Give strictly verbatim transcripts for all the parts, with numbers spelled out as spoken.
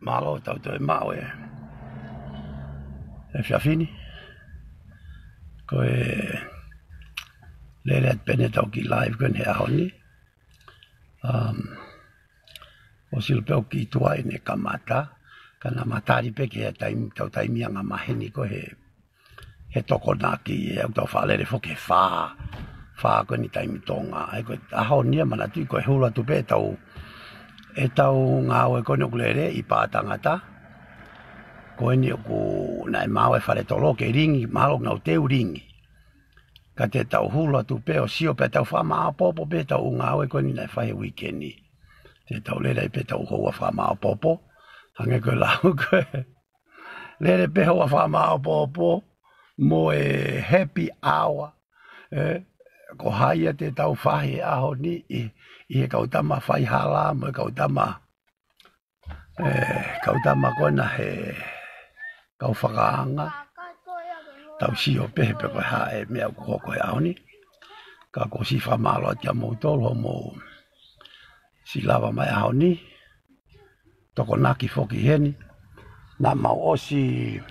Mālō, tau toe maʻu e, e efiafi ni. Ko e lele atu pē eni ʻetau kiʻi live ko eni he ʻaho ni. Um, ʻosi lōpeo ki tuai ne kamata, ka naʻa ma tali pē ki he taimi, tau taimi anga maheni ko he he Tokonaki, he ʻoku tau faʻa lele foki he fā, fā ko eni taimi Tonga. ʻA ia ko e ʻaho ni ia manatuʻi ko e hulu atu pē ʻetau, ʻetau ngāue ko eni ʻoku lele ʻi Pātangata. Ko eni ʻoku naʻe maʻu e fale tolo ke lingi, mahalo nau teu lingi. Ka te tau hulu atu pē ʻo sio pē ʻetau fakamāopoopo pē ʻetau ngāue ko eni naʻe fai he uike ni. Te tau lele ai pē ʻetau houa fakamāopoopo. Hangē ko e lau ko e lele pē houa fakamāopoopo mo e happy hour. ʻE, ko hai ia te tau fahi he ʻaho ni ʻi, ʻi he kau tama faihala mo e kau tama, ʻe, kau tama ko ena he kau fakaanga. Tau sio pē he pe ko e hā e meʻa ʻoku hoko he ʻaho ni. Ka ʻoku ou siʻi fakamālō atu kia moutolu hoʻomou siʻi lava mai ʻaho ni. Tokonaki foki heni. Naʻa mau ʻosi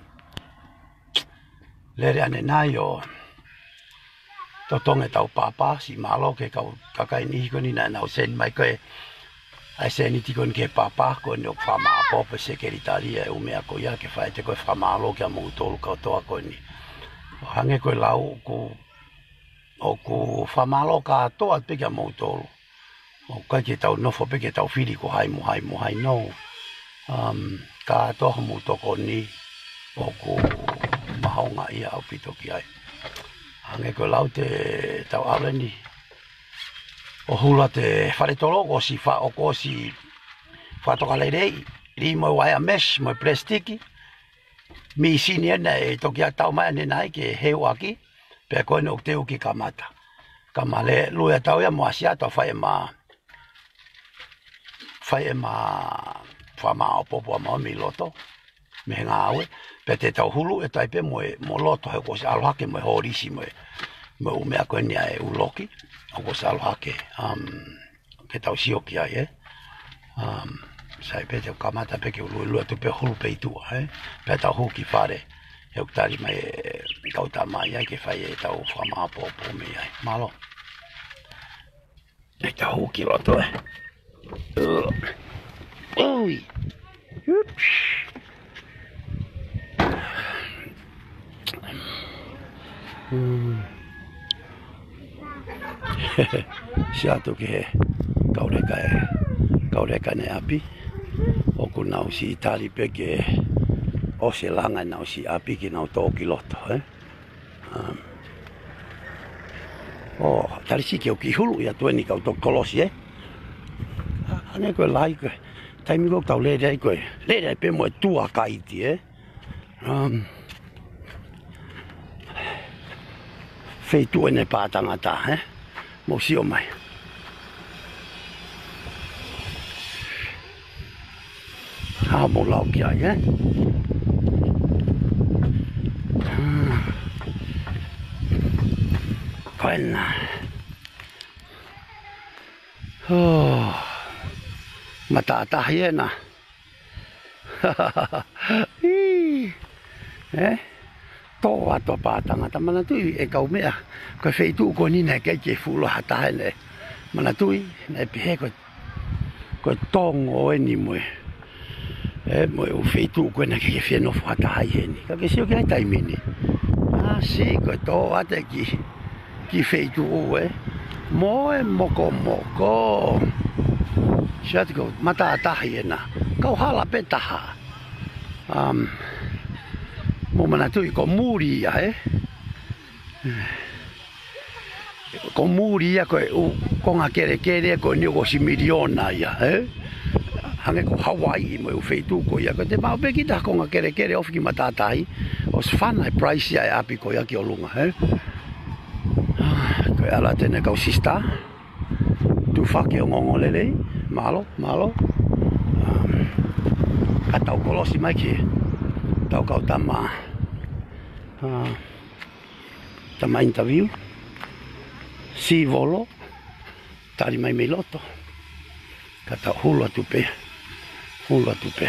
lele ʻanenai ʻo totongi ʻetau papa, siʻi mālō ki he kau kakai niʻihi ko eni naʻa nau send mai ko e, ʻa e sēniti ko eni ki he papa, ko eni ʻoku fakamāopoopo pē sekelitali e ʻū meʻa ko ia ke fai atu ko e fakamālō kia moutolu kātoa ko eni. ʻO hangē ko e lau ʻoku, ʻoku fakamālō kātoa pē kia moutolu. ʻOku ʻikai ke tau nofo pē ke tau fili ko hai mo hai mo hai, no. Um, kātoa hoʻomou tokoni ʻoku mahuʻinga ia ʻaupito ki ai. Hangē ko e lau te tau ʻave ni ʻo hulu atu e fale tolo, ʻoku ʻosi fa-, ʻoku ʻosi fakatoka lelei, lī mo e wire mesh mo e plastiki. Mīsini ena ʻe toki ʻatā mai ʻanenai ke heu ʻaki, pea ko eni ʻoku teu ki kamata. Ka ma lue ʻa tau ia mo ʻasi atu ʻo fai ʻema, fai ʻema fakamāopoopo ʻa maua mei loto, mei he ngāue, pea te tau hulu ʻe tai pē mo e, mo loto he ʻoku ʻosi ʻalu hake mo e holisi mo e, mo e ʻū meʻa ko eni ʻa e ʻū loki, ʻoku ʻosi ʻalu hake, um, ke tau sio ki ai, ē. Um, sai pē te u kamata pē ke u luelue atu pē hulu pē ʻi tuʻa, ē. Pea tau hū ki fale, he ʻoku tali mai e kau tama ia ke fai ʻetau fakamāopoopo mei ai. Mālō. ʻE tau hū ki loto, ē. Ui. Oops. Hmm. Sio atu ki he kau leka ē, kau leka ʻene ʻapi. ʻOku nau siʻi tali pē ke ʻosi e langa ʻenau siʻi ʻapi ke nau tō ki loto, ē? Um, ʻo, tali siʻi ke u kiʻi hulu ia atu eni kau toki kolosi, ē? Hangē ko e lahi ko e taimi ko ē ʻoku tau lele ai ko e, lele ai pē mo e tour guide, ē? Um, feituʻu eni Pātangata, ē? Mou sio mai. Haʻu mou lau ki ai, ē? Ah. Ko ena. Oh. Matātahi ena. Ih. Ē? Tō atu ʻa Pātangata, manatuʻi e kau meʻa. Ko e feituʻu ko eni naʻe ʻikai ke fuʻu loto ha taha ʻene. Manatuʻi, naʻe pehē ko e, ko e tongo eni mo e, ē, mo e ʻū feituʻu ko ē naʻe ʻikai ke fie nofo ha taha ʻi heni. Ka ke sio ki ai taimi ni. ʻAsi, ko e tō atu e kiʻi, kiʻi feituʻu, ē. Mo e mokomoko. Sio atu ko e matātahi ena. Kau hala pē taha. Um, mou manatuʻi ko Muli ia, ē? Ko Muli ia ko e ʻū konga kelekele ko eni ʻoku ʻosi miliona ia, ē? Hangē ko Hawaii mo e ʻū feituʻu ko ia. Ko e te maʻu pē kita konga kelekele ofi ki matātahi, ʻosi fana e price ia e ʻapi ko ia ki ʻolunga, ē? Ah, ko e ʻalu atu eni kau sister. Tufaki ongoongo lelei, mālō, mālō. Um, ka tau kolosi mai ki he, tau kau tama, ah, tama interview, sivolo, tali mai mei loto. Ka tau hulu atu pē, hulu atu pē.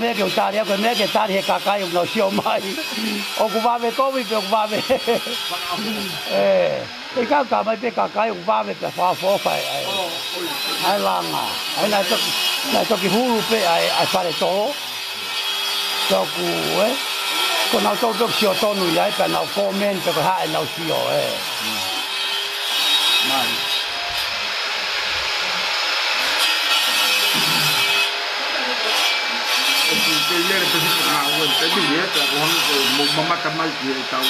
meʻa ke u tali ʻaku, ko e meʻa ke tali he kakai ʻoku nau sio mai. ʻOku vave kovi pe ʻoku vave. ʻE, ʻikai ke ʻomai pē kakai ʻoku vave pē fakaʻofoʻofa ʻa e, ʻa e langa. ʻA ia naʻe toki, naʻe toki hulu pē ʻa e, ʻa e fale tō. Toku, ē? Ko nau tau toki sio tonu ia, pea nau comment, pe ko e hā ʻenau sio, ē. Mai. ʻOku kei lele pē hifo ngāue, pea mili, ē, pea ko hangē ko e mou mamata mai ki heʻetau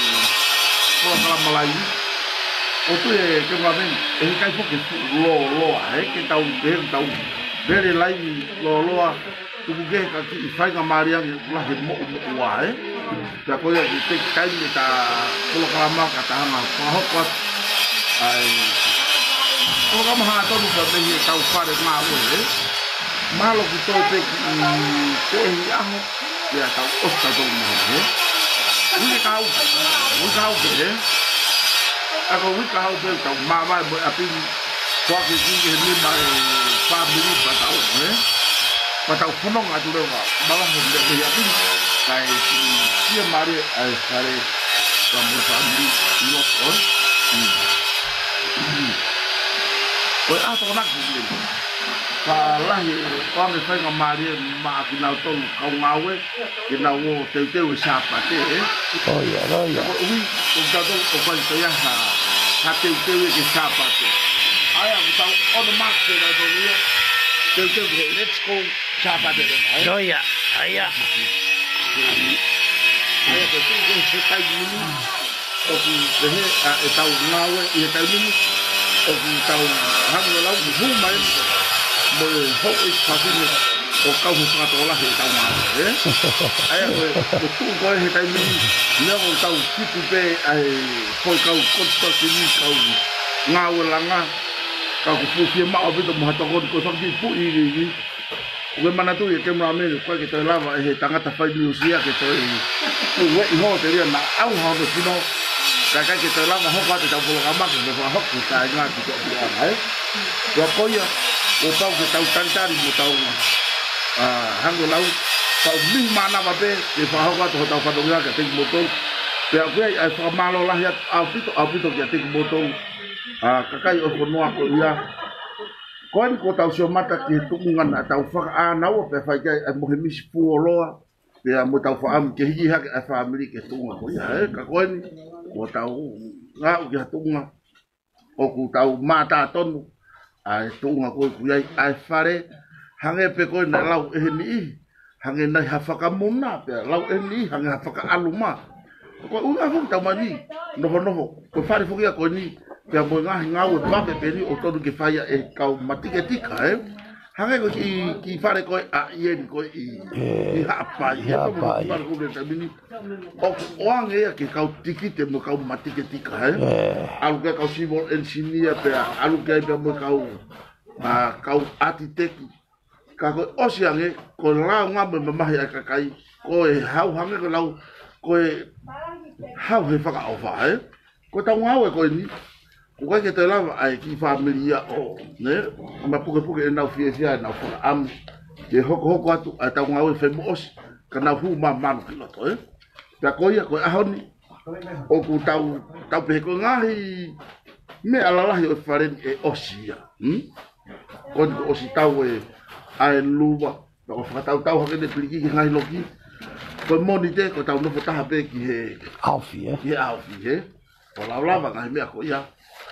polokalama laivi. ʻOku ou tui ē ke maveni, ʻe ʻikai foki ke fuʻu lōloa, ē, ke tau, ke tau lele laivi lōloa, tuku kehe ka kiʻi faingamālie ange ʻoku lahi e moʻumoʻua, ē. Pea ko ia ke teki taimi ʻeta polokalama ka ta hanga fakahoko atu. ʻAi. Polokalama hangatonu pea mei heʻetau fale ngāue, ē. Mahalo kuo toe pē kiʻi, mm, ko e ʻaho, pea tau ʻosi tautolu mei heni, ē. Uike kahaʻu, uike kahaʻu pē, ē. ʻA ko e uike kahaʻu pē tau māvae mo e ʻapi ni. Ko ʻeku kiʻi he nima e fāmili pea tau, ē. Pea tau fononga atu leva, māvae he meʻa mei ʻapi ni. Kae fiemālie ʻa e fale, pea mo e fāmili ʻi loto, ē. Mm. Ko e ʻaho Tokonaki eni. Ka lahi, ʻoange faingamālie maʻa kinautolu kau ngāue, ke nau ō teuteu e Sāpate, ē? ʻIo, ʻio. Ko e ʻuhi, ko kitautolu ʻoku ʻikai toe ʻi ai ha, ha teuteu ia ki he Sāpate. ʻA ia, ʻoku tau ʻono make kinautolu ia, teuteu ki he Let's Go Sāpate leva, ē? ʻIo, ʻio. ʻA ia, ko e tuʻu ko ē he taimi ni, ʻoku pehē ʻa ʻetau ngāue ʻi he taimi ni, ʻoku tau hanga ʻo lau hū mai mo e houʻeiki fafine ʻo kau he fakatokolahi ʻetau ngāue, ē? ʻA ia ko e, ko e tuʻu ko ē he taimi ni, neongo ʻoku tau kipu pē ʻa e foʻi kau construction ni, kau ngāue langa, ka ʻoku fuʻu fiemaʻu ʻaupito mo ha tokoni, ko e fakakipuʻi iiki, ʻoku ke manatuʻi ʻe Kemulame, ʻoku ʻikai ke toe lava ʻe he tangata fai niusi ia ke toe ueʻi hōteli ia naʻa ʻauha hono sino. Ka ʻikai ke toe lava hoko atu ʻetau polokalama ke ne fakahoko e kāinga ki he ʻapiako, ē. Pea ko ia, kuo pau ke tau talitali mo tau, ā, hanga ʻo lau, tau mihi mānava pē ke fakahoko atu hotau fatongia kiate kimoutolu. Pea ʻoku ʻi ai ʻa e fakamālō lahi atu ʻaupito, ʻaupito kiate kimoutolu, ā, kakai ʻo e fonua ko ia. Ko eni kuo tau sio mata ki he tuʻunga naʻa tau fakaʻānaua pea fai ki ai ʻa e mohe misi fuoloa, pea mo ʻetau fakaʻamu ke hiki hake ʻa e fāmili ki he tuʻunga ko ia, ē. Ka ko eni, kuo tau ngaʻu ki ha tuʻunga ʻoku tau mātā tonu, ʻa e tuʻunga ko ē ʻoku ʻi ai ʻa e fale, hangē pē ko ē naʻe lau ʻe he niʻihi, hangē nai ha fakamuna, pea lau ʻe he niʻihi, hangē ha fakaʻaluma. Ko e ʻuhinga foki ʻetau mai ni, nofonofo, ko e fale foki ia ko eni, pea mo e ngaahi ngāue vave pē eni ʻoku totonu ke fai ia ʻe he kau matiketika, ē. Hangē ko e kiʻi, kiʻi fale ko ē ʻa ʻIeni ko ē ʻi, ʻi Haʻapai, ē, Haʻapai. Fale ko ē ʻi he taimi ni, ʻoku ʻoange ia ki he kau tikite mo e kau matiketika, ē. ʻAlu ki ai kau civil engineer pea, ʻalu ki ai pea mo e kau, ā, kau ʻātiteki. Ka ko e ʻosi ange, ko e lāunga mo e mamahi ʻa e kakai, ko e hau hangē ko e lau, ko e hau he fakaʻofa, ē? Ko ʻetau ngāue ko eni, ʻoku ʻikai ke toe lava ʻa e kiʻi fāmili ia ʻo, ne? Mapukepuke ʻenau fiefia, ʻenau fakaʻamu ke hokohoko atu ʻa ʻetau ngāue fai mo ʻosi, ka nau hū māmānu ki loto, ē? Pea ko ia, ko e ʻaho ni, ʻoku tau, tau pehē ko e ngaahi meʻa lalahi ʻo e fale ni ʻe ʻosi ia. Hmm? Ko eni kuo ʻosi tau e, ʻa e luva, pea ko e fakatautau hake ʻene piliki ki he ngaahi loki. Ko e Mōnite, ko ʻetau nofo taha pē ki he ʻaofi, ē? Ki he ʻaofi, ē? Ko e lavalava ngaahi meʻa ko ia.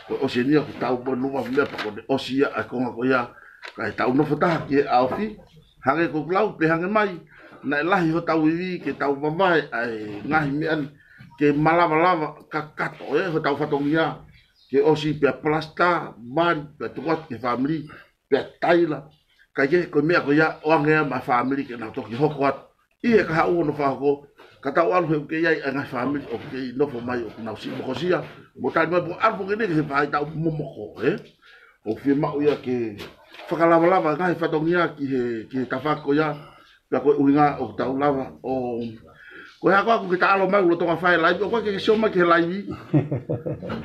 Ko e ʻosi eni ia ʻoku tau mo e luva meʻa pea ko ʻene ʻosi ia ʻa e konga ko ia. Kae tau nofo taha ki he ʻaofi. Hangē ko ʻeku lau pē hangē mai, naʻe lahi hotau ivi ke tau vavae ʻa e ngaahi meʻa ni ke malavalava kakato, ē, hotau fatongia. Ke ʻosi pea palasitā, vali, pea tuku atu ki he fāmili, pea taila. Kae kehe ko e meʻa ko ia ʻoange ia maʻa e fāmili ke nau toki hoko atu ʻi he kahaʻu hono fakahoko, ka tau ʻalu he ʻoku kei ʻi ai ʻa e ngaahi fāmili ʻoku kei nofo mai ʻoku nau siʻi mokosia, mo tali mai pea ʻalu foki eni ki he faʻahitaʻu momoko, ē? ʻOku fiemaʻu ia ke fakalavalava ngaahi fatongia ki he, ki he tafaʻaki ko ia, pea ko e ʻuhinga ʻoku tau lava ʻo, ko e hā koā ʻoku ke taʻalo mai ʻo lolotonga fai e laivi, ʻoku ʻikai ke ke sio mai ki he laivi.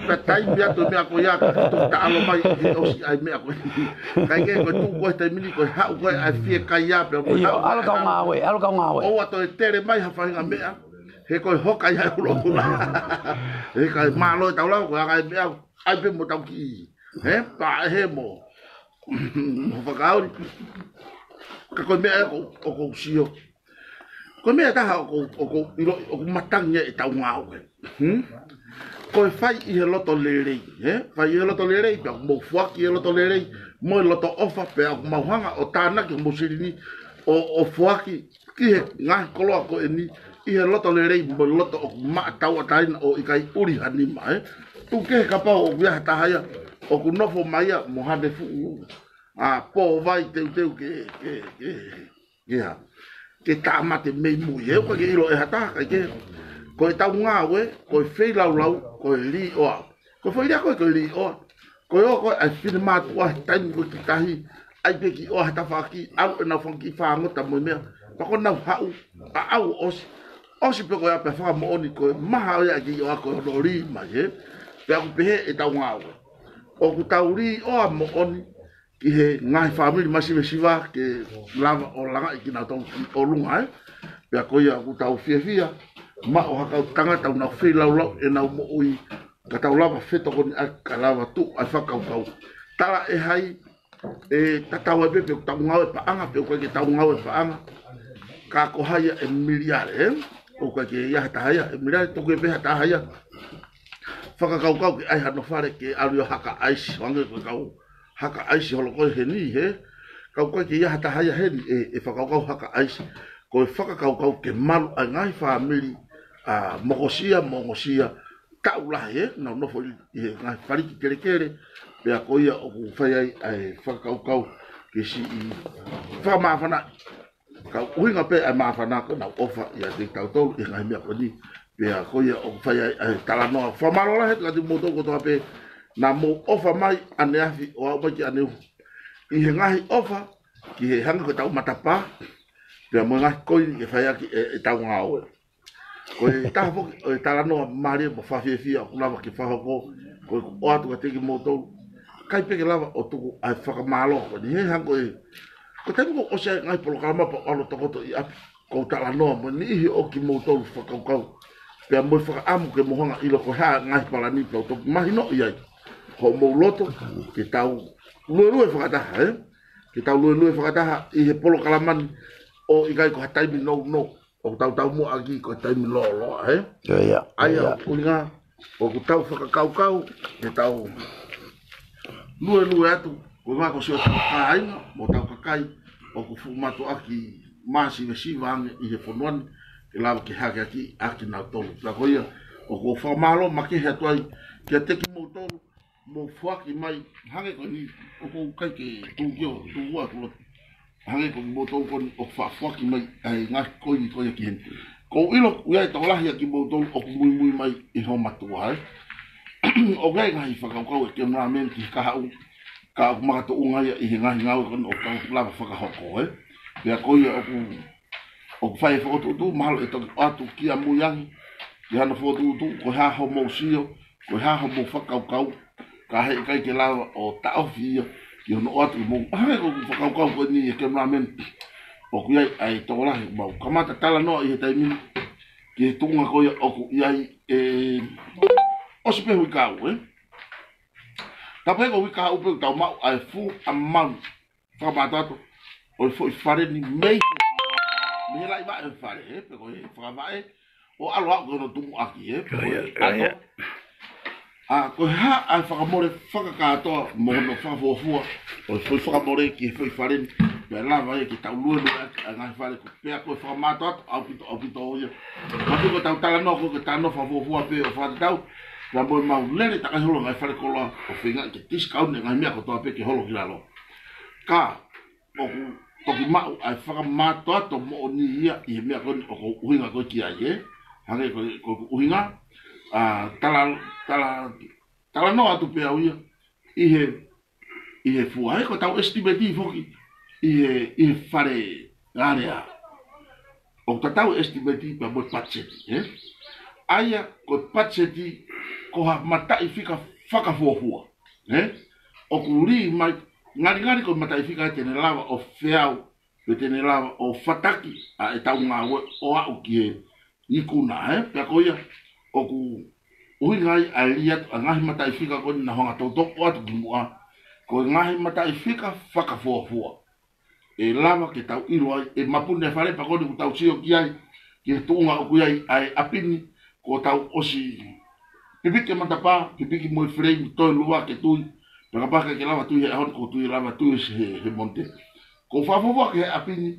Pea taimi atu e meʻa ko ia, ka ke toki taʻalo mai he ʻosi ʻa e meʻa ko ē. Kae kehe ko e tuʻu ko ē he taimi ni, ko e haʻu ko ē ʻa e fiekaia pea mo e ʻIo, haʻu ʻalu kau ngāue, ʻalu kau ngāue. ʻOua toe tele mai ha faʻahinga meʻa, he ko e hoka ia e hulahula. He kae mālō e tau lava, ko e anga e meʻa, ʻai pē mo tau kiʻi, he, paʻehē mo, mo fakaoli. Ka ko e meʻa ē ʻoku, ʻoku ou sio. Ko e meʻa ʻe taha ʻoku, ʻoku ʻilo, ʻoku matangi ai ʻetau ngāue. Hmm? Ko e fai ʻi he loto lelei, ē? Fai ʻi he loto lelei, pea ʻoku mou foaki ʻi he loto lelei, mo e loto ʻofa, pea ʻoku mau hanga ʻo tānaki homou silini, ʻo, ʻo foaki ki he ngaahi koloa ko eni, ʻi he loto lelei, mo e loto ʻoku maʻa tauʻatāina ʻo ʻikai ʻuli ha nima, ē? Tuku kehe kapau ʻoku ʻi ai ha taha ia, ʻoku nofo mai ia, mo haʻane fuʻu, ʻa, pō vai teuteu ke, ke, ke, ke hā. Ke tāmate mei mui, ē, ʻoku ʻikai ke ʻilo ʻe ha taha, ʻikai ke. Ko ʻetau ngāue, ko e feilaulau, ko e līʻoa. Ko e foʻi lea ko ē, ko e līʻoa. Ko e ō ko ē ʻa e finemātuʻa he taimi ko ē ki tahi, ʻai pē kiʻi ʻoa he tafaʻaki, ʻalu ʻenau fanga kiʻi fāngota mo e meʻa. Pea ko ʻenau haʻu, ʻaʻau ʻosi. ʻOsi pē ko ia pea fakamoʻoni ko e maha ʻo ia ʻa e kiʻi ʻoa ko hono lī mai, ē. Pea ʻoku pehē ʻetau ngāue. ʻOku tau līʻoa moʻoni, ki he ngaahi fāmili masivesiva ke lava ʻo langaʻi kinautolu ki ʻolunga, ē. Pea ko ia ʻoku tau fiefia, maʻu ha kau tangata ʻoku nau feilaulau ʻenau moʻui, ka tau lava fetokoniʻaki ka lava tuʻu ʻa e fakakaukau. Tala ʻe hai, ʻe tatau ai pē pe ʻoku tau ngāue paʻanga, pe ʻoku ʻikai ke tau ngāue paʻanga. Ka ko hai ia ʻe miliale, ē? ʻOku ʻikai ke ʻi ai ha taha ia, ʻe miliale, tuku ē pē ha taha ia. Fakakaukau ke ʻai hano fale ke ʻalu ʻo haka ʻaisi, ʻo hangē ko e kau haka ʻaisi holo ko ē heni, hē? Ka ʻoku ʻikai ke ʻi ai ha taha ia heni ʻe, ʻe fakakaukau haka ʻaisi. Ko e fakakaukau ke malu ʻa e ngaahi fāmili, ʻa, mokosia, mo ongosia, taʻu lahi, ē? Nau nofo ʻi, ʻi he ngaahi faliki kelekele, pea ko ia ʻoku fai ai ʻa e fakakaukau ke siʻi fakamāfanaʻi. Ka ʻuhinga pē ʻa e māfana ko ʻenau ʻofa ʻiate kitautolu ʻi he ngaahi meʻa ko eni. Pea ko ia ʻoku fai ai ʻa e talanoa. Fakamālō lahi atu kiate kimoutolu kotoa pē naʻa mou ʻofa mai ʻaneafi ʻo aʻu mai ki ʻaneuhu. ʻI he ngaahi ʻofa, ki he hangē ko ʻetau matapā, pea mo e ngaahi koini ke fai ʻaki ʻe, ʻetau ngāue. Ko e taha foki ʻo e talanoa mālie mo fakafiefia ʻoku lava ke fakahoko, ko ʻeku ʻoatu kiate kimoutolu. ʻIkai pē ke lava ʻo tuku ʻa e fakamālō ko eni he hangē ko e, ko e taimi ko ē ʻoku ʻosi ai e ngaahi polokalama pea u ʻalu ʻo tokoto ʻi ʻapi, ko u talanoa mo e niʻihi ʻo kimoutolu fakakaukau. Pea mo e fakaʻamu ke mou hanga ʻo ʻilo ko e hā e ngaahi palani pea u toki mahinoʻi ai. Hoʻomou loto, ke tau luelue fakataha, ē? Ke tau luelue fakataha ʻi he polokalama ni ʻo ʻikai ko ha taimi nounou. ʻOku tau taumuʻa ʻaki ko e taimi lōloa, ē? ʻIo, ʻio, ʻA ia, ʻio. ʻOku ʻuhinga, ʻoku tau fakakaukau, ke tau luelue atu, ko e ngaahi ko siʻotau kāinga, mo hotau kakai, ʻoku fuʻu mātuʻaki masivesiva ange ʻi he fonua ni, ke lava ke hakeakiʻi ʻa kinautolu. Pea ko ia, ʻoku ou fakamālō makehe atu ai, kiate kimoutolu, mou foaki mai, hangē ko eni, ʻoku ʻikai ke tuku ʻo tuku atu loto. Hangē ko kimoutolu ko eni ʻoku faʻa foaki mai, ʻa e ngaahi koini ko ia ki heni. ʻOku ou ʻilo, ʻoku ʻi ai e tokolahi ʻa kimoutolu ʻoku muimui mai ʻi hoʻo mātuʻa, ē. ʻOku ʻi ai e ngaahi fakakaukau ʻa e cameraman ki he kahaʻu, ka ʻoku makatuʻunga ia ʻi he ngaahi ngāue ko eni ʻoku tau lava fakahoko, ē. Pea ko ia ʻoku, ʻoku fai e fokotuʻutuʻu, mahalo ʻe toki ʻoatu kia Muiangi, ki hano fokotuʻutuʻu, ko e hā hoʻomou sio, ko e hā hoʻomou fakakaukau, ka heʻikai ke lava ʻo taʻofi ia ki hono ʻoatu kimoutolu. ʻA, hangē ko ʻeku fakakaukau ko eni ʻa e cameraman. ʻOku ʻi ai ʻa e tokolahi mau kamata talanoa ʻi he taimi ni. Ki he tuʻunga ko ia ʻoku ʻi ai ʻe ʻosi pē hui kau, ē? Tapu ē ko e hui kau pē ʻoku tau maʻu ʻa e full amount. Fakamātoato ʻo e foʻi fale ni mei, mei he laʻivaʻe ʻo e fale, ē, pe ko e fakavaʻe, ʻo ʻalu ʻo aʻu ki hono tumuʻaki, ē, pe ko e ʻato. ʻA, ko e hā ʻa e fakamole fakakātoa mo hono fakafuofua ʻo e foʻi fakamole ki he foʻi fale ni, pea lava ia ke tau luelue ʻaki ʻa e ngaahi fale ko, pea ko e fakamātoato ʻaupito, ʻaupito ia. Matu ko ʻetau talanoa ko e talanoa fakafuofua pē ʻo fakatatau, pea mo e mau lele takai holo ngaahi fale koloa ʻo feinga ke discount e ngaahi meʻa kotoa pē ke holo ki lalo. Ka, ʻoku toki maʻu ʻa e fakamātoato moʻoni ia ʻi he meʻa ko eni ʻoku ou ʻuhinga ko ē ki ai, ē. Hangē ko, ko ʻeku ʻuhinga, ʻa, tala, tala, talanoa atu pē au ia, ʻi he, ʻi he fua, ē, ko ʻetau estimate foki, ʻi he, ʻi he fale alea. ʻOku tatau e estimate pea mo e patiseti, ē? ʻA ia, ko e patiseti, ko ha mataʻifika fakafuofua, ē? ʻOku lī mai, ngalingali ko e mataʻifika te ne lava ʻo feau, pe te ne lava ʻo fataki ʻa ʻetau ngāue ʻo aʻu ki he ikuna, ē? Pea ko ia, ʻoku ʻuhinga ai ʻa e lī atu ʻa e ngaahi mataʻifika ko eni naʻa ku hanga ʻo toutou ʻoatu kimuʻa, ko e ngaahi mataʻifika fakafuofua. ʻE lava ke tau ʻilo ai, ʻe mapuni e fale pea ko eni ʻoku tau sio ki ai, ki he tuʻunga ʻoku ʻi ai ʻa e ʻapi ni, kuo tau ʻosi pipiki e matapā, pipiki mo e fileimi, toe luva ke tui. Pea kapau ʻe ʻikai ke lava tui he ʻaho ni, ko e tui lava tui he, he Mōnite. Ko e fakafuofua ki he ʻapi ni,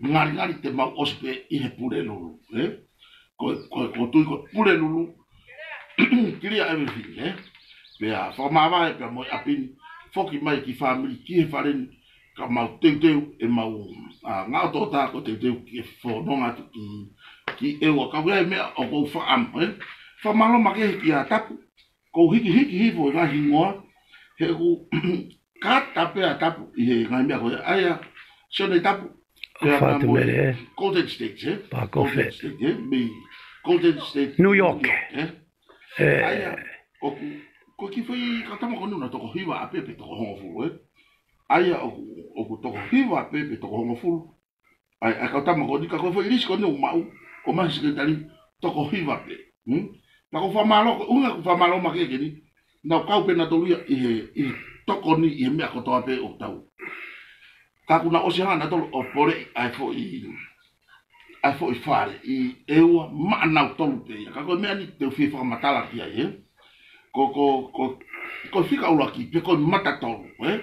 ngalingali te mau ʻosi pē ʻi he Pulelulu, ē? Ko, ko, ko e tui ko e Pulelulu, clear everything, ē? Pea fakamāvae pea mo e ʻapi ni, foki mai ki he fāmili, ki he fale ni, ka mau teuteu, ʻemau, ʻa, ngaʻotoʻota ko e teuteu ke fononga atu ki, ki ʻEua. Ka ʻoku ʻi ai e meʻa ʻoku ou fakaʻamu, ē? Fakamālō makehe kia Tapu, ʻoku ou hikihiki hifo e ngaahi hingoa, he ʻoku kata pē ʻa Tapu ʻi he ngaahi meʻa ko ia. ʻA ia, Sione Tapu, pea, pea mo e Golden State, ē? Golden State, ē? Mei Golden State, New York, ē? ʻA ia, ʻoku, ko e kiʻi foʻi kau tama ko eni ʻoku na toko hiva ʻapē pe toko hongofulu, ē? ʻA ia, ʻoku, ʻoku toko hiva ʻapē pe toko hongofulu. ʻA ia, ʻa e kau tama ko eni, ka ko e foʻi lisi ko eni ʻoku maʻu, ʻoku maʻu he sekelitali, toko hiva pē. Hmm? Ka ʻoku ou fakamālō, ko e ʻuhinga ʻoku ou fakamālō makehe ki heni, nau kau pē nautolu ia ʻi he, ʻi he tokoni ʻi he meʻa kotoa pē ʻoku tau. Ka kuo nau ʻosi hanga nautolu ʻo poleʻi ʻa e foʻi, ʻa e foʻi fale ʻi ʻEua maʻanautolu pē ia. Ka ko e meʻa ni te u fie fakamatala ki ai, ē? Ko, ko, ko, ko e fika ʻuluaki, pe ko e mata tolu, ē?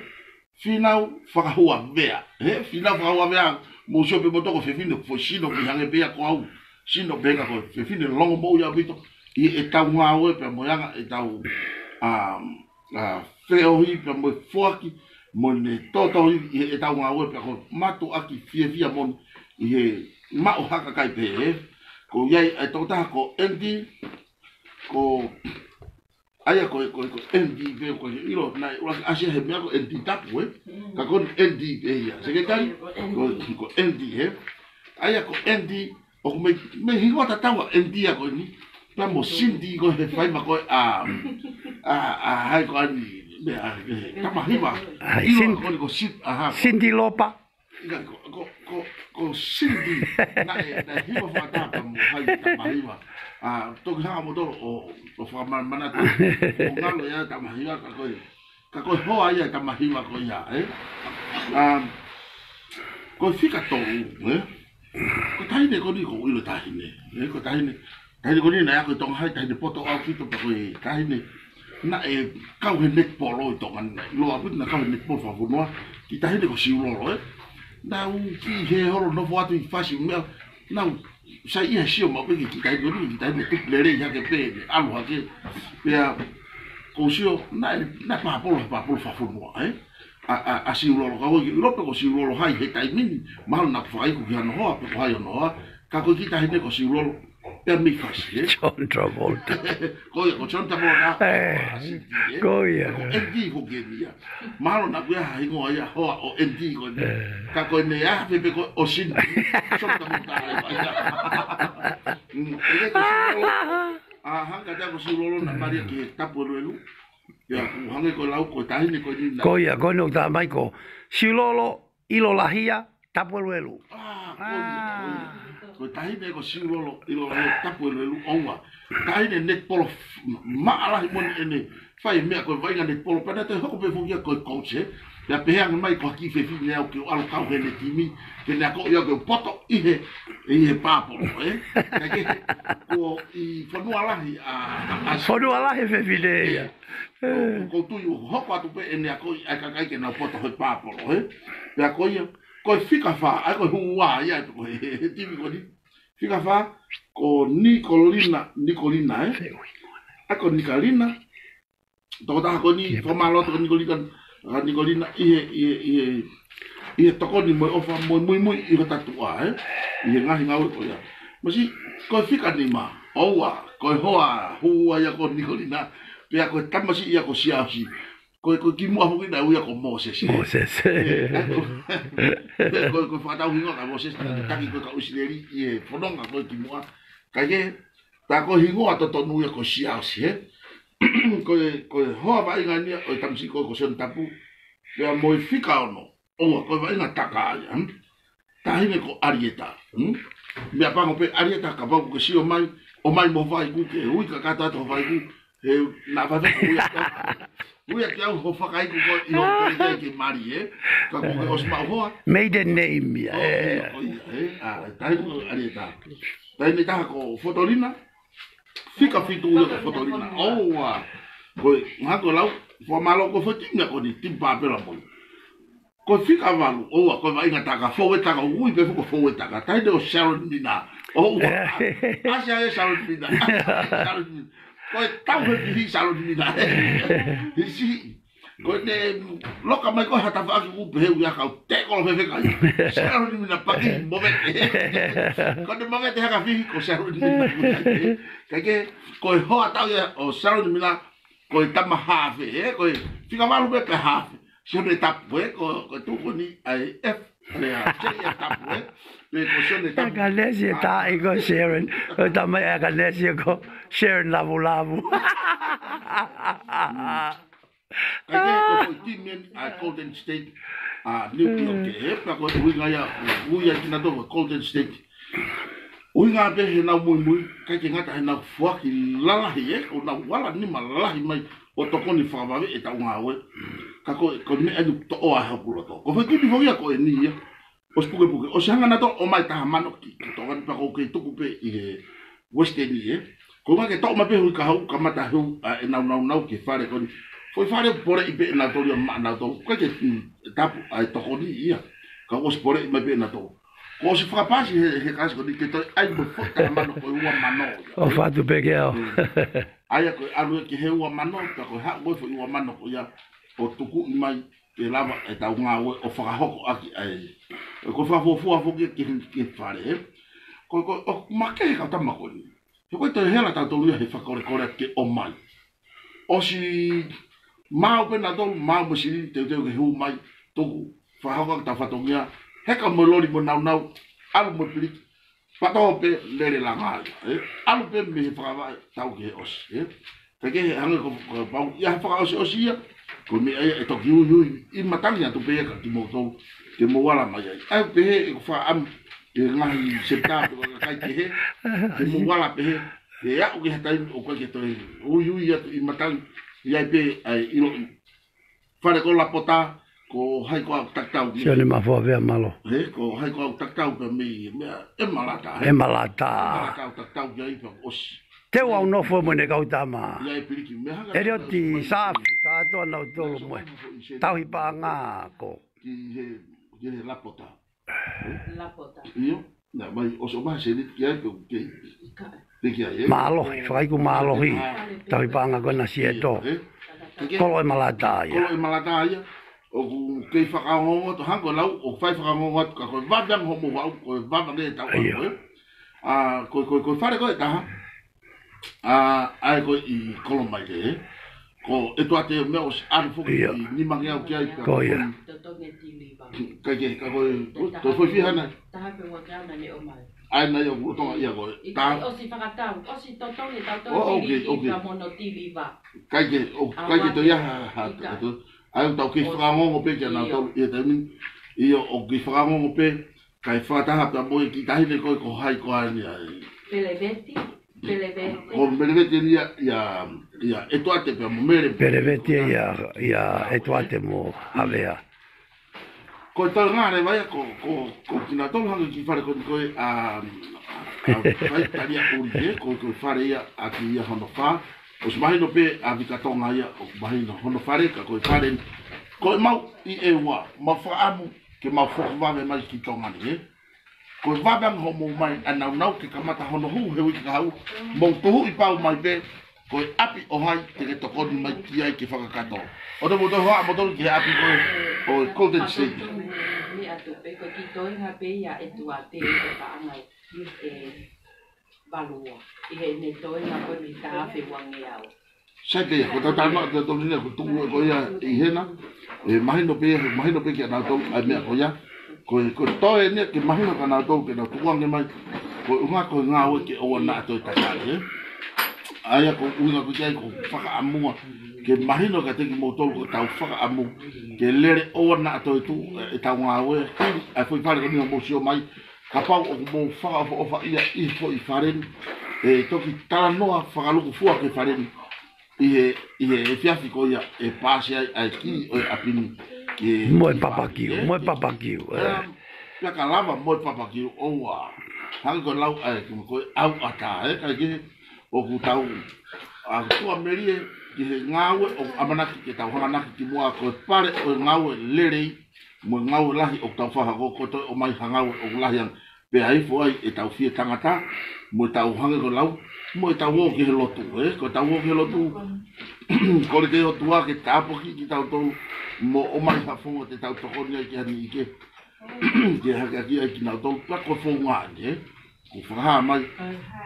Finau fakahuavea, ē? Finau fakahuavea, mou sio pē moutolu ko e fefine, foʻi sino, ʻoku hangē pē ia ko au. Sino pē ka ko e fefine longomoʻui ʻaupito ʻi heʻetau ngāue pea mo e anga ʻetau, um, ʻa, feohi pea mo e foaki, mo ʻene tōtōivi ʻi heʻetau ngāue pea ko e mātuʻaki fiefia moʻoni ʻi he maʻu ha kakai pehē, ē? Ko ia ʻa e tokotaha ko Andy, ko, ʻa ia ko e, ko e, ko Andy pē, ko e ʻilo, naʻe ʻuluaki ʻasi he meʻa ko Andy Tapu, ē? Ka ko Andy pē ia. Sekelitali, ko, ko Andy, ē? ʻA ia ko Andy, ʻoku mei, mei hingoa tatau ʻa Andy ia ko eni. Pea mo Cindy ko e fai mai ko e ʻa, ʻa, ʻa, hai ko eni, meʻa, ʻa, ʻa, Tamahiva. ʻIlo ko eni ko Cin-, ʻa, ha, ko Cindy Lopa. ʻIkai, ko, ko, ko, ko Cindy. Naʻe, naʻe hiva fakataha pea mo hai Tamahiva. ʻA, toki hanga moutolu ʻo, ʻo fakamanamanatu. ʻO ngalo ia Tamahiva ka ko e Ka ko e hoa ia ʻa e Tamahiva ko ia, ē? Um, ko e fika tolu, ē? Ko e taʻahine ko eni ʻoku ou ʻilo taʻahine, ē? Ko e taʻahine, taʻahine ko eni naʻe ako ʻi Tonga High, taʻahine poto ʻaupito pea ko e taʻahine naʻe kau he netipolo ʻi Tonga ni, naʻe ʻiloa ʻaupito naʻe kau he netipolo fakafonua, kiʻi taʻahine ko Siulolo, ē? Naʻa ku kiʻi hē holo nofo atu ʻi fasi meʻa, naʻa ku saiʻia he sio maʻu pē ki he kiʻi taʻahine ko eni, kiʻi taʻahine tupu lelei hake pē, ʻalu hake. Pea ʻoku ou sio, naʻe, naʻe pāpolo, pāpolo fakafonua, ē? ʻA, ʻa, ʻa Siulolo ka ʻoku ʻikai ke u ʻilo pe ko Siulolo hai he taimi ni, mahalo naʻa ku fakaiku ki hano hoa, pe ko hai hono hoa, ka ko e kiʻi taʻahine ko Siulolo, pea mei fasi, ē? John Travolta. Ko ia, ko John Travolta, ē, ʻa Cindy, ē? Ko ia. Ko Andy foki eni ia. Mahalo naʻa ʻoku ʻi ai ha hingoa ia hoa ʻo Andy ko eni. Ē. Ka ko eni ʻa e pē ko ʻo Cindy. John Travolta ʻa e fai ia. Mm, ʻa ia ko Siulolo. ʻA, hangē ko Siulolo naʻe mali ia ki he Tapueluelu. Ia, ʻoku hangē ko e lau ko e taʻahine ko eni naʻe. Ko ia, ko eni ʻoku talamai ko Siulolo ʻIlolahia Tapueluelu. ʻA, ko ia, ko ia. Ko e taʻahine ko Siulolo ʻIlolahia Tapueluelu ʻoua. Taʻahine netipolo f-, maʻa lahi moʻoni ʻene fai meʻa ko e vaʻinga netipolo pea naʻe toe hoko pē foki ia ko e coach, ē. Pea pehē ange mai ko ha kiʻi fefine au ke u ʻalu kau heʻene timi, ke ne akoʻi au ke u poto ʻi he, ʻi he pāpolo, ē. Kae kehe, ko e fonua lahi ʻa, ʻa, ʻa Fonua lahi e fefine ia. Ē, ko, ko, ʻoku ou tui ʻoku hoko atu pē ʻene akoʻi ʻa e kakai ke nau poto he pāpolo, ē. Pea ko ia, ko e fika fā, ʻa ia ko e hua ia, ko e, he, he timi ko eni. Fika fā, ko Nikolina, Nikolina, ē? ʻA ia ko Nikolina, tokotaha ko eni, fakamālō atu ko Nikolina, ʻa Nikolina, ʻi he, ʻi he, ʻi he, ʻi he tokoni mo e ʻofa mo e muimui ʻi hota tuʻa, ē? ʻI he ngaahi ngāue ko ia. Masi, ko e fika nima, ʻoua, ko e hoa, hua ia ko Nikolina, pea ko e tamasiʻi ia ko Siaosi. Ko e, ko e kimuʻa foki naʻe ui ia ko Mōsese. Mōsese. Ē, ē, ko, ko, ko e fakatau hingoa kia Mōsese, naʻe taki ko e kau ʻIsileli ʻi he fononga ko e kimuʻa. Kae kehe, tā ko e hingoa totonu ia ko Siaosi, ē? Ko e, ko e hoa vaʻinga eni ia ʻo e tamasiʻi ko, ko Sione Tapu. Pea mo e fika ono, ʻoua, ko e vaʻinga taka ia, hmm? Taʻahine ko ʻAlieta, hmm? Meʻapango pē ʻAlieta kapau ʻoku ke sio mai, ʻomai mo ho faiku ke ui kakato atu ho faiku, He naʻa faifai ko ia. Ui ʻaki au ho fakaiku ko ʻi hoʻo kei ke mali, ē? Ka kuo ke ʻosi maʻu hoa. Maiden name ia, ʻo, ē. Ia, ko ia, ē? ʻA, tahi ko ʻAlieta. Tahi ni taha ko Fotolina. Fika fitu ia ko Fotolina. ʻOua. Ko e, ngā ko lau, fakamālō ko Fotolina ko eni, Timu Pāpela mo e. Ko e fika valu, ʻoua, ko e vaʻinga taka, fouetaka, ui pē fuko fouetaka, tahi ni ʻo Sharon Mina. ʻOua. ʻAsi ai Sharon Mina, ʻasi ai Sharon Mina. Ko e tau he pihi Sharon Mina. Hisi. Ko ʻene loka mai ko e hata faʻaki ʻoku pehē ui ʻa kau te kolo fefeka. Sharon Mina paki mo vete. Ko ʻene mo vete haka fihi ko Sharon Mina. Kae kehe, ko e hoa tau ia ʻo Sharon Mina, ko e tama hafe, ē, ko e fika valu pē pe hafe. Sione Tapu, ē, ko, ko e tuku ni ai F, ʻa e, ʻa, J F Tapu, ē. Pe ko Sione Tapu. Akanesi e taʻi ko Sharon. Ko e tama ia Akanesi ko Sharon Lavulavu. Kae kehe ko e foʻi timi eni ʻa Golden State, ʻa New York, ē, pea ko e ʻuhinga ia, ui ʻa kinautolu ko Golden State. ʻUhinga pē heʻenau muimui, ʻikai ke ngata heʻenau foaki lalahi, ē, ʻo nau ala nima lalahi mai ʻo tokoni fakavave ʻetau ngāue. Ka ko, ko e meʻa eni toʻo ai hoku loto. Ko e foʻi timi foʻi ia ko eni ia. ʻOsi pukepuke, ʻosi hanga nautolu ʻo ʻomai taha mano ki, ki Tonga ni pea ʻoku kei tuku pē ʻi he Western ē. Ko e ʻuhinga ke toʻo mai pē hui kahaʻu kamata hū ʻa ʻenau naunau ki he fale ko eni. Foʻi fale poleʻi pē ʻenautolu ia maʻanautolu. ʻIkai ke, mm, tapu ʻa e tokoni ia. Ka ʻosi poleʻi mai pē ʻenautolu. Kuo ʻosi fakapasi he, he kalasi ko eni ke toe ʻai mo e foʻi taha mano ko e ua mano ia. ʻO fatu pē ke au. Mm. ʻA ia ko e ʻalu ia ki he ua mano, ka ko e haʻu ko e foʻi ua mano ko ia ʻo tukuʻi mai ke lava ʻetau ngāue ʻo fakahoko ʻaki ai. Ko e fakafuofua foki ki he, ki he fale, ē. Ko, ko, ʻoku makehe kau tama ko eni. He ko e toe hela tautolu ia he fakakolekole ke ʻomai. ʻOsi maau pē nautolu, maau mo e silini, teuteu ke hū mai, tuku, fakahoko ʻaki ʻetau fatongia, heka mo e loli mo e naunau, ʻalu mo e piliki, pato pē lele langa ia, ē? ʻAlu pē mei he fakavaʻe tau ki he ʻosi, ē? Kae kehe hangē ko, ko pau, ia he fakaʻosiʻosi ia, ko e meʻa ia ʻe toki uiui, ʻi matangi atu pē ia kia kimoutolu, ke mou ala mai ai. ʻA ia pehē ʻeku fakaʻamu, ki he ngaahi septa pe ko e kakai kehe, ke mou ala pehē, ke aʻu ki ha taimi ʻoku ʻikai ke toe uiui atu ʻi matangi, ʻi ai pē ʻa e ʻiloʻi. Fale ko Lapota, ko hai ko au takitau ki ai. Sione Mafuavea, mālō. He, ko hai ko au takitau ki ai mei, mei ʻEmalata, he. ʻEmalata. ʻEmalata au takitau ki ai pea ʻosi. Te u ʻalu nofo mo ʻene kau tama. Ia e piliki mei hanga. ʻElioti Saafi, kātoa nautolu mo e. Tauhi paʻanga ko. Ki he, ki he Lapota. Lapota. ʻIo, naʻa mai ʻosi ʻomai seniti ki ai pe ʻoku kei. ʻIkai. Pe ki ai, ē? Mālohi, fakaiku mālohi. ʻA. Tauhi paʻanga ko ena Sieto. ʻIo, ē? Kolo ʻEmalata ia. Kolo ʻEmalata ia. ʻOku kei fakaongoongo atu, hangē ko e lau, ʻoku fai fakaongoongo atu ka ko e vave ange hoʻomou haʻu, ko e vave ange ʻetau ʻIo. ʻalu, ē? ʻA, ko, ko, ko e fale ko ē ʻe taha. ʻA, ʻa ia ko ē ʻi Kolomaile, ē? Ko ʻEtuate meʻa ʻosi ʻalu foki ʻIo. ʻi Nimangeau ki ai pea Ko ia. ko Totongi Tiliva. Kai ke, ka ko e, Te ko e foʻi fiha na. Taha pe ua ke ana ne o mai. ʻA ia naʻe ʻoku ʻotonga ia ko e. ʻIkai Ta- ʻosi fakatau, ʻosi Totongi, Totongi Oh, okay, Tiliva okay. Mono Tiliva. Kai ke, ʻo, ʻA kai ke ua to ke ia ha, ha, ika. ha to. ʻA ia tau kei ʻOsi. fakaongoongo pē kia ʻIo. nautolu, ia taimi. ʻIo, ʻoku kei fakaongoongo pē, kai fakataha pea mo e kiʻi taʻahine ko ē ko hai ko eni ai. Peleveti, Peleveti. Ko Peleveti eni ia, ia, ia ʻEtuate pea mo Mele. Peleveti ia, ia ʻEtuate mo Havea. Ko e tau ngā leva ia, ko, ko, ko kinautolu hangē kiʻi fale ko eni ko ē, ʻa, ʻa, ʻa, fai talia ʻuli ē, ko, ko e fale ia, ʻa ki ia hono fā. ʻOsi mahino pē, ʻa Vika Tonga ia, ʻoku mahino hono fale, ka ko e fale ni. Ko e mau ʻi ʻEua, mau fakaʻamu, ke mau foki vave mai ki Tonga ni, ē. Ko e vave ange hoʻomou mai ʻa naunau ke kamata hono hū he uike kahaʻu, mou tuhuʻi pau mai pē, ko e ʻapi ʻo hai te ke tokoni mai ki ai ke fakakakato. ʻO te mou toe hoa mo tolu ki he ʻapi ko ē, ʻo e Golden State. Ni atu pē ko ki toenga pē ia ʻEtuate ʻi he paʻanga ʻi he valua. ʻI heʻene toenga ko eni taha afe uangeau. Sai pē ia, ko e tau talanoa atu ʻa Tolina, ko e tuku ko ia ʻi hena, ʻe mahino pē ia, mahino pē kia nautolu, ʻa e meʻa ko ia, ko e, ko e toe eni, ke mahino kia nautolu, ke nau tukuange mai, ko e ʻuhinga ko e ngāue ke ʻoua naʻa toe takai, ē? ʻA ia ko e ʻuhinga ko ia ko e fakaʻamua, ke mahino kiate kimoutolu ko e tau fakaʻamu, ke lele ʻoua naʻa toe tuʻu, ē, ʻetau ngāue, ʻa e foʻi fale ko eni ʻoku mou sio mai, kapau ʻoku mou fakaʻofoʻofa ia ʻi he foʻi fale ni, ʻe toki talanoa fakalūkufua ki he fale ni. ʻi he, ʻi he efiafi ko ia ʻe paasi ai ʻa e kī ʻo e ʻapi ni ki he Mo e papakiu, mo e papakiu, ē. Pea ka lava mo e papakiu ʻoua. Hangē ko e lau ʻa e kiʻi ko e ʻauʻatā, ē, kae kehe ʻoku tau, ʻa, tuʻa melie ki he ngāue ʻoku ʻamanaki ke tau hanganaki ki muʻa ko e pale ʻo e ngāue lelei, mo e ngāue lahi ʻoku tau fakahoko ko e toe ʻomai ha ngāue ʻoku lahi ange. Pea ifo ai ʻetau fie tangata, mo ʻetau hangē ko e lau, mo ʻetau ō ki he lotu, ē, ko ʻetau ō ki he lotu, kole ki he ʻOtua ke tāpuakiʻi kitautolu, mo ʻomai ha founga te tau tokoni ai ki he niʻihi ke, ke hakeakiʻi ai kinautolu, pea ko e founga eni, ē, ʻoku fakahā mai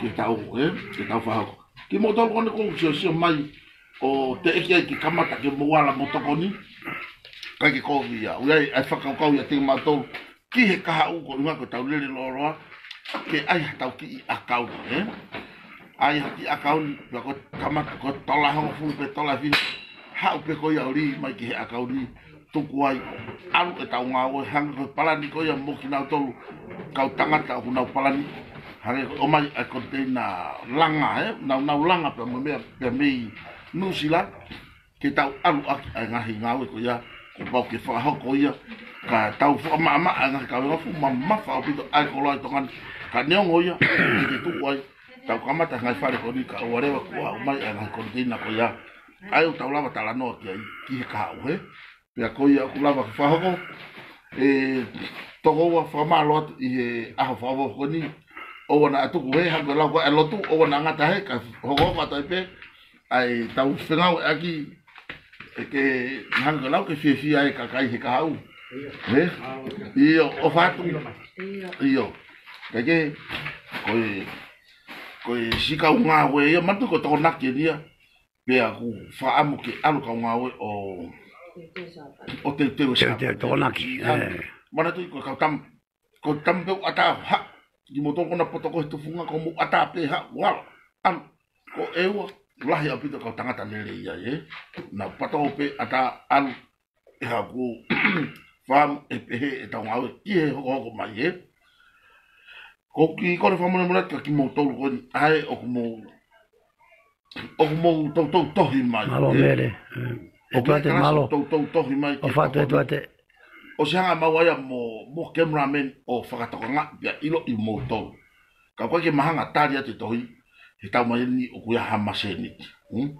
ke tau, ē, ke tau fakahoko. Kimoutolu ko eni ʻoku siosio mai, ʻo teʻeki ai ke kamata ke mou ala mo tokoni, ʻikai ke kovi ia. ʻOku ʻi ai ʻa e fakakaukau ʻiate kimautolu ki he kahaʻu ko e ʻuhinga ko ʻetau lele lōloa, ke ʻai haʻatau kiʻi ʻakauni, ē? ʻAi ha kiʻi ʻakauni, pea ko e kamata ko e tola hongofulu pe tola fiha, haʻu pē ko ia ʻo lī mai ki he ʻakauni, tuku ai, ʻalu ʻetau ngāue, hangē ko e palani ko ia mo kinautolu kau tangata ʻoku nau palani, hangē ko e ʻomai ʻa e koniteina langa, ē? Nau, nau langa pea mo e meʻa, pea mei Nuʻusila, ke tau ʻalu ʻaki ʻa e ngaahi ngāue ko ia, kuo pau ke fakahoko ia, ka tau fakamaʻamaʻa ʻa e ngaahi kavenga fuʻu mamafa ʻaupito ʻa e koloa ʻi Tonga ni, ka neongo ia, ʻikai ke tuʻu ai, tau kamata ngaahi fale ko eni ka ʻoua leva kuo ʻomai ʻa e ngaahi koniteina ko ia, ʻa ia ʻoku tau lava talanoa ki ai, ki he kahaʻu, ē? Pea ko ia ʻoku lava ke fakahoko, ē, tokoua fakamālō atu ʻi he ʻaho fakaʻofoʻofa ko eni, ʻoua naʻa tuku hē, hangē ko e lau ko ē ʻa e lotu, ʻoua naʻa ngata hē, ka hokohoko atu ai pē, ʻa ʻetau fengāueʻaki, ē, ke hangē ko e lau ke fiefia e kakai he kahaʻu. Ē? ʻIo, ʻofa atu. ʻIo. Kae kehe, ko e, ko e siʻi kau ngāue ia, manatu ko e Tokonaki eni ia, pea ʻoku fakaʻamu ke ʻalu kau ngāue ʻo, ʻo teuteu e Sāpate. Teuteu, Tokonaki, ē. Manatuʻi ko e kau tam-, ko e tama pē ʻoku ʻatā haʻu, kimoutolu ko ena poto ko e tufunga ko mou ʻatā pē haʻu, ʻalu. ʻAlu, ko e ua, lahi ʻaupito kau tangata lelei ai, ē. Nau pato pē ʻatā ʻalu, ʻe haku fam e pehē ʻetau ngāue ki he hokohoko mai, ē. Ko e kiʻi kole fakamolemole atu kia kimoutolu ko eni, ʻa ē ʻoku mou, ʻoku mou toutou tohi mai, Mālō ē. Mele, ē. ʻOku ʻEtuate, mālō. Toutou tohi mai ke ʻOfa atu, tokoni. ʻEtuate. ʻOsi hanga maua ia mo, mo cameraman ʻo fakatokangaʻi pea ʻiloʻi moutolu. Ka ʻoku ʻikai ke ma hanga tali atu e tohi, he tau mai eni ʻoku ʻi ai ha masēniti. Hmm?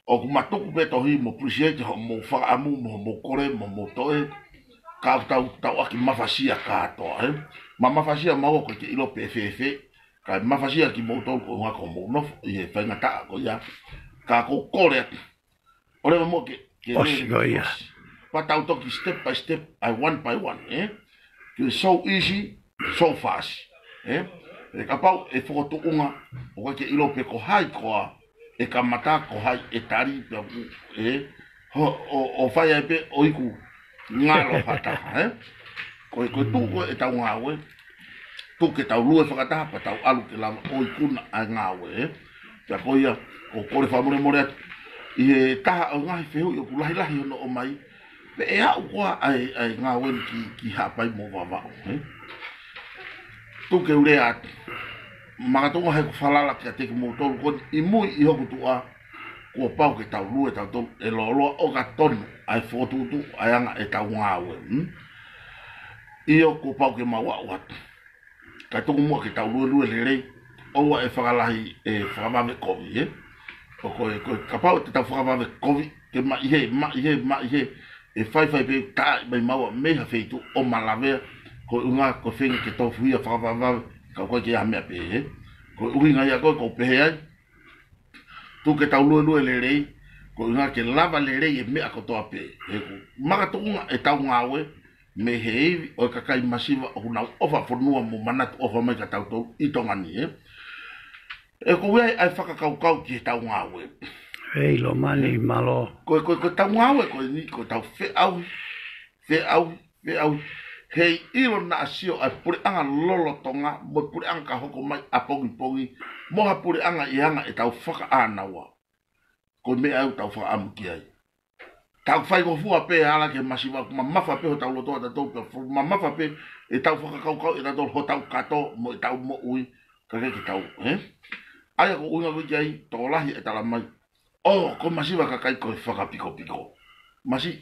ʻOku ma tuku pē tohi mo appreciate hoʻomou fakaʻamu, mo hoʻomou kole, mo hoʻomou toe. Ka ʻoku tau, tau ʻaki mafasia kātoa, ē? Ma mafasia maua ʻoku ʻikai ke ʻilo pe fēfē, kae mafasia kimoutolu ko e ʻuhinga ko hoʻomou nofo ʻi he faingataʻa ko ia. Ka ʻoku ou kole atu. ʻOleva mo ke, ke ʻOsi lele ko ia. ʻOsi. Pea tau toki step by step, ʻai one by one, ē? Ke so easy, so fast, ē? ʻE kapau ʻe fokotuʻunga, ʻoku ʻikai ke ʻilo pe ko hai koā ʻe kamata, ko hai ʻe tali, pea ʻoku, ē? Ho-, ʻo, ʻo fai ai pē ʻo iku ngalo ha taha, ē? Ko e, ko e tuʻu ko ē ʻetau ngāue, tuku ke tau lue fakataha, pea tau ʻalu ke lava ʻo ikuna ʻa e ngāue, ē? Pea ko ia, ʻoku ou kole fakamolemole atu, ʻi he taha ʻo e ngaahi fehuʻi ʻoku lahilahi hono ʻomai, pe ʻe aʻu koā ʻa e, ʻa e ngāue ni ki, ki Haʻapai mo Vavaʻu, ē? Tuku ke u lea atu. Makatuʻunga he ʻoku falala kiate kimoutolu ko eni ʻi mui ʻi hoku tuʻa, kuo pau ke tau lue tautolu ʻe lōloa ʻo ka tonu ʻa e fokotuʻutuʻu ʻa e anga ʻetau ngāue, hmm? ʻIo, kuo pau ke mau aʻu atu. Kae tuku muʻa ke tau luelue lelei, ʻoua ʻe fakalahi ʻe fakavave kovi, ē? ʻO ko e, ko e kapau te tau fakavave kovi, ke maʻi hē, maʻi hē, maʻi hē, ʻe faifai pē taaʻi mai maua mei ha feituʻu ʻo ma lavea, ko e ʻuhinga ko e feinga ke tofuhia fakavavevave, ka ʻoku ʻikai ke ʻi ai ha meʻa pehē, ē? Ko e ʻuhinga ia ko ē ʻoku ou pehē ai, tuku ke tau luelue lelei, ko e ʻuhinga ke lava lelei e meʻa kotoa pē. He ʻoku makatuʻunga ʻetau ngāue, mei he ivi ʻo e kakai masiva ʻoku nau ʻofa fonua mo manatu ʻofa mai kia tautolu ʻi Tonga ni, ē. ʻOku ou ʻi ai ʻa e fakakaukau ki heʻetau ngāue. Hei, Lomani, mālō. Ko e, ko e, ko ʻetau ngāue ko eni, ko ʻetau feʻauhi, feʻauhi, feʻauhi. Heiʻilo naʻa sio ʻa e puleʻanga lolotonga, mo e puleʻanga ka hoko mai ʻapongipongi, mo ha puleʻanga ʻi he anga ʻetau fakaʻānaua. Ko e meʻa ʻoku tau fakaʻamu ki ai. Tau faingofua pē ala ki he masiva, mamafa pē hotau loto ʻatautolu pē, fu-, mamafa pē ʻetau fakakaukau ʻatautolu hotau kato mo ʻetau moʻui, ka ʻikai ke tau, ē? ʻA ia ko e ʻuhinga ko ē ki ai, tokolahi e tala mai. ʻO, ko masiva kakai ko e fakapikopiko. Masi,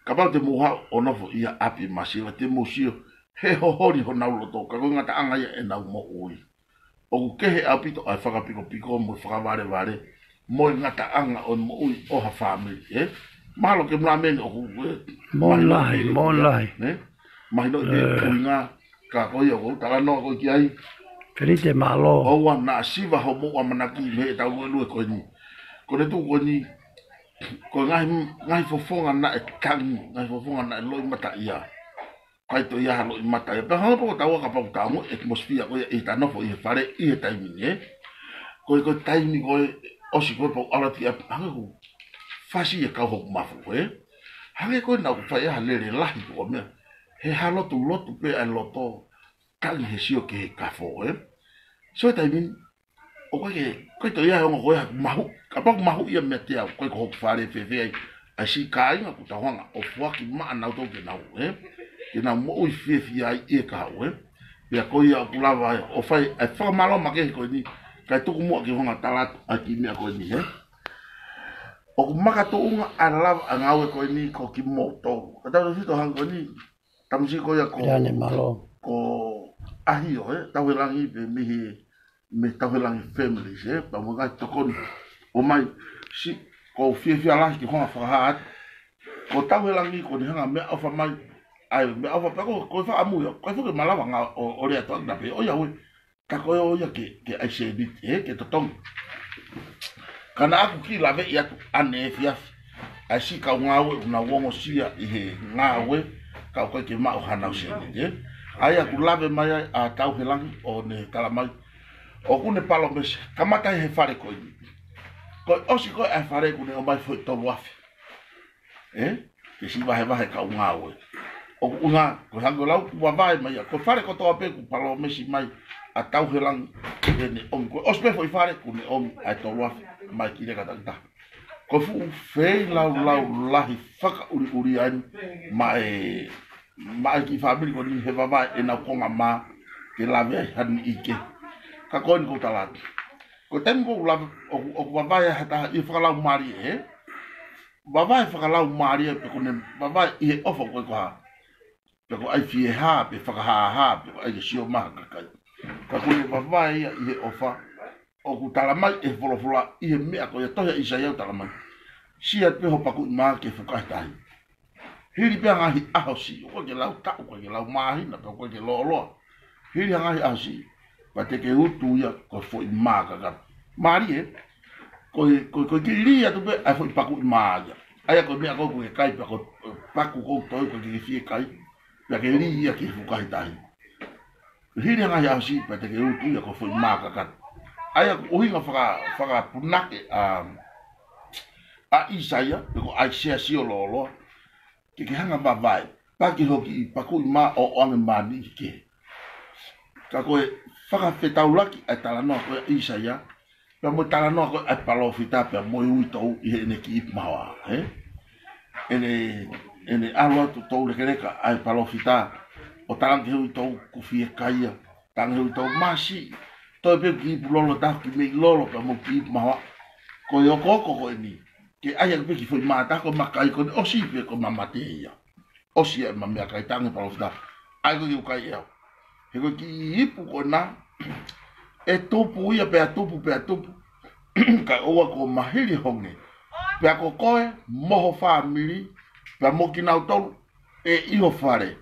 kapau te mou haʻu ʻo nofo ia ʻapi masiva te mou sio, he hoholi honau loto, ka ko e ngataʻanga ia ʻenau moʻui. ʻOku kehe ʻaupito ʻa e fakapikopiko mo e fakavalevale, mo e ngataʻanga ʻo e moʻui ʻo ha fāmili, ē? Mahalo ke mlameni ʻoku, ē? Mo Mahino lahi, ʻe mo ia, lahi. Ē? Mahino ʻe ʻuhinga, ka ko ia ʻoku ou talanoa ko ē ki ai. Felite mālō. ʻOua naʻa siva hoʻomou ʻamanaki mei heʻetau luelue ko eni. Ko e tuʻu ko eni, ko e ngaahi, ngaahi fofonga naʻe tangi, ngaahi fofonga naʻe loʻimataʻia. Kai to ia ha loʻimataʻia. Pea hanga pē ko taua kapau tamu e atmosphere ko ia ʻi he ta nofo ʻi he fale ʻi he taimi ni, ē. Ko e, ko e taimi ko ē ʻosi ko ē pau alati a hanga ku fasi e kau hoku mafu, ē. Hanga ko ē naʻa ku fai ha lele lahi ko e meʻa. He ha lotu lotu pē ʻa e loto, tangi he sio ki he kafo, ē. So e taimi ni, ʻoku ʻikai ke, ʻikai to ia he ongo ko ē ha mahu, kapau mahu ia mea te au, ko e ko hoku fale fēfē ai, ʻa e siʻi kāinga kuo tau hanga ʻo foaki maʻa nautolu ke nau, ē? Ke nau moʻui fiefia ai ʻi he kahaʻu, ē? Pea ko ia ʻoku lava ē, ʻo fai, ʻa e fakamālō makehe ko eni, kae tuku muʻa ke u hanga tala atu ʻa e kiʻi meʻa ko eni, ē? ʻOku makatuʻunga ʻa e lava ʻa e ngāue ko eni ko kimoutolu. Ka tau fito hanga ko eni, tamusi ko ia ko Leane mālō. Ko ʻAhio, ē? Tauhelangi pē mei he mei Tauhelangi Families, ē, pea mo e ngaahi tokoni. ʻOmai, siʻi, ʻoku ou fiefia lahi ke u hanga fakahā atu. Ko Tauhelangi ko ʻene hanga meʻaʻofa mai, ʻa e meʻaʻofa pē ko, ko e fakaʻamu ia, ko e fuke malava ngā ʻo, ʻo lea toʻa na pē, ʻo ia ue, ka ko e ʻo ia ke, ke ʻai sēniti, ē, ke totongi. Ka naʻa ku kiʻi laveʻi atu ʻaneefiafi, ʻa e siʻi kau ngāue, ʻoku nau ongosia ʻi he ngāue, ka ʻoku ʻikai ke maʻu hanau sēniti, ē. ʻA ia ʻoku lave mai ai ʻa Tauhelangi ʻo ne tala mai, ʻoku ne palōmesi, kamata he fale ko eni. Ko e ʻosi ko ē ʻa e fale ʻoku ne ʻomai foʻi tolu afe. Ē? Ke siʻi vahevahe kau ngāue. ʻOku ʻuhinga, ko e hangē ko e lau ʻoku vavae mai ia. Ko e fale kotoa pē ʻoku palōmesi mai ʻa Tauhelangi ʻe ne ʻomi. Ko e ʻosi pē foʻi fale ʻoku ne ʻomi ʻa e tolu afe mai ki he katakata. Ko e fuʻu feilaulau lahi fakaʻuliʻulia eni maʻa e maʻa e kiʻi fāmili ko eni he vavae ʻenau konga mā ke lave ai ha niʻihi kehe. Ka ko eni ʻoku ou tala atu. Ko e taimi ʻoku lave, ʻoku, ʻoku vavae ai ha taha ʻi he fakalaumālie, ē? Vavae fakalaumālie pe ko ʻene vavae ʻi he ʻofa ko e ko ha. Pe ko e ʻai fiehā, pe fakahāhā, pe ko e ʻai ke sio mai ha kakai. Ka ko ʻene vavae ia ʻi he ʻofa, ʻoku tala mai ʻe he folofola ʻi he meʻa ko ia tohi ʻa ʻĪsaia ʻoku tala mai. Sio atu pē ho pakuʻi mā ki he fukahi tahi. Hili pē ha ngaahi ʻaho siʻi, ʻoku ʻikai ke lau taʻu, ʻoku ʻikai ke lau māhina, pea ʻoku ʻikai ke lōloa. Hili ha ngaahi ʻaho siʻi, pea te ke utu ia ko e foʻi mā kakato. Mālie, ko e, ko e, ko e kiʻi lī atu pē, ʻa e foʻi pakuʻi mā ia. ʻA ia ko e meʻa ko ē ʻoku ke kai, pea ko e paku ko ē ʻoku toe ʻoku ke fie kai, pea ke lī ia ki he fukahi tahi. Hili ha ngaahi ʻaho siʻi pea te ke utu ia ko e foʻi mā kakato. ʻA ia ko e ʻuhinga faka-, fakapunake ʻa, ʻa ʻĪsaia, pe ko ʻAisea sio lōloa, ke ke hanga vavae, pea ke hoki ʻi pakuʻi mā ʻo ʻoange mā niʻihi kehe. Ka ko e fakafetaulaki ʻa e talanoa ko ē ʻa ʻĪsaia, pea mo e talanoa ko ē ʻa e palōfita, pea mo e uitou ʻi heʻene kiʻi ipu mahoa, ē? ʻEne, ʻene ʻalu atu toulekeleka ʻa e palōfita, ʻo talaange ki he uitou ʻoku fie kai ia, talaange ki he uitou māsiʻi, toe pē kiʻi ipu lolo taha ki mei lolo pea mo e kiʻi ipu mahoa, ko e okooko ko eni, ke ʻai ake pē kiʻi foʻi mā taha ko e makai ko eni ʻosi pē ko e mamate ia. ʻOsi ia ʻema meʻakai, talaange palōfita. ʻAi ko e kiʻi kai ʻe au. He ko e kiʻi ipu ko ena, ʻe tupu ia pea tupu pea tupu. Kae ʻoua kuo mahili honge. Pea ko koe, mo ho fāmili, pea mo kinautolu, ʻe ʻi ho fale.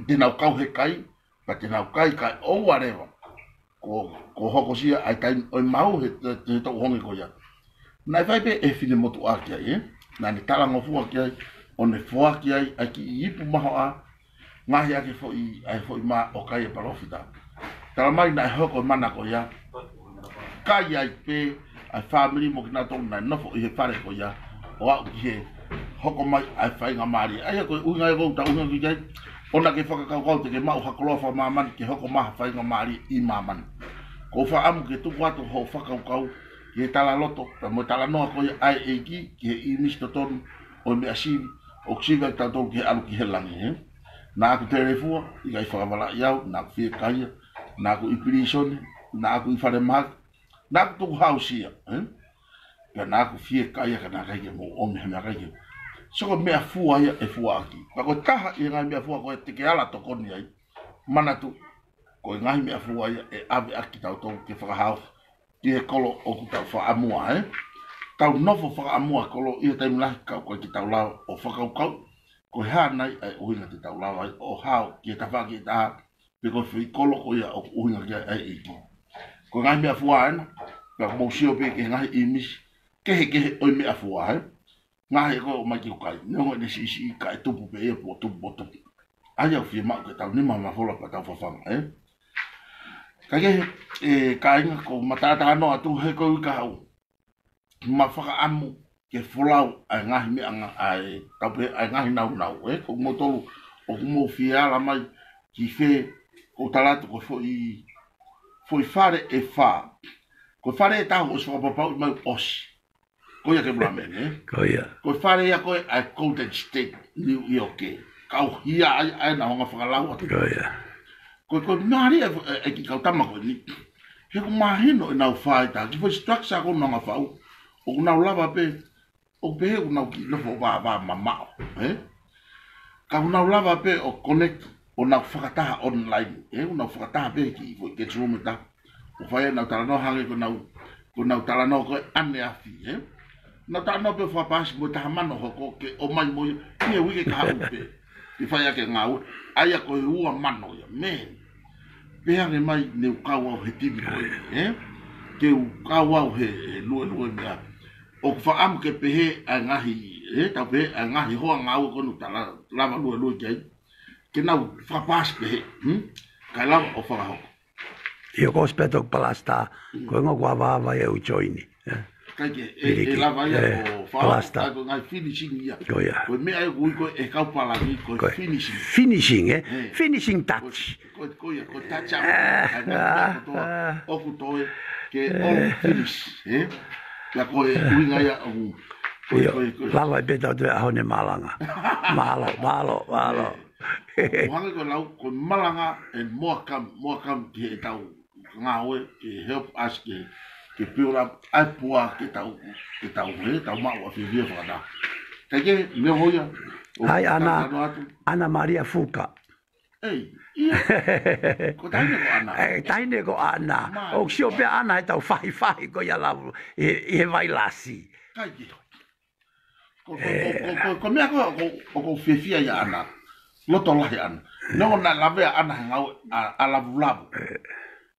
Te nau kau he kai, pea te nau kai kae ʻoua leva kuo, kuo hokosia ʻa e taimi ʻo e maʻu he, he, he toʻu honge ko ia. Naʻe fai pē ʻe he finemotuʻa ki ai, ē? Naʻa ne talangofua ki ai, ʻo ne foaki ai ʻa e kiʻi ipu mahoa, ngaohi ʻaki e foʻi, ʻa e foʻi mā ʻo kai ʻe he palōfita. Tala mai naʻe hoko e mana ko ia. Kai ai pē, ʻa e fāmili mo kinautolu naʻe nofo ʻi he fale ko ia, ʻo aʻu ki he hoko mai ʻa e faingamālie. ʻA ia ko e ʻuhinga ia ʻoku ou tauhi ki ai, ʻoua ke fakakaukau te ke maʻu ha koloa fakamāmani ke hoko mai ha faingamālie ʻi māmani. ʻOku ou fakaʻamu ke tuku atu hoʻo fakakaukau ki he talaloto, pea mo e talanoa ko ia ʻa e ʻEiki, ki he ʻīmisi totonu ʻo e meʻa sivi, ʻoku sivi ai kitautolu ki he ʻalu ki he langi, ē? Naʻa ku telefua, ʻikai fakavalaʻi au, naʻa ku fiekaia, naʻa ku ʻi pilīsone, naʻa ku ʻi falemahaki, naʻa ku tukuhausia, ē? Pea naʻa ku fie kai ia ka naʻe ʻikai ke mou ʻomi ha meʻakai ke. So ko e meʻafua ia ʻe fuaʻaki. Pea ko e taha ʻi he ngaahi meʻafua ko ē te ke ala tokoni ai. Manatu, ko e ngaahi meʻafua ia ʻe ʻave ʻaki tautolu ke fakahaofi ki he kolo ʻoku tau fakaʻamua, ē? Tau nofo fakaʻamua kolo ʻi he taimi lahi ka ʻoku ʻikai ke tau lava ʻo fakakaukau ko e hā nai ʻa e ʻuhinga te tau lava ai ʻo hao ki he tafaʻaki ʻe taha, pe ko e foʻi kolo ko ia ʻoku ʻuhinga ki ai ʻa e ʻEiki. Ko e ngaahi meʻafua ena, pea mou sio pē ki he ngaahi ʻīmisi kehekehe ʻo e meʻafua, ē? Ngaahi ʻe ko ē ʻomai ke u kai, neongo ʻene siʻisiʻi ka ʻe tupu pē ia, po tupu, po tupu. ʻAi au fie maʻu ke tau nima mafola pea tau fafanga, ē? Ka ke, ē, kāinga, ko e mataʻatā noa atu he ko e uike kahaʻu. Ma fakaʻamu ke folau ʻa e ngaahi meʻa nga-, ʻa e, tau pehē ʻa e ngaahi naunau, ē? Ko moutolu ʻoku mou fie ala mai ki fē, ko e tala atu ko e foʻi, foʻi fale ʻe fā. Ko e fale ʻe taha ʻosi fakapapauʻi mai ʻosi. Ko ia ke mula mene, ē? Ko ia. Ko e fale ia ko ē ʻa e Golden State New York, ē. Kau hia ai, ʻa ē naʻa nau hanga fakalau atu. Ko ia. Ko e, ko e meʻa ʻa e, ʻa e kiʻi kau tama ko eni. He ʻoku mahino ʻenau fai tā, kiʻi foʻi structure ko ē naʻa nau hanga fau. ʻOku nau lava pē, ʻoku pehē ʻoku nau kiʻi nofo vāvā mamaʻo, ē? Ka ʻoku nau lava pē ʻo connect, ʻo nau fakataha online, ē? ʻOku nau fakataha pē ki he foʻi chat room ʻe taha. ʻO fai ʻenau talanoa hangē ko ʻenau, ko ʻenau talanoa ko ē ʻaneafi, ē? Nau talanoa pē fakapaasi mo e taha mano hoko ke ʻomai mo ia, ʻi he uike kahaʻu pē. Ke fai ʻaki e ngāue, ʻa ia ko e ua mano ia, man. Pehē ange mai ne u kau au he timi ko ē, ē? Ke u kau au he, he luelue meʻa. ʻOku fakaʻamu ke pehē ʻa e ngaahi, ē? Tau pehē ʻa e ngaahi hoa ngāue ko ē naʻa ku tala, lava luelue ki ai. Ke nau fakapaasi pehē, hmm? Kae lava ʻo fakahoko. ʻIo, ko e hospital palasta, ko e ngaahi kuo avaava ia ʻo join, ē? Kae ke, ʻe, ʻe lava ia ē, ʻo fakahoko, palasta. Kae ko e ngaahi finishing ia. Ko ia. Ko e meʻa ē ʻoku ui ko ē ʻe he kau palani, ko e finishing. Finishing, ē? Ē. Finishing touch. Ko e, ko e, ko e touch up. Ē, ʻa e ngaahi meʻa kotoa, ʻoku toe ke ʻo finish, ē? Pea ko e ʻuhinga ia ʻoku, ko e, ʻio, ko e, ko e. Lava ʻe pē tau toe ʻaho ni malanga. Mālō, mālō, mālō. ʻOku hangē ko e lau, ko e malanga and more come, more come ki heʻetau ngāue, ke help us ke, ke build up ʻa e pua ke tau, ke tau, he, tau maʻu ʻa e fiefia fakataha. Kae kehe, meʻa hoia, ʻo ʻAi, ʻAna, talanoa atu. ʻAna Maria Fuka. ʻEi, ʻio. Ko e taʻahine ko ʻAna. ʻE, taʻahine ko ʻAna. Mai. ʻOku sio pē ʻAna heʻetau fahifahi ko ia lava, ʻi, ʻi he vailasi. Kae kehe. Ko, ko, ko, ko, ko, ko e meʻa ko, ko, ko, ko e fiefia ia ʻAna. Loto lahi ʻAna. Neongo naʻe lavea ʻAna he ngāue ʻa, ʻa Lavulavu.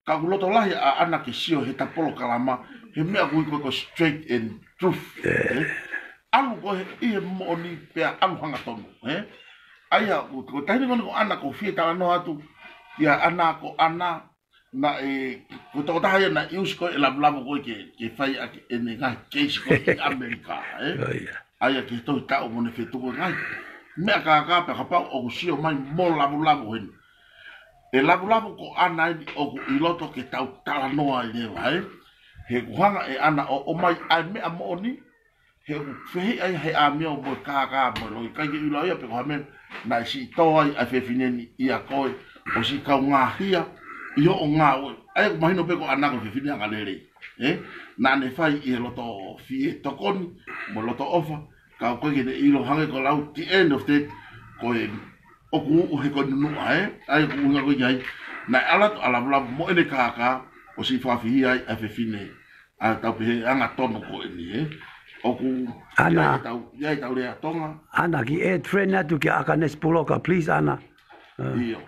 Ka ʻoku loto lahi ʻa ʻAna ke sio heʻeta polokalama, he meʻa ʻoku ui ko e ko e straight and truth. ʻE? ʻAlu ko ē ʻi he moʻoni pea ʻalu hangatonu, ē? ʻA ia, ko, ko e taʻahine ko eni ko ʻAna ʻoku ou fie talanoa atu, kia ʻAna ko ʻAna, naʻe, ko e tokotaha ia naʻe ʻusi ko ē ʻe Lavulavu ko ē ke, ke fai ʻaki ʻene ngaahi keisi ko ē ʻi ʻAmelika, ē? Ko ia. ʻA ia ki he Tohi Taʻu mo ʻene fetuku ngaahi meʻa kākā pea kapau ʻoku sio mai mo Lavulavu heni. ʻE Lavulavu ko ʻAna eni ʻoku ʻi loto ke tau talanoa ai leva, ē? He ʻoku hanga ʻe ʻAna ʻo, ʻomai ʻa e meʻa moʻoni, he ʻoku fehiʻa ia he ʻāmio mo e kākā mo e loi, ʻikai ke ʻilo ia pe ko e hā e meʻa naʻe siʻi tō ai ʻa e fefine ni ʻia koe, ʻo siʻi kaungāhia ʻi hoʻo ngāue. ʻA ia ʻoku mahino pē ko ʻAna ko e fefine angalelei. Ē? Naʻa ne fai ʻi he loto fie tokoni, mo e loto ʻofa, ka ʻoku ʻikai ke ne ʻilo hangē ko e lau the end of that, ko e ʻoku uʻu he ko e nunuʻa, ē? ʻA ia ʻoku ʻuhinga ko ē ki ai, naʻe ʻalu atu ʻa Lavulavu mo ʻene kākā, ʻo siʻi fakafihia ai ʻa e fefine, ʻa e tau pehē angatonu ko eni, ē? ʻOku ʻAna. ʻI ai ʻetau, ʻi ai ʻetau lea Tonga. ʻAna kiʻi add friend atu kia ʻAkanesi Puloka, please, ʻAna. ʻIo.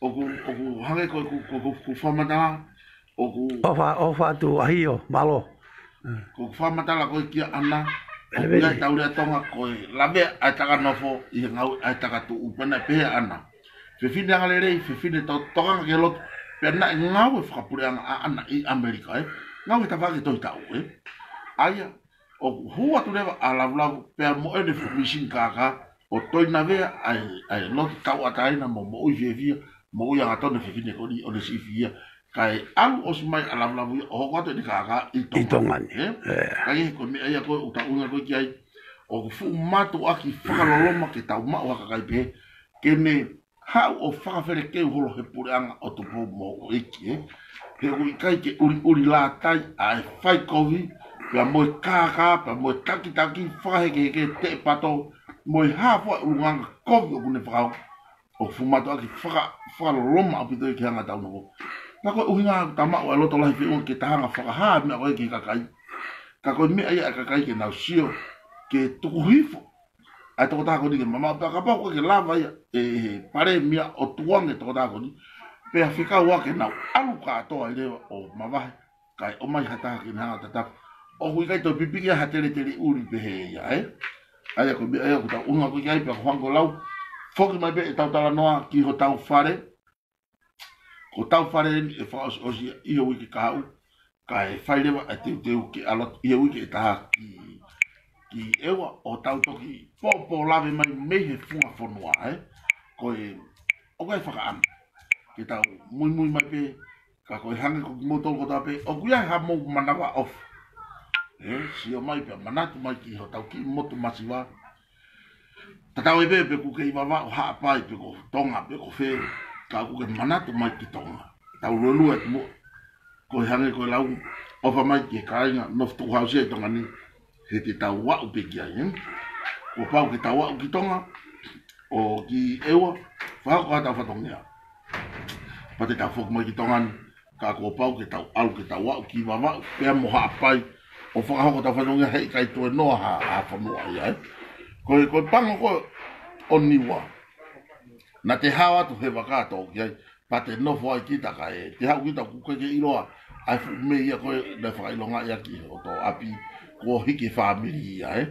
ʻOku, ʻoku hangē ko, ko, ko, ko, ko e fakamatala, ʻoku ʻOfa, ʻofa atu ʻAhio, mālō. Ko e fakamatala ko ē kia ʻAna, ʻoku ʻi ai ʻetau lea Tonga ko e lavea ʻa e taka nofo ʻi he ngāue ʻa e taka tuʻu, pea naʻe pehē ʻe ʻAna. Fefine angalelei, fefine to-, tokanga ki he lotu, pea naʻe ngāue fakapuleʻanga ʻa ʻAna ʻi ʻAmelika, ē? Ngāue he tafaʻaki Tohi Taʻu, ē? ʻA ia, ʻoku hū atu leva ʻa Lavulavu, pea mo ʻene fuʻu mīsini kākā, ʻo toe lavea ʻa e, ʻa e lotu tauʻatāina mo moʻui fiefia, moʻui angatonu e fefine ko eni ʻo ne siʻi fihia, kae ʻalu ʻosi mai ʻa Lavulavu ia, ʻo hoko atu ʻene kākā ʻi Tonga. ʻI Tonga ni. Ē? Ē. Ka ʻi he ko e meʻa ia ko ē ʻoku tau ʻuhinga ko ē ki ai, ʻoku fuʻu mātuʻaki fakaloloma ke tau maʻu ha kakai pehē, ke ne haʻu ʻo fakafelekeu holo he puleʻanga ʻo Tupou mo ʻEiki, ē. He ʻoku ʻikai ke ʻuliʻuli lātai ʻa e fai kovi, pea mo e kākā, pea mo e takitaki, fakahekeheke, teʻepato, mo e hā fua e ʻulungaanga kovi ʻoku ne fakahoko, ʻoku fuʻu mātuʻaki faka-, fakaloloma ʻaupito ia ke hanga ʻo tau nofo. Pea ko e ʻuhinga ʻoku tau maʻu ʻa e loto lahi feʻunga ke tau hanga ʻo fakahā e meʻa ko ē ki he kakai. Ka ko e meʻa ia ʻa e kakai ke nau sio, ke tuku hifo ʻa e tokotaha ko eni ke mamaʻo, pea kapau ʻoku ʻikai ke lava ia ʻe he palēmia ʻo tukuange e tokotaha ko eni, pea fekau ā ke nau ʻalu kātoa ai leva ʻo mavahe, kae ʻomai ha taha ke ne hanga ʻo tatapu. ʻOku ʻikai toe pipiki ai ha teletele ʻuli pehē ia, ē? ʻA ia ko e meʻa ia ʻoku tau ʻuhinga ko ē ki ai, pea ko e hangē ko e lau, foki mai pē ʻetau talanoa ki hotau fale, ko hotau fale eni ʻe fakaʻosiʻosi ia ʻi he uike kahaʻu, kae fai leva e teuteu ke ʻalu atu ʻi he uike ʻe taha ki, ki ʻEua ʻo tau toki pōpō lave mai mei he funga fonua, ē? Ko e, ʻoku ʻi ai e fakaʻamu ke tau muimui mai pē, ka ko e hangē ko kimoutolu kotoa pē, ʻoku ʻi ai hamou manavaʻofa, ē? Sio mai pea manatu mai ki hotau kiʻi motu masiva. Tatau ai pē pe ʻoku ke ʻi Vavaʻu, Haʻapai, pe ko Tonga, pe ko fē, ka ʻoku ke manatu mai ki Tonga. Tau luelue atu muʻa. Ko e hangē ko e lau, ʻofa mai ki he kāinga nofo tukuhausia ʻi Tonga ni, he te tau aʻu pē ki ai, ē? Kuo pau ke tau aʻu ki Tonga, ʻo ki ʻEua, fakahoko ʻetau fatongia. Pea te tau foki mai ki Tonga ni, ka kuo pau ke tau ʻalu, ke tau aʻu ki Vavaʻu, pea mo Haʻapai, ʻo fakahoko ʻetau fatongia, heʻikai toe noa ha, ha fonua ia, ē? Ko e, ko e pango ko ē ʻo Niua, naʻa te hao atu he vaka ʻo tō ki ai, pea te nofo ai kita kae, te haʻu kita ʻoku ʻikai ke ʻiloa ʻa e fuʻu meʻa ia ko ē naʻe fakaʻilongaʻi ʻaki ʻe hoto ʻapi, kuo hiki e fāmili ia, ē?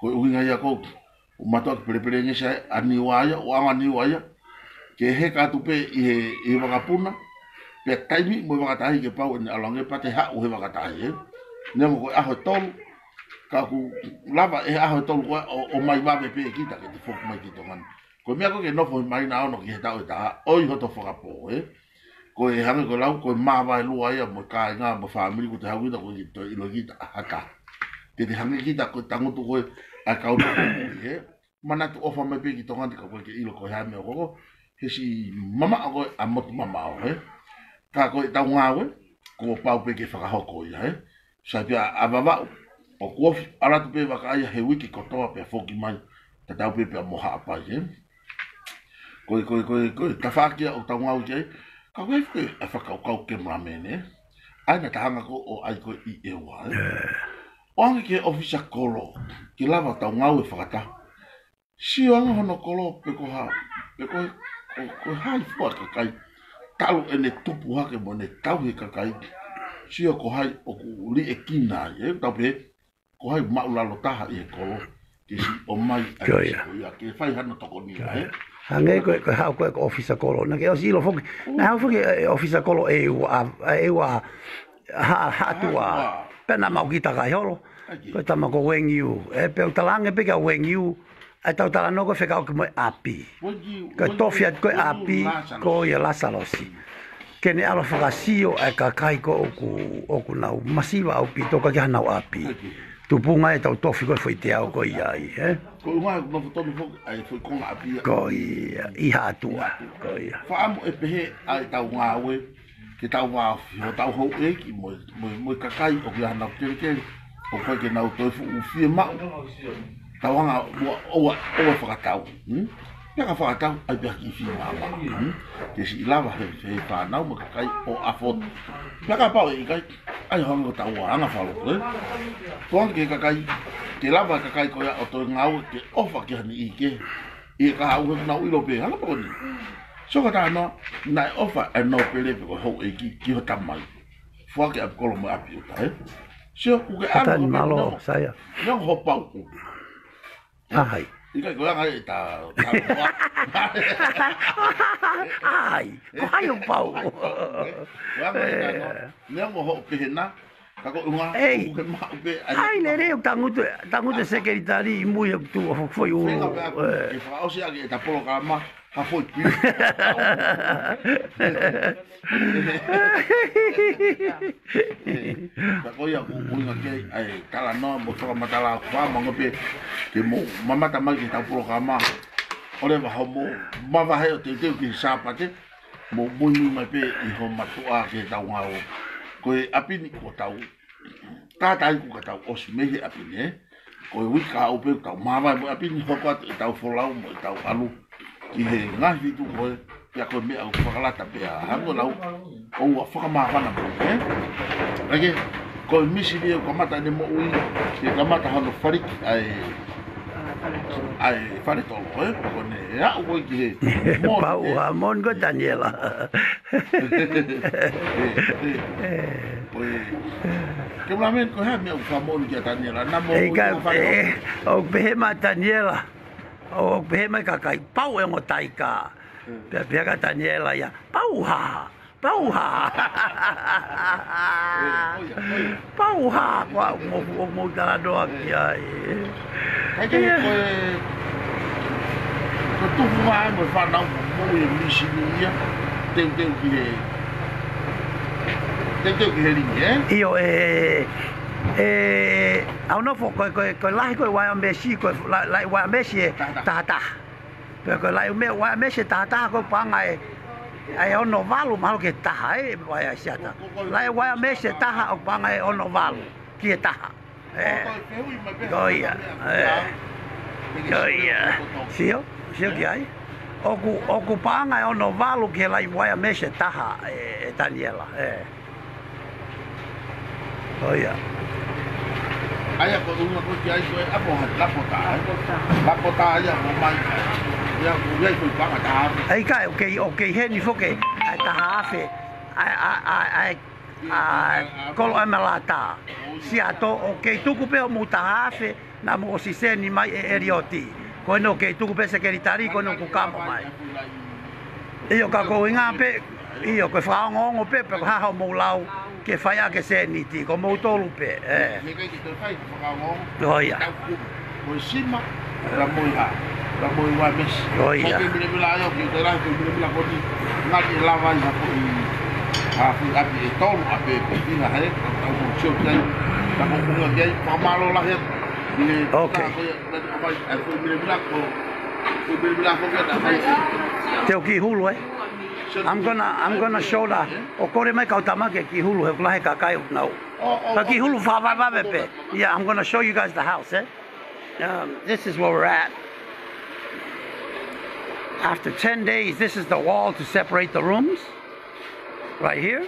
Ko e ʻuhinga ia ʻoku ou mātuʻaki pelepelengesi ai ʻa Niua ia, ʻo ʻaonga Niua ia, ke heka atu pē ʻi he, ʻi he vakapuna, pea taimi mo e vakatahi ke pau ʻene ʻalu ange, pea te haʻu he vakatahi, ē? Neongo ko e ʻaho ʻe tolu, ka ʻoku lava ʻe he ʻaho ʻe tolu ko ē ʻo, ʻo ʻomai vave pē kita ke te foki mai ki Tonga ni. Ko e meʻa ko ē ke nofo he māhina ono ki he taʻu ʻe taha, ʻoi hoto fakapō, ē? Ko e hangē ko e lau, ko e māvae lua ia mo e kāinga, mo e fāmili, ko e te haʻu kita, ʻoku ʻikai ke toe ʻilo kita ʻe ha taha. Te te hangē kita ko e tangutu ko ē ʻa e kau tau, ē? Manatu ʻofa mai pē ki Tonga ni ka ʻoku ʻikai ke ʻilo ko e hā e meʻa ʻoku hoko, he siʻi mamaʻo ko ē ʻa e motu mamaʻo, ē? Ka ko ʻetau ngāue, kuo pau pē ke fakahoko ia, ē? Sai pē ʻa Vavaʻu, ʻoku ofi, ʻalu atu pē vaka ia he uike kotoa pea foki mai, tatau pē pea mo Haʻapai, ē? Ko e, ko e, ko e, ko e tafaʻaki ia ʻoku tau ngāue ki ai, ka ʻoku ʻi ai foki e fakakaukau cameraman, ē? ʻA ia naʻa ta hanga ko ē ʻo ʻai ko ē ʻi ʻEua, ē? ʻO ange ki he ʻōfisa kolo, ke lava ʻetau ngāue fakataha. Sio ange hono kolo pe ko ha, pe ko, ko, ko hai fua kakai. Talu ʻene tupu hake mo ʻene tauhi e kakai. Sio ko hai ʻoku liʻekina ai, ē, tau pē, ko hai maʻulalo taha ʻi he kolo. Ke siʻi ʻomai ʻa e Ko ia. Ko ia, ke fai hano tokoni, ē. Hangē ko e, ko e haʻu ko ē ko e ʻōfisa kolo. Naʻa ke ʻosi ʻilo foki. Naʻe haʻu foki e, e ʻōfisa kolo ʻEua, ʻEua ha, ha tua. Haʻatua. Pea naʻa mau kita kai holo. ʻAi ke. Ko e tama ko Weng Yu. ʻE, pea u talaange pē kia Weng Yu. ʻA e tau talanoa ko ē fekauʻaki mo e ʻapi. Weng Yu, Ko e Weng Yu, tofi atu ko e Weng Yu ʻapi, Lazarus. Ko ia Lasarosi. Ke ne ʻalu ʻo fakasio ʻa e kakai ko ē ʻoku, ʻoku nau masiva ʻaupito ka ʻoku ʻikai hanau ʻapi. ʻAi ke. Tupunga ʻetau tofi ko ē foʻi teau ko ia ai, ē? Ko e ʻuhinga ʻoku nofo tonu foki ʻa e foʻi konga ʻapi ia. Ko ia, ʻi Haʻatua. Ko ia. Fakaʻamu ʻe pehē ʻa ʻetau ngāue, ke tau vāofi hotau houʻeiki mo, mo, mo e kakai ʻoku ʻi ai hanau kelekele, ʻoku ʻikai ke nau toe fuʻu fiemaʻu. Tau hanga muʻa ʻo, ʻo fakatau. Hmm? Pea ka fakatau, ʻai pē ha kiʻi fee māmā. Hmm? Ke siʻi lava he, he fānau mo e kakai ʻo afford. Pea kapau ʻe ʻikai, ʻai hanga ʻo tau anga falo, ē? Tukuange ki he kakai, ke lava e kakai ko ia ʻo toe ngāue, ke ʻofa ki ha niʻihi kehe. ʻI he kahaʻu he nau ʻilo pē, hanga pē ko eni. Sio ka taha noa, naʻe ʻofa e nōpele pe ko e houʻeiki ki ho tamai. Foaki ʻapi kolo mo e ʻapi ʻuta, ē? Sio, ʻoku ke Ka ʻalu tani ka pē mālō, neongo, Saia. neongo hoʻo pau ʻuta. ʻAi. ʻIkai ko e anga ē ta, ta, ʻAi, ko hai ʻoku pau. Ko e anga ē ta, ʻE. neongo hoʻo pehē na, ka ko e ʻuhinga, Ei. ʻoku ke maʻu pē, ʻAi, lele, ʻoku tangutu, tangutu sekelitali ʻi mui ʻoku tuʻu ʻo foʻi ʻulu. Fenga pē aku, ʻE. ke fakaʻosi ʻaki ʻeta polokalama, ha foʻi pili. Ka ko ia ʻoku ʻuhinga ki ai ʻa e talanoa mo e fakamatala ʻoku fakamango pē ke mou mamata mai ki heʻetau polokalama. ʻOleva hoʻomou mavahe ʻo teuteu ki he Sāpate, mou muimui mai pē ʻi hoʻo mātuʻa ki heʻetau ngāue. Ko e ʻapi ni kuo tau Tātāʻi kuo ka tau ʻosi mei he ʻapi ni, ē. Ko e uike kahaʻu pē kuo tau māvae mo e ʻapi ni, hoko atu ʻetau folau mo ʻetau ʻalu ki he ngaahi feituʻu ko ē, pea ko e meʻa ʻoku fakalata pea hangē ko e lau ʻoua fakamāfana pē, ē. Ake, ko e misini ʻoku kamata ʻene moʻui, ke kamata hono faliki ʻa e, ʻa e fale tolo, ē. Ko ʻene aʻu ko ē ki he moʻoni, ē. Pau ha moʻoni ko Taniela. Ē, ē. Ko e, ke mula men ko e hā e meʻa ʻoku fakamoʻoni kia Taniela, na mo ʻEi ka, ʻoku fai ē, ʻoku pehē mai Taniela. ʻOku pehē mai kakai, pau e ongo taika. Pea pehē kia Taniela ia, pau ha, pau ha. Ē, ʻo ia, ʻo ia. Pau ha, ko au mo, mo, mo talanoa ki ai. Kai ke, ʻIo. Ko e, ko e tufunga ʻa e mo e fānau mo e misini ia, teuteu ki he, teuteu ki he lingi, ē? ʻIo, ē, ē, au nofo, ko e, ko e, ko e lahi ko e uaea mesi, ko e la-, laʻi uaea mesi ʻe taha taha. Taha taha. Pea ko e laʻi ume-, uaea mesi ʻe taha taha ko e paʻanga ʻe, ʻe ono valu mahalo ki he taha, ē, uaea siata. Laʻi uaea mesi ʻe taha ʻoku paʻanga ʻe ono valu ki he taha. Ē. Ko ia, ē. Ko ia. Sio, sio ki ai. ʻOku, ʻoku paʻanga ʻe ono valu ki he laʻi uaea mesi ʻe taha, ē, ē Taniela, ē. Ko ia. ʻA ia ko e ʻuhinga ko ē ki ai ko e ʻapo ha, lapo tā, ē? Lapo tā. Lapo tā ia ko mai. Ia ko ia ko e paʻanga taha afe. ʻEi ka, ʻoku kei, ʻoku kei heni foki, ʻa e taha afe, ʻa e, ʻa e, ʻa e, ʻa e, ʻa e kolo ʻemalata. Siato, ʻoku kei tuku pē hoʻomou taha afe, naʻa mou ʻosi seni mai ʻe ʻElioti. Ko eni ʻoku kei tuku pē sekelitali, ko eni ʻoku kamo mai. ʻIo ka ko e ʻuhinga pē, ʻio ko e fakaongoongo pē, pe ko e hā hoʻomou lau ke fai ʻaki e sēniti, ko moutolu pē, ē. He kai ke te fai fakaongoongo. ʻO ia. Tau ku, ko e sima, la mo e hā, la mo e uaea mesi. ʻO ia. Ko e milemila ia, ke te lahi, ko e milemila ko eni, ngati e lava ai ha ko i, ha ko i ʻapi ʻe tolu, ʻapi ʻe pina he, ka tau mo sio ki ai, ka mo kunga ki ai, fakamālō lahi atu. ʻOkei. Te u kiʻi hulu, ē? I'm gonna, I'm gonna show the, ʻo kole mai kau tama ke kiʻi hulu, he ʻoku lahi e kakai ʻoku nau. Ka kiʻi hulu fakavavevave pē. Yeah, I'm gonna show you guys the house, eh? Um, this is where we're at. After ten days, this is the wall to separate the rooms. Right here.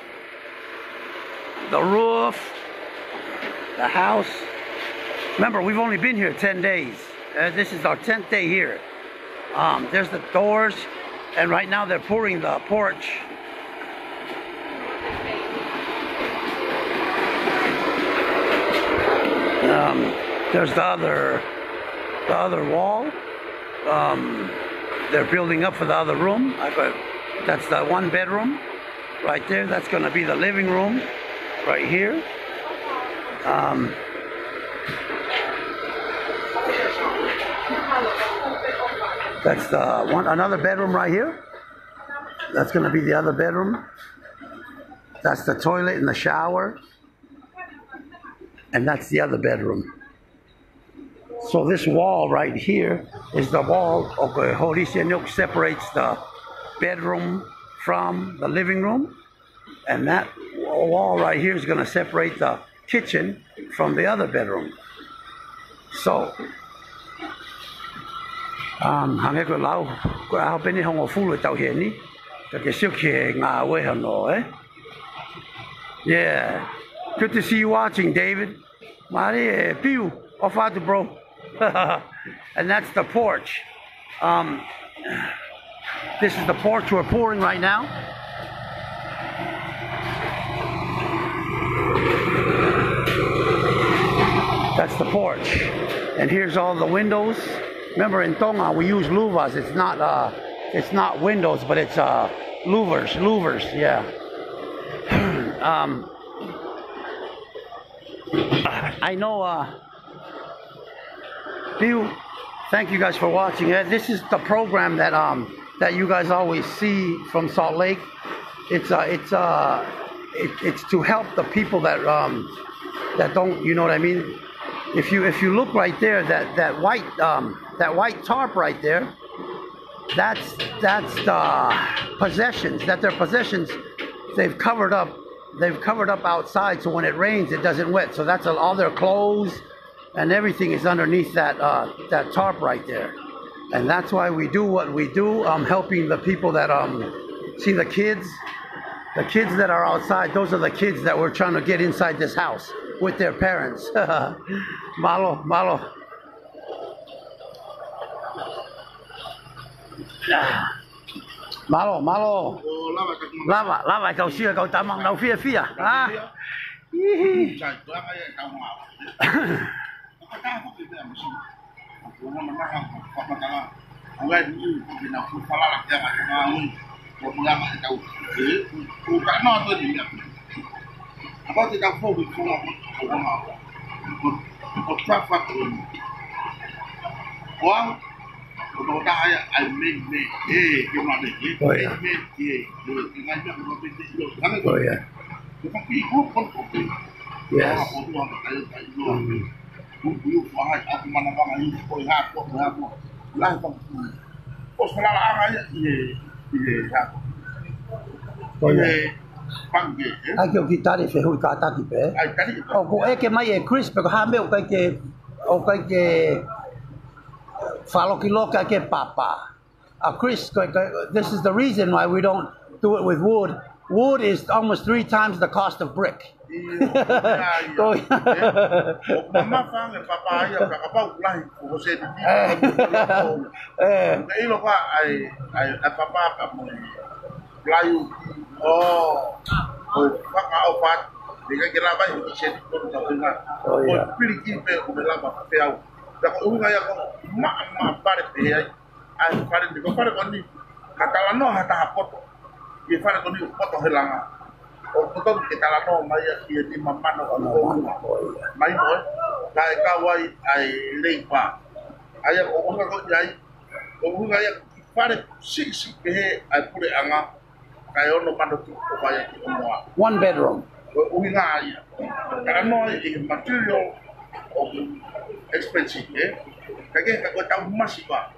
The roof, the house. Remember, we've only been here ten days. Uh, this is our tenth day here. Um, there's the doors, and right now they're pouring the porch. Um, there's the other, the other wall. Um, they're building up for the other room. I got, that's the one bedroom. Right there, that's gonna be the living room right here. Um, that's the one, another bedroom right here. That's gonna be the other bedroom. That's the toilet and the shower. And that's the other bedroom. So this wall right here is the wall, okay, ʻoku holi ʻeni ʻoku separates the bedroom from the living room. And that wall right here is gonna separate the kitchen from the other bedroom. So, um, hangē ko e lau, ko e ʻaho pē ʻeni ʻe hongofulu ʻetau ʻi heni, ka ke sio ki he ngāue hono, eh? Yeah. Good to see you watching, David. Mālie, Piu, ʻofa atu, bro. And that's the porch. Um, this is the porch we're pouring right now. That's the porch. And here's all the windows. Remember, in Tonga, we use luvas. It's not, uh, it's not windows, but it's, uh, louvers, louvers, yeah. Um, I know, uh, Piu, thank you guys for watching. Uh, this is the program that, um, that you guys always see from Salt Lake. It's, uh, it's, uh, it, it's to help the people that, um, that don't, you know what I mean? If you, if you look right there, that, that white, um, that white tarp right there, that's, that's the possessions, that their possessions, they've covered up They've covered up outside, so when it rains, it doesn't wet. So that's all their clothes and everything is underneath that, uh, that tarp right there. And that's why we do what we do. Um, helping the people that, um, see the kids, the kids that are outside. Those are the kids that we're trying to get inside this house with their parents. Mālō, mālō. Mālō, mālō. Lava, lava e kau sio, kau tama, nau fiefia. Ah. Ihi. Oh, yeah. Oh, yeah. Yes. Mm. Oh, yeah. ʻAi ke u kiʻi tali fehuʻi kātaki pē. ʻOku ʻeke mai ʻe Chris pe ko e hā e meʻa ʻoku ʻikai ke, ʻoku ʻikai ke fālokiloki ai ke papa. Uh, Chris, ko, ko, this is the reason why we don't do it with wood. Wood is almost three times the cost of brick. Ia, ia, ia. Ko ia. ʻOku mamafa ange papa ia, ka kapau lahi, ko se ni. Eh. Ka ʻilo ka ai, ai, ai papa ka mo. Lahi, oh, ko fakaʻofa, ʻikai ke lava ʻi se ni ko ka pena. Oh, ia. Ko piliki pē, ko lava pē au. Ka ko unga ia ko, ma, ma, pare pē ai. ʻAi fale ni, ko fale ko eni, ka talanoa ha taha poto. ʻI fale ko eni poto he langa. ʻOku totonu ke talanoa mai ia ki he nima mano ʻo e ʻoua. Mai mo e, ka e kau ai, ʻai leipa. ʻAi ia ko unga ko ʻi ai, ko unga ia fale siksi pehē ʻai puleʻanga. Kae ono mano tuku ko fai ʻaki ʻomoa. One bedroom. Ko e ʻuhinga ia. Talanoa ʻi he material ʻoku expensive, ē? Ka ke ka ko e tau masiva.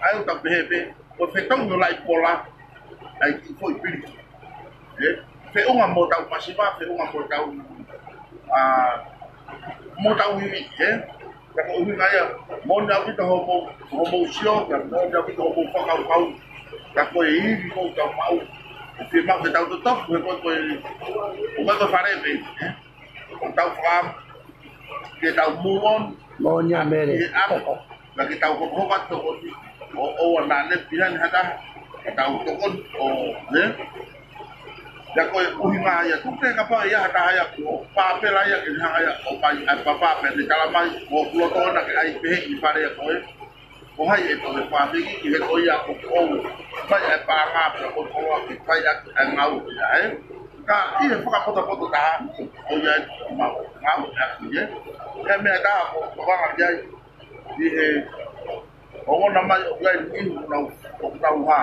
ʻAi ʻo tau pehē pē, ko e fetau no lai pola, ʻai ki foʻi piliki. Ē? Feʻunga mo tau masiva, feʻunga mo tau, ā, mo tau ivi, ē? Ka ko e ʻuhinga ia, moʻoni ʻaupito hoʻomou, hoʻomou sio, ka moʻoni ʻaupito hoʻomou fakakaukau, ka ko e ivi ko tau mau, ʻoku fiemaʻu ke tau totoku, he ko e, ko e, ko e fale pē, ē? Ko tau fakaʻamu, ke tau move on, Moʻoni ʻa Mele. Ke ʻamu, ka ke tau hokohoko atu tokoni, ʻo, ʻoua naʻa ne pihani ha taha, ke tau tokoni, ʻo, ē? Ia ko e ʻuhinga ia, tuku pē kapau ʻe ʻi ai ha taha ia ko pāpela ia ke hanga ia ʻo pai ʻai papa pē ne tala mai, ʻoku loto ʻona ke ʻai pehē ʻi fale ia ko ē. Ko hai ʻe toe pāpeki ki he ko ia ʻoku ou pai ʻai paʻanga pē ko koloa ke pai ʻaki ʻai ngāue ia ē. Ka ʻi he fakapotopoto taha, ko ia ʻe mau ngāue ʻaki ē. Ko e meʻa taha ko, ko vanga ki ai, ʻi he ongona mai ʻoku ʻi ai ni ʻoku nau, ʻoku nau hā.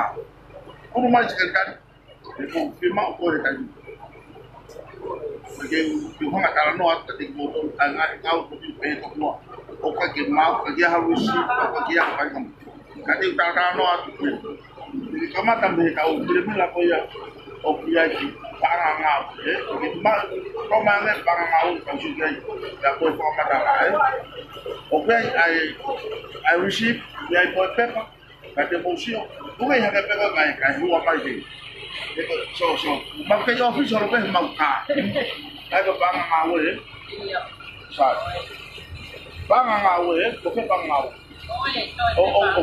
Ulu mai sekelitali, ʻe kou fiemaʻu ko e taimi. Ke u, ke u hanga talanoa atu kiate kimoutolu, ʻa e ngaahi kau ko e pē tokua. ʻOku ʻikai ke mau, ʻikai ke ʻi ai ha uisi, ʻoku ʻikai ke ʻi ai ha fai kamu. Ka te u talanoa atu pē. Ke kamata mei he kau milemila ko ia, ʻoku ʻi ai ki paʻanga ngāue, ē? Ke ma, toma ange paʻanga ngāue, kau sio ki ai, ka ko e fakamatala, ē? ʻOku ʻi ai, ʻai, ʻai receipt, ʻi ai ko e pepa, ka te mou sio, ʻoku ʻi ai hake pē ko e kai, kai hua mai pē. Ē ko, so, so, mau kei ʻōfisi holo pē mau kā. ʻAi ko e paʻanga ngāue, ē? Sai. Paʻanga ngāue, ē? Ko e paʻanga ngāue. ʻO, ʻo, ʻo,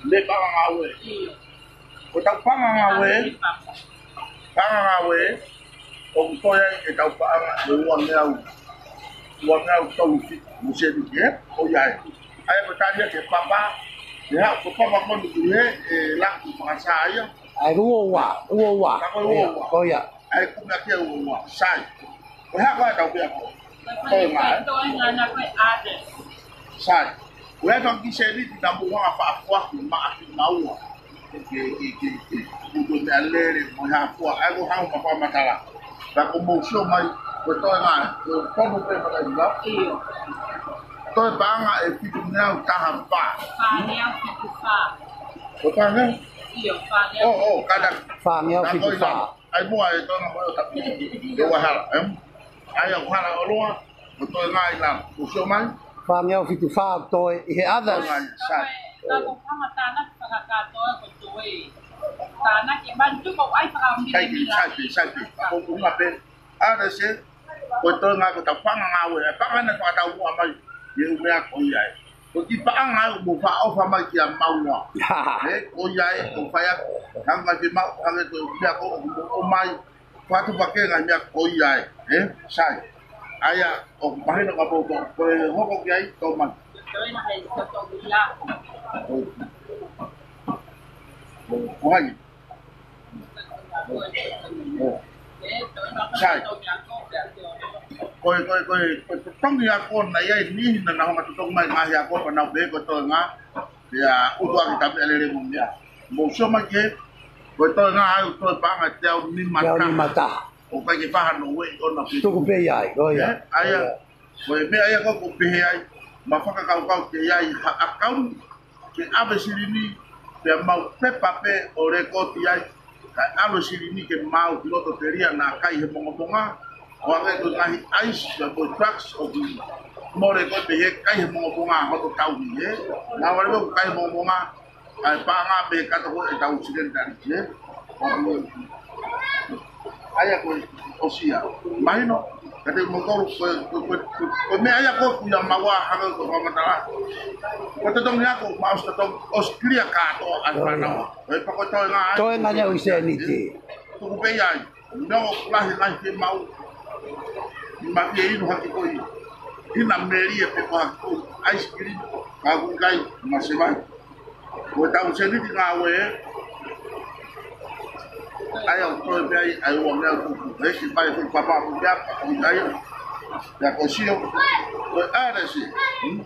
Ne paʻanga ngāue. Ko e tau paʻanga ngāue. Paʻanga ngāue. ʻOku toe ai e tau paʻanga ʻe uangeau. Uangeau tolu fitu mo sēniti, ē? ʻOku ʻi ai. ʻAi ko e tali ia ke papa. ʻE haʻu ko papa moni ki he, ʻe laku fakasā ia. ʻAi ua ua, ua ua. Ka ko e ua ua. ʻOku ʻi ai. ʻAi ko e meʻa kia ua ua. Sai. Ko e hā ko e tau pea ko. Toenga, ē? Toenga na ko e ʻate. Sai. Ko e tau ki sēniti na mou hanga faʻakoa ki maʻa ki maua. Ke, ke, ke, ke, ke, ko e meʻa lele, mo e hā fua, ʻai ko hanga ma fakamatala. Ka ko mou sio mai, ko e toenga, ko e tonu pē mata ila. ʻIo. Toe paʻanga ʻe fitu ngeau taha fā. Fā ngeau fitu fā. Ko e paʻanga? ʻO, ʻo, kātaki. Fāngeau fitu fā. ʻAi muʻa e Toenga mo e ʻOtapi. ʻE ua hala, em? ʻAi ʻoku hala ʻOloa, mo Toenga ʻi lalo. ʻOku sio mai? Fāngeau fitu fā ʻoku toe ʻi he others. Toenga ʻi sai. Sai pē, sai pē. Pako unga pē. ʻAna se, ko e Toenga ko e tau paʻanga ngāue, e paʻanga naʻe fakatau muʻa mai, ʻi he ʻū meʻa ko ia ē. Ko e kiʻi paʻanga ʻoku mou faʻa ʻofa mai kia maua. Ē, ko ia ē, ʻoku fai atu, hangē ko e mau, hangē ko e meʻa ko ē, ʻoku mou ʻomai, fakatuʻupakē ngaahi meʻa ko ia ē, ē, sai. ʻAia, ʻoku mahino kia moutolu, ko e hoko ki ai, tau mai. Ko hai? Sai. Ko e, ko e, ko e, ko e totongi ako naʻe ʻi ai e niʻihi naʻa nau hanga ʻo totongi mai ngaahi ako pea nau pehē ko e Toenga, pea ʻutu ʻaki e meʻa lelei mo e meʻa. Mou sio mai ki he, ko e Toenga ʻa ia ʻoku toe paʻanga teau nima taha. Teau nima taha. ʻOku ʻikai ke faʻa hano ueʻi ʻona pē. Tuku pē ia ai, ko ia. Ē, ʻaia. Ko ia. Ko e meʻa ia ko ē ʻoku pehē ai, ma fakakaukau ke ʻi ai ha ʻakauni ke ʻave silini, pea maʻu pepa pē ʻo lēkooti ai, kae ʻalu e silini ke maau ki loto telia naʻa kai he mongomonga, ʻo hangē ko e ngaahi ice, pea mo e drugs ʻoku mole ko ē pehē kai he mongomonga hoto tauni, ē? Naʻa vale ko ē kai he mongomonga, ʻa e paʻanga pē kato ko ē ʻetau sileni tali, ē? ʻAia ko e ʻosi ia. Mahino, ka te motoro ko e, ko e, ko e, ko e meʻa ia ko ē ʻoku ʻia maua hangē ko e fakamatala. Ko e totongi ako, ma ʻosi totongi, ʻosi clear kātoa ʻa e fānau. Ko e pako Toenga ai. Toenga naʻe ʻi sēniti. Tuku pē ia ai. Nau lahi lahi ke mau. Ma ke inu hake ko ia. Ina melie pē ko hake ko ia. Ice cream. Ka ʻoku ʻikai, ma se vai. Ko e tau sēniti ngāue. ʻAia ʻoku toe pē ai, ʻai ua meʻa ʻoku. He ki pai ko papa ʻoku meʻa, ʻoku ʻai. Pea ko sio. Ko e ʻare si. Hmm?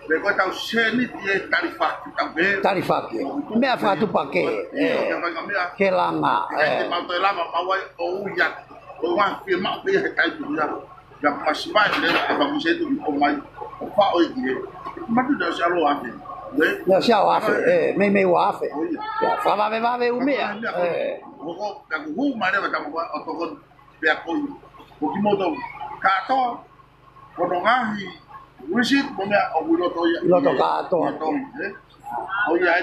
Pea ko e tau sēniti e talifaki, tau pē. Talifaki. Meʻa fakatuʻupakē. ʻIo, ē. Ke fai ngaahi meʻa. Ke langa, ē. Ke mau toe langa, mau ai ʻo ui atu. Ko e ua fie maʻu pē ia he taipu ia. Ia masiva e lea, ʻe fakamuisetu ki ʻomai. ʻO faʻo i ki he. Matu tau sia lo afe. Ē? Ia sia ʻo afe, ē. Meimei ua afe. ʻO ia. Ia, fakavavevave ʻū meʻa. Fakavavevave ʻū meʻa. Ē. ʻO ko, ka ku hū mai leva tamu ʻo tokoni. Pea ko ia. Ko kimoutolu. Kātoa. Ko hono ngaahi receipt mo e meʻa ʻoku ʻi loto ia. ʻI loto kātoa. ʻI loto, ē? ʻOku ʻi ai,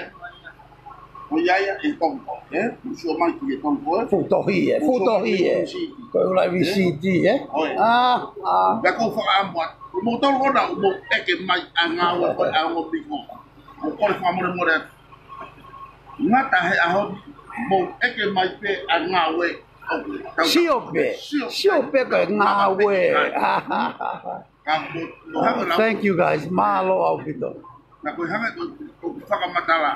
ʻoku ʻi ai e toko, ē? Mou sio mai ki he toko, ē? Fuʻu tohi, ē? Fuʻu tohi, ē? Fuʻu tohi, ē? Ko e ʻū receipt, ē? ʻOi. ʻĀ, ʻā. Pea ʻoku ou fakaʻamu atu. Ko moutolu ʻoku mou ʻeke mai ʻa e ngāue ko ē ʻa e ongo piko. ʻOku ou kole fakamolemole atu. Ngata he ʻaho ni, mou ʻeke mai pē ʻa e ngāue. Sio pē, sio pē ko e ngāue. Thank you guys, mālō ʻaupito. Na ko e hanga ko e fakamatala.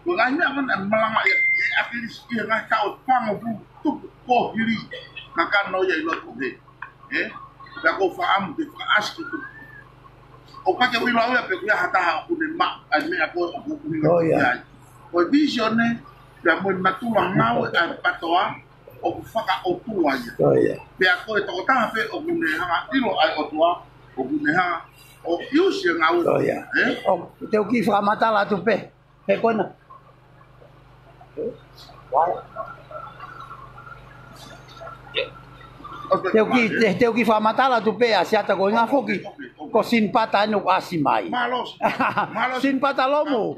Ko e ngaahi meʻa mana malanga ia, e ʻAkilisi ʻi he ngaahi taʻu ʻe fāngofulu tupu ko hili, ka ka no ia ʻi loto he. Ē? Pea ʻoku ou fakaʻamu ke fakaʻasi ki tupu. ʻOku ʻikai ke u ʻilo au ia pe ko e hā ha taha ʻoku ne maʻu ʻa e meʻa ko ē ʻoku ʻuhinga ki ai. Ko e vīsone, pea mo e natula ngāue ʻa e PTOA, ʻoku fakaʻotua ia. Pea ko e tokotaha pē ʻoku ne hanga ʻilo ʻa e ʻOtua, ʻoku ne hanga ʻo ʻiusi e ngāue. Ē? ʻO, te u kiʻi fakamatala atu pē. He ko ena. Te u kiʻi, te, te u kiʻi fakamatala atu pē ʻa Siata ko e ngaahi foki. Ko Sinipata ʻeni ʻoku ʻasi mai. Mālō. Mālō. Sinipata Lomu.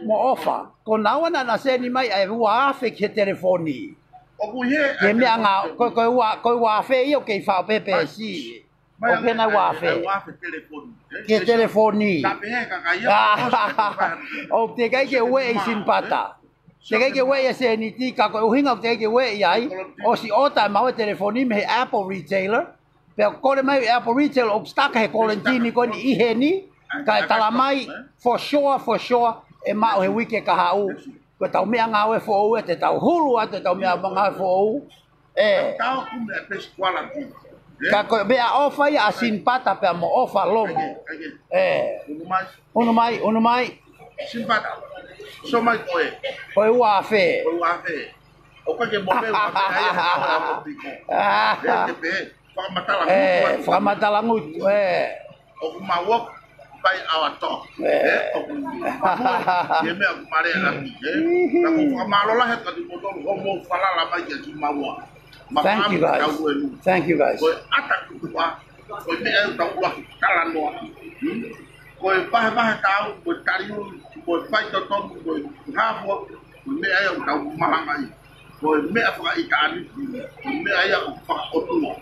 Mo ʻOfa. Ko naua naʻa na seni mai ʻa e ua afe ki he telefoni. ʻOku ʻi he, he meʻa ngā, ko, ko e ua, ko e ua afe ia ʻoku kei faʻo pē pē si. ʻOku ʻi hena ua afe. Ua afe telefoni. Ki he telefoni. Na pehē ka ka ia. ʻOku teʻeki ai ke ueʻi Sinipata. Teʻeki ai ke ueʻi e sēniti, ka ko e ʻuhinga ʻoku teʻeki ai ke ueʻi ai. ʻOsi ʻota ʻe maua e telefoni mei he Apple retailer. Pea kole mai e Apple retailer ʻoku stuck he kolonitini ko eni ʻi heni. Kae tala mai, for sure, for sure, ʻe maʻu he uike kahaʻu. Ko e tau meʻa ngāue foʻou, ʻe te tau hulu atu e tau meʻa ngāue foʻou. Ē. Tau kumi e best quality. Ē? Ka ko e meʻaʻofa ia ʻa Sinipata pea mo ʻOfa Lomu. Ē. Unu mai. Unu mai, unu mai. Sinipata. So mai ko e. Ko e ua afe. Ko e ua afe. ʻOku ʻikai ke mo pe ua afe ai, ʻa, ʻa, ʻa, piko. Ē, te pe, fakamatala ngutu atu. Ē, fakamatala ngutu, ē. ʻOku mau ō. Pai awa tō. ʻE, ʻoku mahue, ʻi he meʻa ʻoku mālie ʻaki, ē. Ka ʻoku ou fakamālō lahi atu kiate kimoutolu hoʻomou falala mai kiate kimaua. Thank you, guys. Thank you, guys. Ko e ʻata kupuʻa, ko e meʻa ʻoku tau ʻuluaki talanoa. Hmm? Ko e vahevahe tau, ko e taliui, ko e faitotonu, ko e hafua, ko e meʻa ia ʻoku tau malangaʻi. Ko e meʻa fakaʻitāniti, ko e meʻa ia ʻoku fakaʻotua.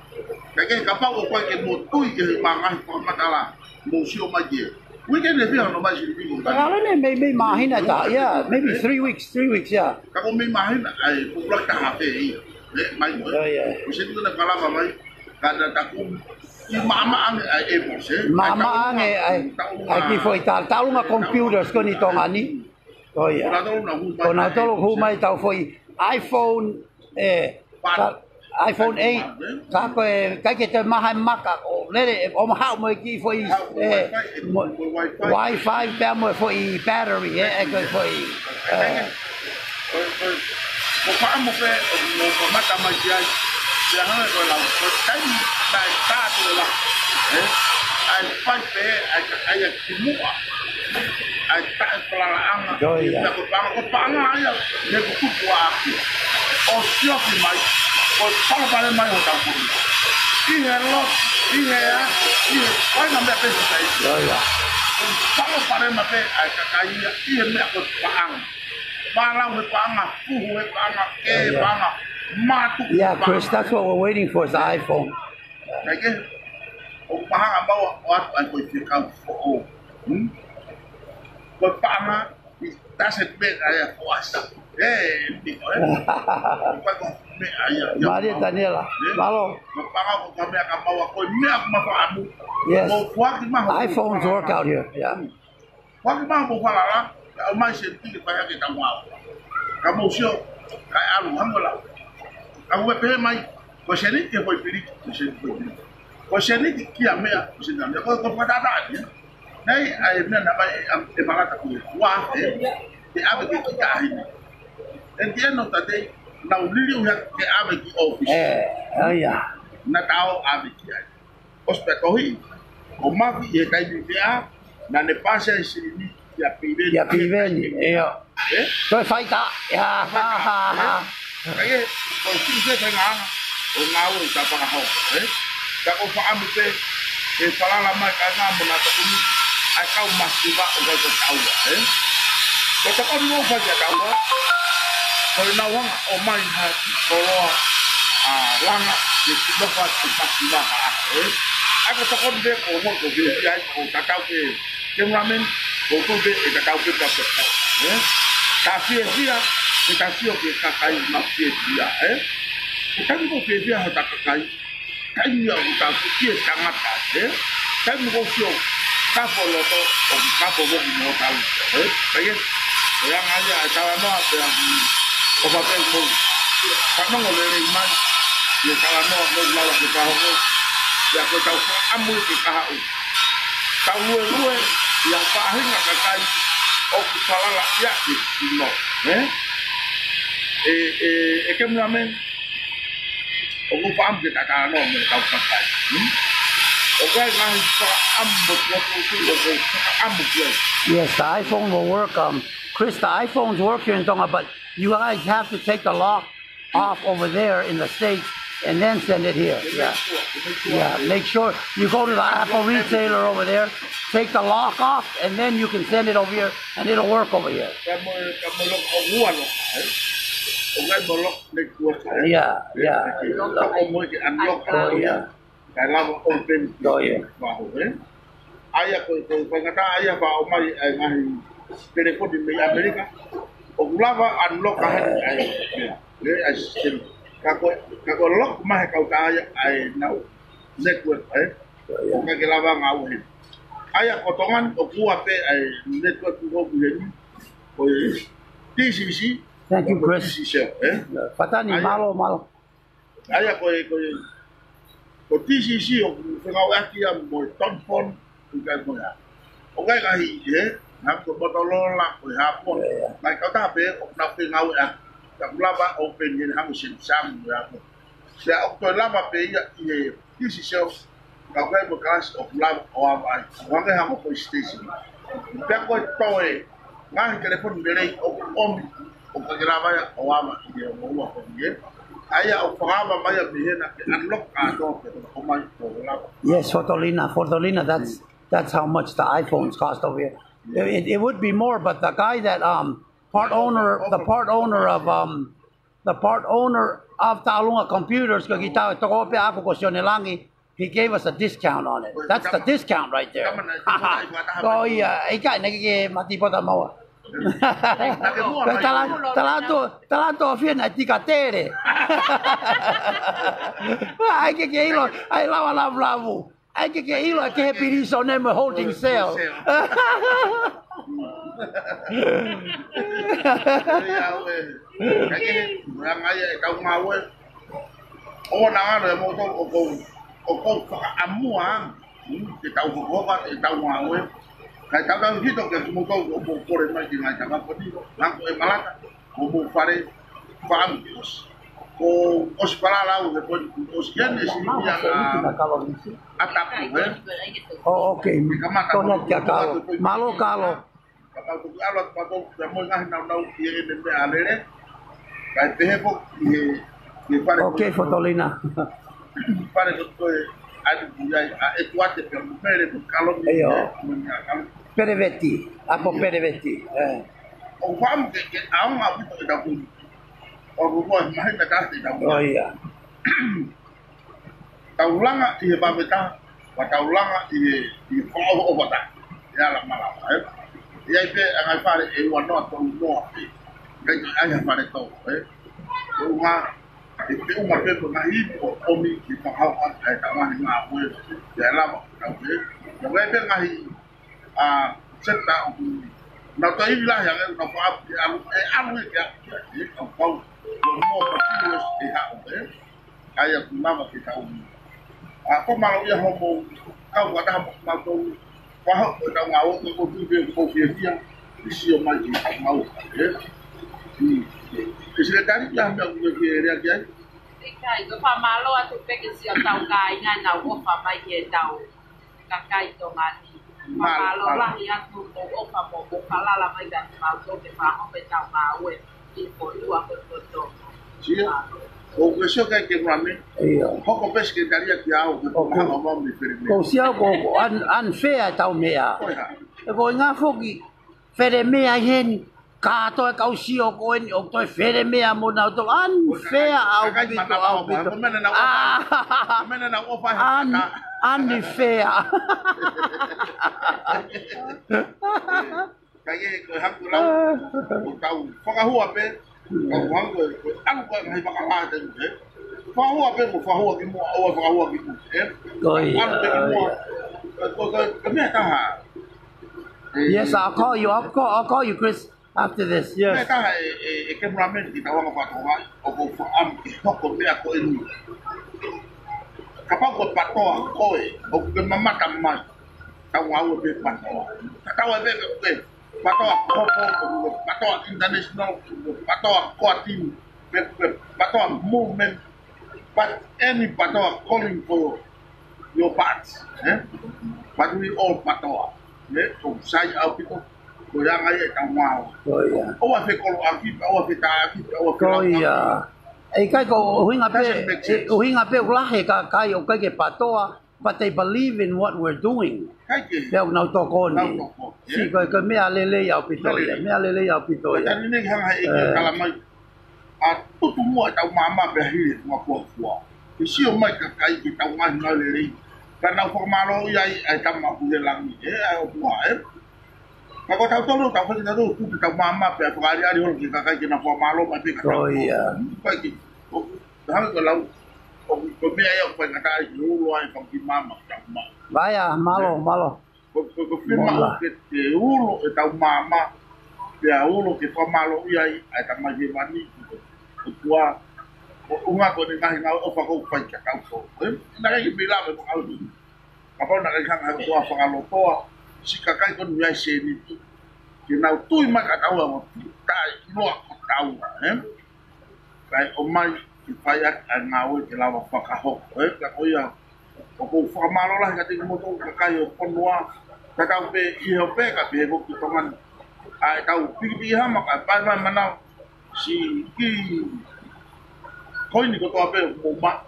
Ka ke kapau ʻoku ʻikai ke mou tui ki he ngaahi fakamatala, mou sio mai ki he. Uike ʻe fiha hono mai Silivini. Ka ʻalu eni mei, mei māhina ʻe taha, yeah, maybe three weeks, three weeks, yeah. Ka ko mei māhina, ʻai, ko ʻuluaki taha pē ia. Ē, mai ko ē. Oh, yeah. Ko Sēniti ko ena kalava mai, ka na taku, ʻi maʻamaʻa ange ʻa e Apple, ē? Maʻamaʻa ange ʻa e, ʻa e kiʻi foʻi tā-, tālunga computers ko eni ʻi Tonga ni. Oh, yeah. Ko nautolu na hū mai. Ko nautolu hū mai tau foʻi iPhone, ē, ka, iPhone eight, ka ko e, ʻikai ke toe maha e maka, ʻo lele, ʻo mahaʻu mo e kiʻi foʻi, ē, mo, Wi-Fi pea mo e foʻi battery, ē, ʻe ko e foʻi, ē. Ko, ko, ko fakaʻamu pē, ʻo, ʻo kamata mai ki ai, pea hanga ko e lau, ko e taimi naʻe tā atu e lau, ē, ʻa e fai pē, ʻa e kakai ʻa kimuʻa. ʻA e taʻefalalaʻanga. Oh, yeah. Pea ko e paʻanga, ko e paʻanga ia, ne kukupu ʻaki. ʻO siofi mai, ko e palopalema ia hotau fonua. ʻI he lotu, ʻi he ʻā, ʻi he, ko e ngaahi meʻa pē ʻoku sai. Oh, yeah. Ko e palopalema pē ʻa e kakai ia, ʻi he meʻa ko e paʻanga. Pālau he paʻanga, puhu he paʻanga, kē he paʻanga, mātuku he paʻanga. Yeah, Chris, that's what we're waiting for, is the iPhone. Kae kehe, ʻoku mahanga maua ʻo ʻatu ai ko e fekau foʻou. Hmm? Ko e paʻanga, it doesn't matter ʻa e foʻasa. Ē, piko, ē? Ko e ko e meʻa ia, ia. Mālie, Taniela. Ē? Mālō. Ko e paʻanga ko e meʻa ka maua ko e meʻa ʻoku ma fakaʻamu. Yes. Ko e fuaki maho. iPhones work out here, yeah. Waki maha mo falala, ka ʻomai Sēniti ke fai hake tau ngāue. Ka mou sio, kae ʻalu hangē lau. Ka ʻoku pehē mai, ko Sēniti he foʻi piliki, ko Sēniti foʻi piliki. Ko Sēniti kia meʻa, ko Sēniti kia meʻa, ko, ko fakatātā ia. Nei, ʻa e meʻa naʻe mai, ʻe, ʻe Malata ko e, ua, ē, ke ʻave ke kita ahine. At the end of the day, naʻa ku liliu ia ke ʻave ki ʻōfisi. Ē, ʻa ia. Naʻa tau ʻave ki ai. ʻOsi pē tohi, ʻo Mafi ʻi he taimi pē ʻa, naʻa ne pāsi ai Silivini kia Piveni. Kia Piveni, ʻio. Ē? Ko e faita, ia, ha, ha, ha. Ē? Ka ʻi he, ko e sisi e faingataʻa, ʻo ngāue ʻi Tapakahoko, ē? Ka ko e fakaʻamu pē, ʻe falala mai ka ngā mo na tokoni, ʻa e kau masiva ʻo kai ko taua, ē? Ko e tokoni ʻoku fai kia taua, ko e nau hanga ʻo ʻomai ha koloa, ʻa, langa, ke kinofa, ke masiva, ʻa, ē? ʻA ko e tokoni pē ko ʻoku fiefia ai, ko tatau pē, ke mulamen, ko ʻoku pē, ʻe tatau pē ka pē, ē? Ta fiefia, ke ta sio ki he kakai mafiefia, ē? Ko e taimi ʻoku fiefia hota kakai, taimi ia ʻoku tau fiefia tangata, ē? Taimi ʻoku sio, kafo loto, ʻoku kafo moki mo tau, ē? Ka ʻi he, ko e anga ia, ʻe talanoa, pea, ʻofa pē mo, fanongo lelei mai, ʻi he talanoa, mo lava ke kahoko, pea ko e tau fakaʻamu ke kahaʻu. Tau luelue, ʻi ha faʻahinga kakai, ʻoku falala ia ke sino, ē? ʻE, ʻe, ʻe ke mulamen, ʻoku ou fakaʻamu ke ta talanoa mo e kau kakai. Hmm? ʻOku ʻi ai e ngaahi fakaʻamu mo e tuʻutuʻuni ʻoku ou fakaʻamu ki ai. Yes, the iPhone will work. Um, Chris, the iPhones work here in Tonga, but you guys have to take the lock off over there in the States and then send it here. Yeah. Yeah, make sure you go to the Apple retailer over there, take the lock off, and then you can send it over here, and it'll work over here. Ka mo, ka mo lock ʻo ua lock, ē? ʻOku ʻi ai mo lock network, ē? Yeah, yeah. Lock ʻo mo ke unlock. Oh, yeah. Kae lava open. Oh, yeah. Vaho, ē? ʻA ia ko e, ko e faingataʻa ʻa ia faʻa ʻomai ʻa e ngaahi telefoni mei ʻAmelika. ʻOku lava unlock ʻa heni ʻa e, ē, ʻa e system. Ka ko e, ka ko e lock mai he kautaha ia ʻa e nau network, ē? ʻOku ʻikai ke lava ngāue heni. ʻA ia ko Tonga ni ʻoku ua pē ʻa e network ʻoku heni. Ko e T C C. Thank you, Chris. T C C, ē? Fatani, mālō, mālō. ʻA ia ko e, ko e, ko e T C C ʻoku fengāueʻaki ia mo e Tonfon, ʻoku ʻikai ko ia. ʻOku ʻi ai ngaahi, ē, hangē ko e Motorola, ko e Hapon. Mai kautaha pē, ʻoku nau fengāueʻaki. Ka ʻoku lava open ʻi he hangē Samsung, ko e Hapon. Pea ʻoku toe lava pē ia ʻi he T C C, Ka ko e kalasi ʻoku lava ʻo ava ai. Ko e hangē ha ko e station. Pea ko e toe ngaahi telefoni lelei ʻoku ʻomi ʻoku ke lava ia ʻo ava ʻi he ongo ua ko eni. ʻA ia ʻoku fakaava mai ia mei hena ke unlock kātoa ke ʻomai ʻo lava. Yes, Fotolina, Fotolina, that's, that's how much the iPhones cost over here. It, it would be more, but the guy that, um, part owner, the part owner of, um, the part owner of Taʻalunga Computers, ko e kiʻi tau toko pē ʻaku ko Sione Langi, he gave us a discount on it. That's the discount right there. Ko ia, ʻikai, naʻe ʻikai ke mati pota maua. Talaatu, talaatu, talaatu ʻo fie naʻe tika tele. ʻAi ke ke ʻilo, ʻai lava lavulavu. ʻAi ke ke ʻilo, ʻai ke he pilīsone mo e holding cell. Ia, ʻoe. Ka ke, ʻoe, anga ia e kau ngāue. ʻOua naʻa ngalo e moutolu ʻoku ou, ʻoku ou fakaʻamua. Hmm, ke tau hokohoko atu e tau ngāue. Kae tau tau hito ke kimoutolu ʻoku ou kole mai ki he ngaahi tangata ni. Nako e malata, ko hoʻomou fale, fakaʻamu ke ʻosi. Ko ʻosi palala au he poini ʻosi kene si ia na ʻa tapu, ē? Oh, okay. Ke kamata Tonu ko kia Kalo. Mālō, Kalo. Ka tau toki ʻalu atu pea tau pea mo e ngaahi naunau ʻi heʻene meʻalele. Kae pehē foki ʻi he, ʻi he fale ko ē. Okay, Fotolina. Fale ko ē ʻa e kuia ʻa e tuate pea mo Mele ko Kalo ni. ʻIo. Mo e meʻa Kalo. Peleveti, ʻapo Peleveti. ʻOku fakaʻamu ke, ke ʻaonga ʻaupito e tau kui. ʻOku ʻi ai e mahina taha te tau kui. ʻIo. Tau langa ʻi he vave taha, pea tau langa ʻi he, ʻi he fakaʻofoʻofa taha. ʻE ala malava, ē? ʻI ai pē ʻa e ngaahi fale ʻe ua noa, tolu noa pē. ʻIkai toe ʻi ai ha fale tolu, ē? Ko e ʻuhinga, ʻe feʻunga pē mo e ngaahi ivi ʻoku ʻomi ke fakahoko atu ʻa e tau ngaahi ngāue. ʻE lava, tau pē. Tau pē ngaahi, ʻa, sekta ʻoku nau toe ivi lahi ange, nau fakaʻamu ke ʻalu, ʻe ʻalu ē ke ʻalu, ʻe ʻalu pau. Ko mo pa kilos ʻe haʻu, ē? ʻA ia ʻoku lava ke tau. ʻA, ko mālō ia hoʻomou kau fakataha mo kimautolu. Fakahoko e tau ngāue ko e tui pē ʻoku mou fiefia. ʻE sio mai ki he tau ngāue, ē? ʻI, ʻe Sekelitali ia meʻa ʻoku ke lea ki ai? ʻIkai, ko e fakamālō atu pē ki siʻotau kāinga naʻa nau ʻofa mai ki he tau kakai Tonga ni. Mālō, fakamālō lahi atu hoʻomou ʻofa mo hoʻomou falala mai kiate kimautolu ke fakahoko e tau ngāue ʻi he fonua ko e poto. Sia. ʻOku ke sio ki ai Keimulame? ʻIo. Hoko pē Sekelitali ia kia au, ke ko, ko, mahalo mau mei Felemea. Ko sia ko, ko un-, unfair tau meʻa. Ko e hā? ʻE ko e ngā foki Felemea ʻi heni. Kātoa e kau sio ko eni ʻoku toe Felemea mo nautolu. Unfair ʻaupito, ʻaupito. Ko e meʻa naʻa nau ʻofa, ko e meʻa naʻa nau ʻofa he un-, unfair. Ka ʻi he ko e haku lau, ʻoku tau fakahua pē, tau hangē ko e, ko e ʻalu ko e ngaahi fakahā te u, ē? Fakahua pē mo fakahua ki muʻa, ʻoua fakahua ki muʻa, ē? Ko ia, ʻalu pē ki muʻa. Ko e, ko e, ko e meʻa taha. Yes, I'll call you. I'll call, I'll call you, Chris, after this. Yes. Meʻa taha ē, ē, ē Keimulame ki he tau anga fakatokangaʻi, ʻoku ou fakaʻamu ke hoko meʻa ko eni. Kapau ko e patoa koe, ʻoku ke mamata mai. Tau ngāue pē patoa. Tatau ai pē pe ko e patoa kopo, pe ko e patoa international, pe ko e patoa koa timi, pe, pe patoa movement, but any patoa calling for your, your parts, ē? But we all patoa, ē? ʻOku sai ʻaupito, ko e anga ia e tau ngāue. Ko ia. ʻOua fekoloʻaki, ʻoua fetāʻaki, ʻoua felauʻaki. Ko ia. ʻE ʻikai ko e ʻuhinga pē, doesn't make sense. ʻUhinga pē ʻoku lahi e kakai ʻoku ʻikai ke patoa, but they believe in what we're doing. ʻIkai ke. Pea ʻoku nau tokoni. Nau tokoni, ē? Sio, ko e, ko e meʻa lelei ʻaupito ia. Meʻa lelei. Meʻa lelei ʻaupito ia. Ka tani nei hanga he ʻEiki ʻo tala mai. ʻA tutu muʻa e tau maama pea hili e ngaahi fuofua. Ke sio mai e kakai ki he tau ngaahi ngāue lelei. Ka nau fakamālōʻia ai ʻa e Tamai ʻoku ʻi he langi, ē, ʻa e ʻOtua, ē? Ka ko tautolu, tau fai kitautolu, tuku e tau maama pea fakaʻaliʻali holo ki he kakai ke nau fakamālō mai pē kia tautolu. Ko ia. Ko e ki, ʻo, hangē ko e lau, ʻo, ko e meʻa ia ʻoku faingataʻa ai ke ulo ai e fanga kiʻi maama, tau maama. Vai ā, mālō, mālō. Ko, ko, ko e fiemaʻu ke, ke ulo e tau maama, pea ulo ke fakamālōʻia ai ʻa e Tamai Hēvani, ko e ʻOtua, ko e ʻuhinga ko eni ngaahi ngāue ʻofa ʻoku fai kia tautolu. Ē, naʻe ʻikai ke mei lava e fakaʻuhi. Kapau naʻe ʻikai hanga he ʻOtua ʻo fakalotoa siʻi kakai ko eni ʻoku ʻi ai e sēniti, ke nau tui mai kia taua mo taʻeʻiloa ko taua, ē? Kae ʻomai ke fai ʻaki ʻa e ngāue ke lava fakahoko, ē? Ka ko ia, ʻOku ou fakamālō lahi kiate kimoutolu kakai ʻo e fonua. Tatau pē ʻi he ope ka pehē foki ki Tonga ni. ʻA e kau pikipiki hama kae paepae manao. Siʻi kiʻi koini kotoa pē ʻoku mou maʻu.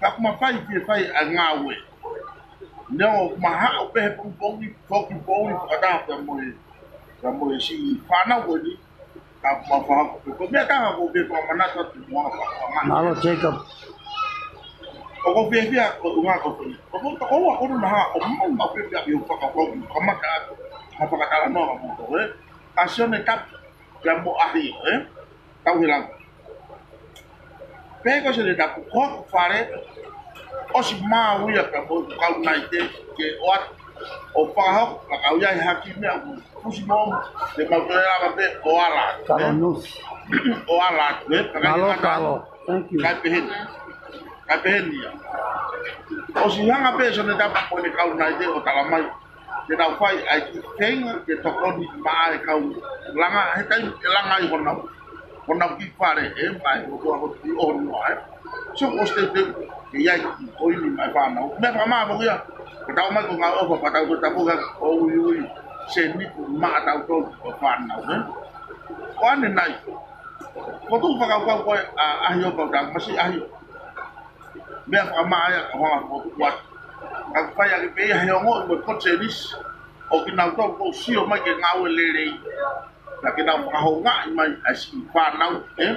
Ka ʻoku ma fai ke fai ʻa e ngāue. Neongo ʻoku ma haʻu pē he pongipongi, foki poʻuli fakataha pea mo e, pea mo e siʻi fānau ko eni. Ka ʻoku ma fakahoko pē. Ko e meʻa taha ʻoku ou fie fakamanatu atu mo ha fakamanatu. Mālō, Jacob. ʻOku ou fiefia ko e ʻuhinga ko eni. ʻOku ou tokoua ko eni naʻa ʻomai maʻu pē pea ʻi hoʻo fakakaukau, fakamaka atu ha fakatalanoa mo tō, ē? ʻA Sione Tapu pea mo ʻAhio, ē? Tau he lau. Pehē ko Sione Tapu, ko hoku fale, ʻosi maʻu ia pea mo e kau naite ke ʻoatu ʻo fakahoko, ka ʻoku ʻi ai ha kiʻi meʻa ʻoku fusi mo mo, te mau toe lava pē ʻo ala atu, ē? Kalo Nusi. ʻO ala atu, ē? Mālō, Kalo. Thank you. Kae pehē ni. Kae pehē ni ia. ʻOsi hanga pē Sione Tapu mo ʻene kau naite ʻo tala mai ke nau fai ʻa e kiʻi feinga ke tokoni maʻa e kau langa, he taimi ʻe langa ai honau, honau kiʻi fale, ē, mai, ʻo kua ko ki ʻOnoa, ē. So, ʻosi teuteu ke ʻi ai kiʻi koini maʻa e fānau. Meʻa fakamāmokia, ko tau mai ko ngā ʻofa, pea tau ko tapu ka ʻo uiui, sēniti maʻa tautolu ko e fānau, ē. Ko ʻanenai, ko tuʻu fakakaukau ko ē ʻa ʻAhio, kau tau masi ʻAhio. Meʻa fakamā ia ka hanga fokotuʻu atu. Ka ʻoku fai ake pē ia he ongoʻi mo e potu sēnisi ʻo kinautolu ʻoku sio mai ke ngāue lelei. Ka ke nau fakahoungaʻi mai ʻa e siʻi fānau, ē?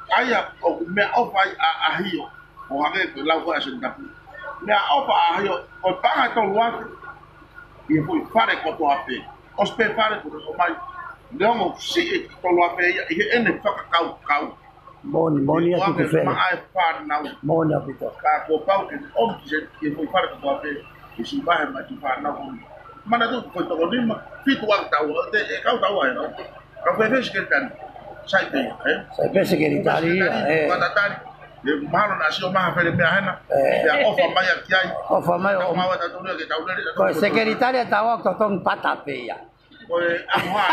ʻA ia ʻoku meʻaʻofa ai ʻa ʻAhio, ʻo hangē ko e lau ko ē ʻa Sione Tapu. Meʻaʻofa ʻa ʻAhio, ko e paʻanga ʻe tolu afe ʻi he foʻi fale kotoa pē. ʻOsi pē fale ko ē ʻomai. Neongo siʻi ʻe tolu afe ia ʻi heʻene fakakaukau. Moʻoni, moʻoni ʻaupito. Maʻa e fānau. Moʻoni ʻaupito. Ka kuo pau ke ʻomi ki he, ki he foʻi fale kotoa pē, ke siʻi vahe mai ki he fānau. Manatu ko e toko nima, fitu ʻalu taua, te, ʻe kau taua ē, nau. Ka fēfē sekelitali? Sai pē ia, ē? Sai pē sekelitali ia, ē. Pata tali, ē, mahalo naʻa sio mai ha fale meʻa hena, ē. Pea ʻofa mai ia ki ai. ʻOfa mai ʻo. Tau maua tautolu ia ke tau lele, ko e sekelitali ʻa taua ʻoku totongi pata pē ia. Ko e ʻaho hā.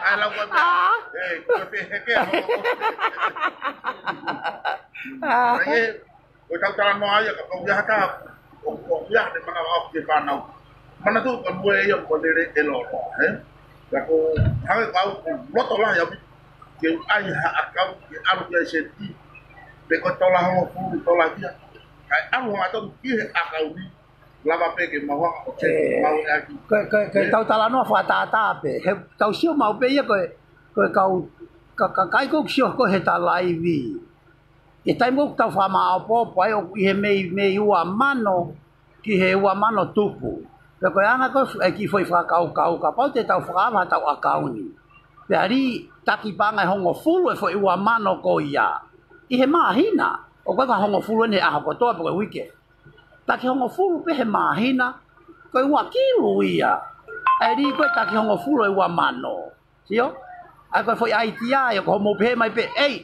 ʻAi lau ko e meʻa. ʻĒ, ko e fēfē ke ʻaho. ʻĒ, ko e tau talanoa ia ka pau ia haka. ʻO, ʻo ia ne mana au ke fānau. Manatu ka mue ia ko lele ʻe lolo, ē? Ia ko hake kau ko loto lahi au. Ke ʻai ha ʻakau, ke ʻalu ki ai sēniti. Pe ko e tola hongofulu, tola kia. Kae ʻalu hangatonu ki he ʻakau ni. Lava pē ke mau hanga ʻo check, ʻē, mau ʻaki. Ko e, ko e, ko e, ē? Tau talanoa fakatātā pē. He tau sio maʻu pē ia ko e, ko e kau, ka, ka, kakai ʻoku sio ko ē he talaivi. ʻI he taimi ʻoku tau fakamāʻopoʻopo ai ʻoku ʻi he mei, mei ua mano ki he ua mano tupu. Pea ko e anga ko ē fu-, e kiʻi foʻi fakakaukau kapau te tau fakaava hotau ʻakauni. Pea lī taki paʻanga ʻe hongofulu e foʻi ua mano ko ia. ʻI he māhina, ʻoku ʻikai ko ha hongofulu eni he ʻaho kotoa pe ko e uike. Taki hongofulu pē he māhina, ko e ua kilu ia. ʻE lī ko ē taki hongofulu e ua mano. Sio? ʻAi ko e foʻi ʻaitia ia ko hoʻomou pehē mai pē, ʻei,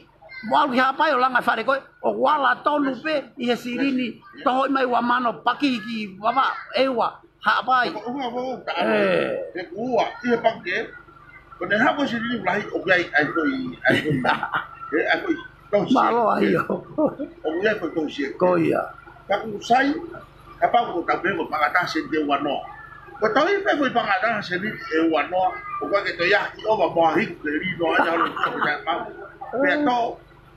mou ʻalu ki Haʻapai ʻo langa e fale ko ē, ʻoku ala tonu pē ʻi he silini, tohoʻi mai ua mano, paki ki vava, ʻEua, Haʻapai. Ko e ʻuhinga foʻou ka ʻalu. ʻĒ. He ʻoku ua, ʻi he pangikē, ko ʻene hako silini lahi, ʻoku ʻi ai, ʻai foʻi, ʻai foʻi, ē, ʻai foʻi, tohi sieki. Mālō ʻAhio. ʻOku ʻi ai foʻi tohi sieki. Ko ia. Ka ʻoku sai, kapau ko e tau pehē ko e paʻanga ʻe taha sēniti ʻe ua noa. Ko e tohi pē foʻi paʻanga ʻe taha sēniti ʻe ua noa, ʻoku ʻikai ke toe ʻi ai ha kiʻi ova mo ha hiku ke lī noa ai ʻalu ki he taʻemau. Pea tō,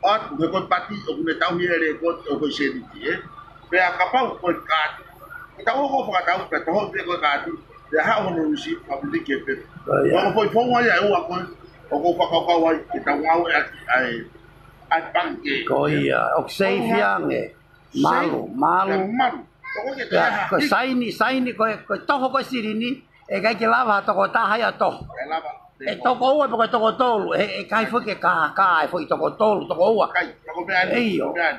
ʻoatu, he ko e pati, ʻoku ne tauhi e lēkooti, ʻo ko e sēniti, ē. Pea kapau ko e kaati. Ke tau hoko fakatau, pea tau hoko pē ko e kaati. Pea haʻu hono lusi, pea piti ke pē. Ko ia. Ko e foʻi founga ia ʻe ua ko ē, ʻoku ou fakakaukau ai, ke tau ngāueʻaki ʻa e, ʻa e pangikē. Ko ia, ʻoku save ange. Malu, malu. Malu. Toko ke. Ia, ko e saini, saini, ko e, ko e toho ko ē silini, ʻe ʻikai ke lava ha toko taha ia ʻo toho. ʻE lava. ʻE toko ua pe ko e toko tolu, ʻe, ʻe ʻikai foki ke kākā e foʻi toko tolu, toko ua. ʻIkai, toko meʻa ni, ʻio. Toko meʻa ni.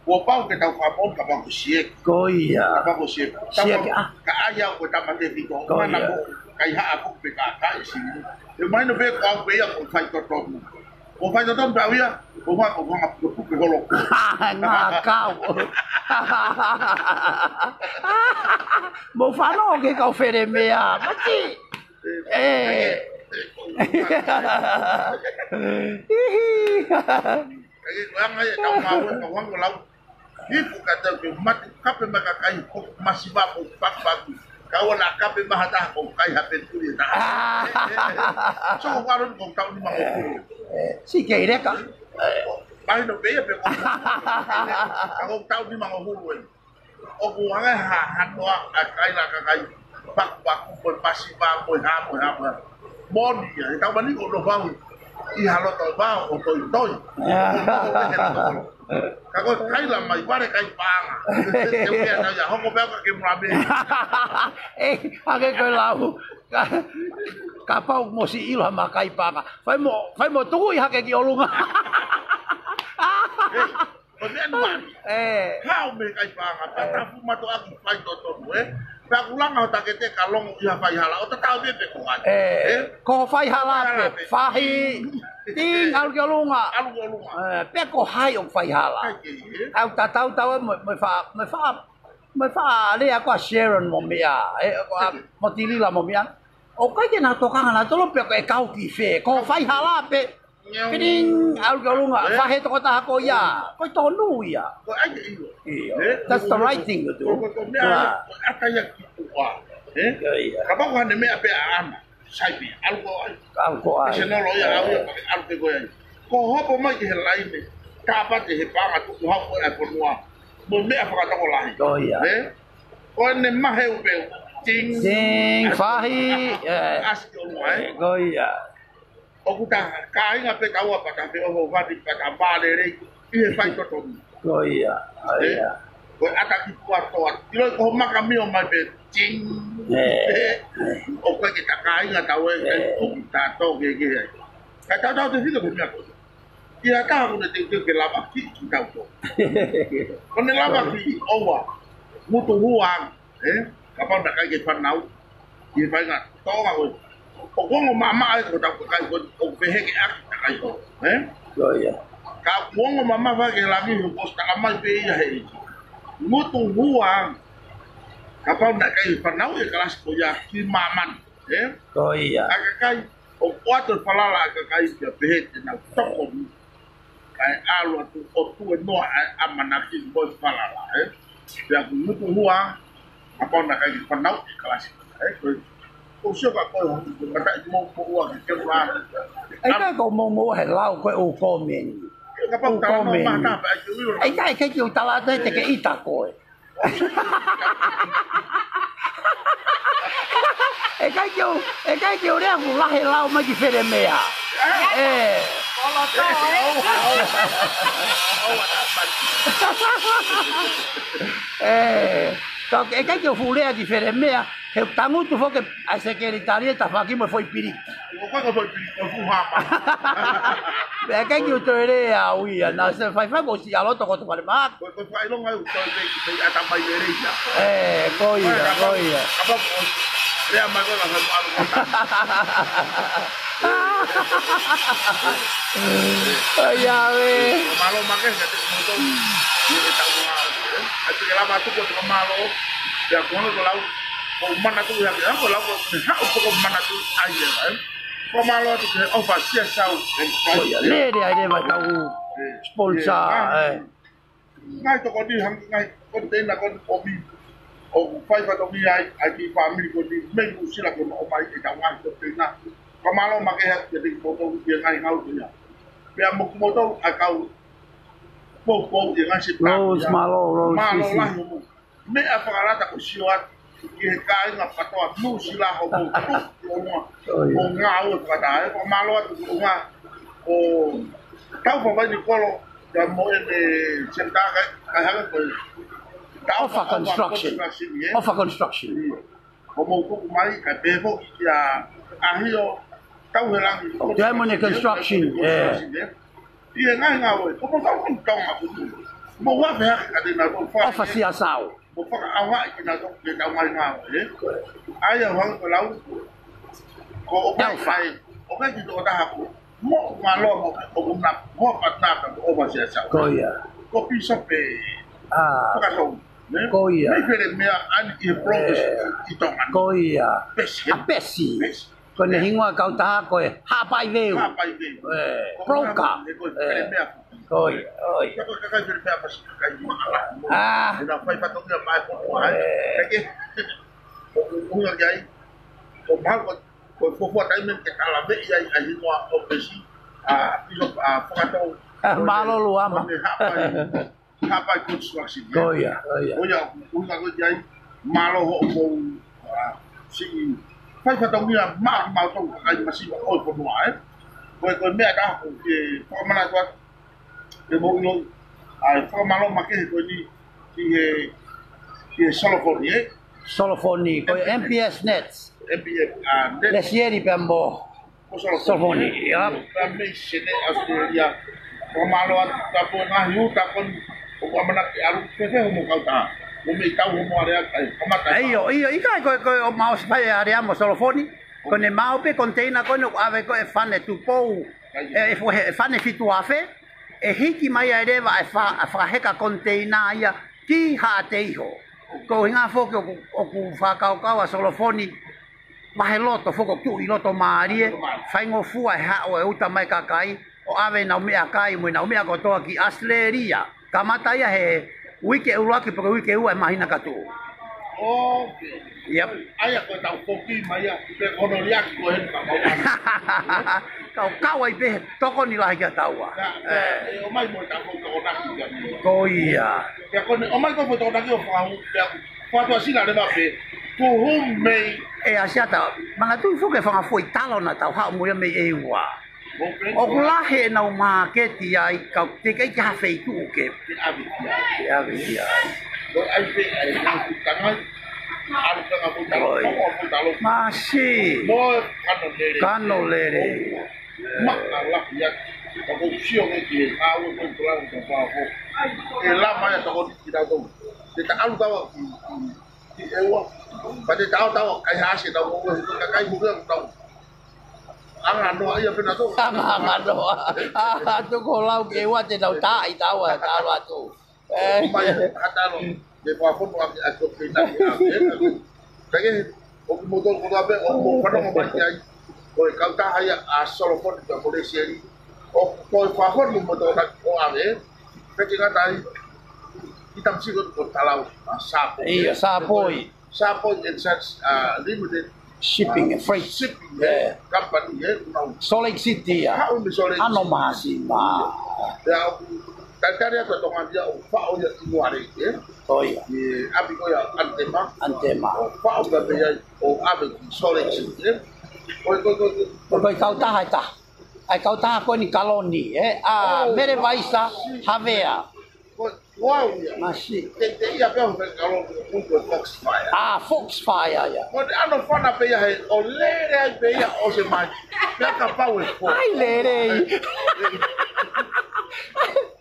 Kuo pau ke tau fakamoʻoni kapau ko e sieki. Ko ia. Kapau ko e sieki. Sieki, ah. Ka ʻai au ko e tama tefito. Ko ia. Mana mo, kaihaʻa ko pe kākā e silini. ʻE mahino pē ko au pē ia ko e faitotonu. Ko e faitotonu pē au ia, ko e ʻuhinga, ko e ʻuhinga pukepuke holo. Ngā kau. Mou fanongo ki he kau felemea. Mati. ʻĒ. ʻĒ, ko e anga ia ʻetau ngāue, ka ʻuhinga lau. Hifo ka tau ke mate kape mai kakai ko masiva mo pakupaku. Ka ua na kape maha taha ko kai ha petuli e taha. So ko aro ko tau ni mango hulu. Si kei leka. Mai no pe ia pe ko. Ka ko tau ni mango hulu e. ʻOku hanga ha hanoa ʻa e kaila kakai pakupaku mo e masiva mo e hā mo e hā mo e hā. Moni ia, he tau mani ko no vau ʻi ha loto vao ʻo toitoi. Ka ko e kaila mai vale kai paʻanga. Te uke ana ia, hoko pea ka ke mula me. ʻE, hake ko e lau. Ka, kapau mo si ilo ha ma kai paʻanga. Fai mo, fai mo tuku ʻi hake ki ʻolunga. Ko te anu anu. ʻE. Hao me kai paʻanga, pea tafu mato aki fai totonu, ē. Pea kulanga ho takete ka longo ʻi ha faihala, ʻo tatau pē pe ko hai. ʻE. Ko faihala pē, fahi, ting, ʻalu ki ʻolunga. ʻAlu ki ʻolunga. ʻE, pe ko hai ʻoku faihala. Kai ke, ē. ʻAu tatau tau mo, mo fa, mo fa, mo fa lea ko ʻa Sharon mo meʻa, ʻe, ko ʻa, mo Tilila mo meʻa. ʻOku ʻikai ke na tokanga na tolo pe ko e kau ki fē, ko faihala pē. Pining, ʻalu ki ʻolunga, fahe tokotaha ko ia. Ko e tonu ia. Ko ai ke ilo. ʻIo. That's the right thing to do. Ko ko mea ia, ko ata ia ki tua. Ē? Kapau ko hane mea pe ʻa ana. Sai pē, ʻalu ko ai. ʻAlu ko ai. Se nolo ia, ʻalu ia, ʻalu pe ko ai. Ko hopo mai ki he laine. Tāpate he paʻanga tuku hau ko ai ponua. Mo mea fakatokolahi. Ko ia. Ē? Ko ene mahe upe. Ting. Ting, fahi, ē. Asi ki ʻolunga, ē? Ko ia. ʻOku ta kāinga pe taua pata pe oho vati pata vālele ʻi he fai totonu. Ko ia, ko ia. Ko e ata ki kua toa. Ilo ko ho maka mio mai pe ting. ʻOku ke ta kāinga tau e kai tuki ta tō ke ke ai. Kai tau tau te fika pe mea ko. ʻI ha taha ko ne te ke lava ki ki tau tō. Ko ne lava ki ʻoua. Mutu hua. Ē? Kapau na kai ke fanau. Ki he fainga. Tō ka ko. ʻOku ongo mamaʻa e ko tau kakai ko ʻoku peheke aki kakai ko. Ē? Ko ia. Ka ʻoku ongo mamaʻa ke langi ho posi taka mai pe ia he iki. Mutu hua. Kapau na kai fanau e kalasi ko ia ki maman. Ē? Ko ia. A kakai, ʻoku ʻoatu e falala a kakai kia peheke na toko ni. Kae ʻalu atu ʻo tue noa ʻa e ʻamanaki mo e falala, ē? Pea ʻoku mutu hua, kapau na kai fanau e kalasi, ē? Ko e, ko sio ka ko e, ko e mataʻi mo, mo ua ke ke ua. ʻE kai ko mo mo he lau ko e ʻu komeni. Kapau tala no mata, pea ke uilo. ʻE kai ke kiu tala te te ke ita ko e. ʻE kai ke u, ʻe kai ke u lea ku lahe lau mai ki Felemea. ʻE. ʻE. Ka ʻe kai ke u fuʻu lea ki Felemea, he tangutu foke ʻa e sekelitali e tafaki mo e foʻi pili. Ko ko ko foʻi pili, ko fuʻu hapa. Pea kai ke u toe lea au ia, na se faifai mo si ʻa loto ko te fale mā. Ko, ko fakaʻilonga ʻoku tau pē ki te ata mai lelei ia. ʻE, ko ia, ko ia. Kapau ko lea mai ko la fai mo ʻalu ko ta. ʻAi ʻave. Mālō makehe, ka te kimoutolu. Ni e tau ngā. ʻAi te ke lava atu ko te mālō. Pea kuanga ko lau. Ko manatu ia ke, ko lau ko ne haʻu ko manatu ai ia, ē. Ko mālō atu ke ʻofa sia sau. Ko ia, lele ai le mai tau sponsor, ʻe. Ngai toko ni hang ngai konteina ko ni ʻomi. ʻOku fai fatongia ai, ʻa e kiʻi fāmili ko ni, mei Nuʻusila ko ʻomai e tau ngai konteina. Ka mālō makehe atu ke te kimoutolu ʻi he ngaahi ngāue ko ia. Pea mo kimoutolu ʻa e kau poupou ʻi he ngaahi sipitā. Rose, mālō, Rose, mālō Sisi. Lahi hoʻomou meʻa fakalata ko sio atu ki he kāinga patoa Nuʻusila hoʻomou tuku ʻo ngā. ʻO ngāue fakataha, ʻe fakamālō atu ko ngā ʻo Taufa Vainikolo, ka mo ʻene senitā kai, kai hanga ko e Taufa Construction. Construction, ē? Taufa Construction. ʻIo. Ko mou tuku mai, kai pē foki kia ʻAhio Tauhelangi. ʻO Diamond Construction, ē. ʻI he ngaahi ngāue, ko mou tau ko Tonga ko tu. Mou ua pē hake ka te na ko fa. ʻOfa sia sau. Mo fakaʻaongaʻi kinautolu ke tau ngaahi ngāue, ē? ʻAi au hanga ko lau, ko ʻoku ʻikai fai, ʻoku ʻikai ki tokotaha ko, mo mālō mo, ʻoku na, mo patinata mo ʻofa sia sau. Ko ia. Ko pīsope, ʻa, Fakatau, ē? Ko ia. Mei Felemea ʻani ʻi he progress ʻi Tonga. Ko ia. Pesi, ē? ʻA pesi. Pesi. Ko ne hingoa kautaha ko e Haʻapai Veu. Haʻapai Veu. ʻE, ko broker. Ē, ko Felemea. Ko ia, ko ia. Ka ko e kakai fili pē a pasi kakai maʻa lahi mo. Ah. Ina fai fatongia mai ko ai. Eh. Kae kehe, ʻoku ʻuhinga ki ai, ʻoku mahalo ko, ko e fuofua taimi ke kalaveʻi ai ʻa e hingoa ʻo e pesi, ʻa, piso, ʻa, fakatou. Ah, mālō Luama. Ko e hapai, hapai construction, ē? Ko ia, ko ia. Ko ia, ʻuhinga ko ia ki ai, mālō hoʻomou, ʻa, siʻi fai fatongia maʻa kimautolu kakai masiva ʻo e fonua, ē? Ko e, ko e meʻa ʻe taha ʻoku ou fie fakamanatu atu, ke mou ʻiloʻi ʻa e fakamālō makehe ko eni ki he, ki he Solofoni, ē? Solofoni, ko e M P S Nets. M P S, ʻa, Nets. Lesieli pea mo Ko Solofoni. Solofoni, ia. Pea mei Sene, Australia. Fakamālō atu ka ko e ngaahi uta ko eni ʻoku ʻamanaki ʻalu, fēfē hoʻomou kautaha? Mo mei tau hoʻomou alea, ʻai, kamata. ʻIo, ʻio, ʻikai ko e, ko e ʻomai ʻo fai alea mo Solofoni. Ko ʻene maʻu pē container ko eni ʻoku ʻave ko ē ʻe Fane Tupou. ʻIo. ʻE, ʻe, ʻe Fane Fitu Afe. ʻE hiki mai ai leva ʻa e fa-, ʻa e fakaheka container ia ki Haʻateiho. Ko e ʻuhinga foki ʻoku, ʻoku fakakaukau ʻa Solofoni, vahe loto foki ʻoku tuʻu ʻi loto mālie, faingofua ʻe haʻu e uta mai kakai, ʻo ʻave ʻenau meʻakai mo ʻenau meʻa kotoa ki Australia. Kamata ia he uike ʻuluaki pe ko e uike ua ʻo e māhina ka tuʻu. ʻOku. Yep. ʻA ia ko e tau foki mai ia, pe ko hono liʻaki ko eni ka mau ana. Kau kau ai pē he tokoni lahi kia taua. Ka, ka, ē. ʻE ʻomai mo e tau foki tokonaki kia mei. Ko ia. Pea ko eni, ʻomai ko e foʻi tokonaki ʻo fakahu, pea fakatua sina leva pē, to whom may. ʻE Asiata, manatuʻi foki e fanga foʻi talo naʻa tau haʻu mo ia mei ʻEua. ʻOku lahi ʻenau māketi ai, ka teʻeki ai ke ha feituʻu ke. Ke ʻave ki ai. Ke ʻave ki ai. Ko e ʻai pē ʻa e ngaahi tangai, ʻalu ki he ngaahi foʻi talo, ʻoi, foʻi talo. Masi. Mo e kano lele. Kano lele. Maʻa lahi ia. Ka ʻoku ou sio ki he ngāue ko ē ʻoku lava ka pā ko. ʻE lava ia tokoni kitautolu. Te ta ʻalu taua ki, ki, ki ʻEua. Pea te ta ʻalu taua, kaihaʻasi ʻetau ngāue, he ko e kakai mo ia ʻoku tau ʻanga noa ia pē naʻa tau. ʻAnga, ʻanga noa. ʻA, tuku lau ki ʻEua te tau taaʻi taua, tau atu. ʻE. Mai, ha talo, ke fakafonu ʻaki ʻa e toki naki ʻa e. Kae kehe, ʻoku mou tolu kotoa pē, ʻoku mou fanongo mai ki ai. Ko e kautaha ia ʻa Solofoni pea mo Lesieli. ʻOku, ko e fakafonu mo tokonaki ʻo ʻave. Pea ʻikai ngata ai, ʻi Tamsiko ko Talau, ʻa Sapoi. ʻIo, Sapoi. Sapoi and Sons, uh, Limited. Shipping, uh, and freight. Shipping, yeah, company, ē, ʻoku nau. Salt Lake City, ia. Haʻu mei Salt Lake City. Ano Mahasima. Pea ʻoku talitali atu ʻa Tonga ni ia ʻo faʻo ia ʻi Nuare, ē. Ko ia. ʻI he ʻapi ko ia Antema. Antema. ʻO faʻo pea mei ai ʻo ʻave ki Salt Lake City, ē. Ko e, ko e, ko e, ko e. Ko e kautaha ʻe taha. ʻA e kautaha ko eni Kaloni, ē. ʻA, oh, Mele Vaisa, Havea. Ko, ko au ia. Masi. Te, te ia pea ʻo fai kalo ko e Foxfire. ʻA, Foxfire ia. Ko te ano fana pē ia he, ʻo lele ai pē ia ʻo se mai. Pea kapau ʻe fō. ʻAi lele.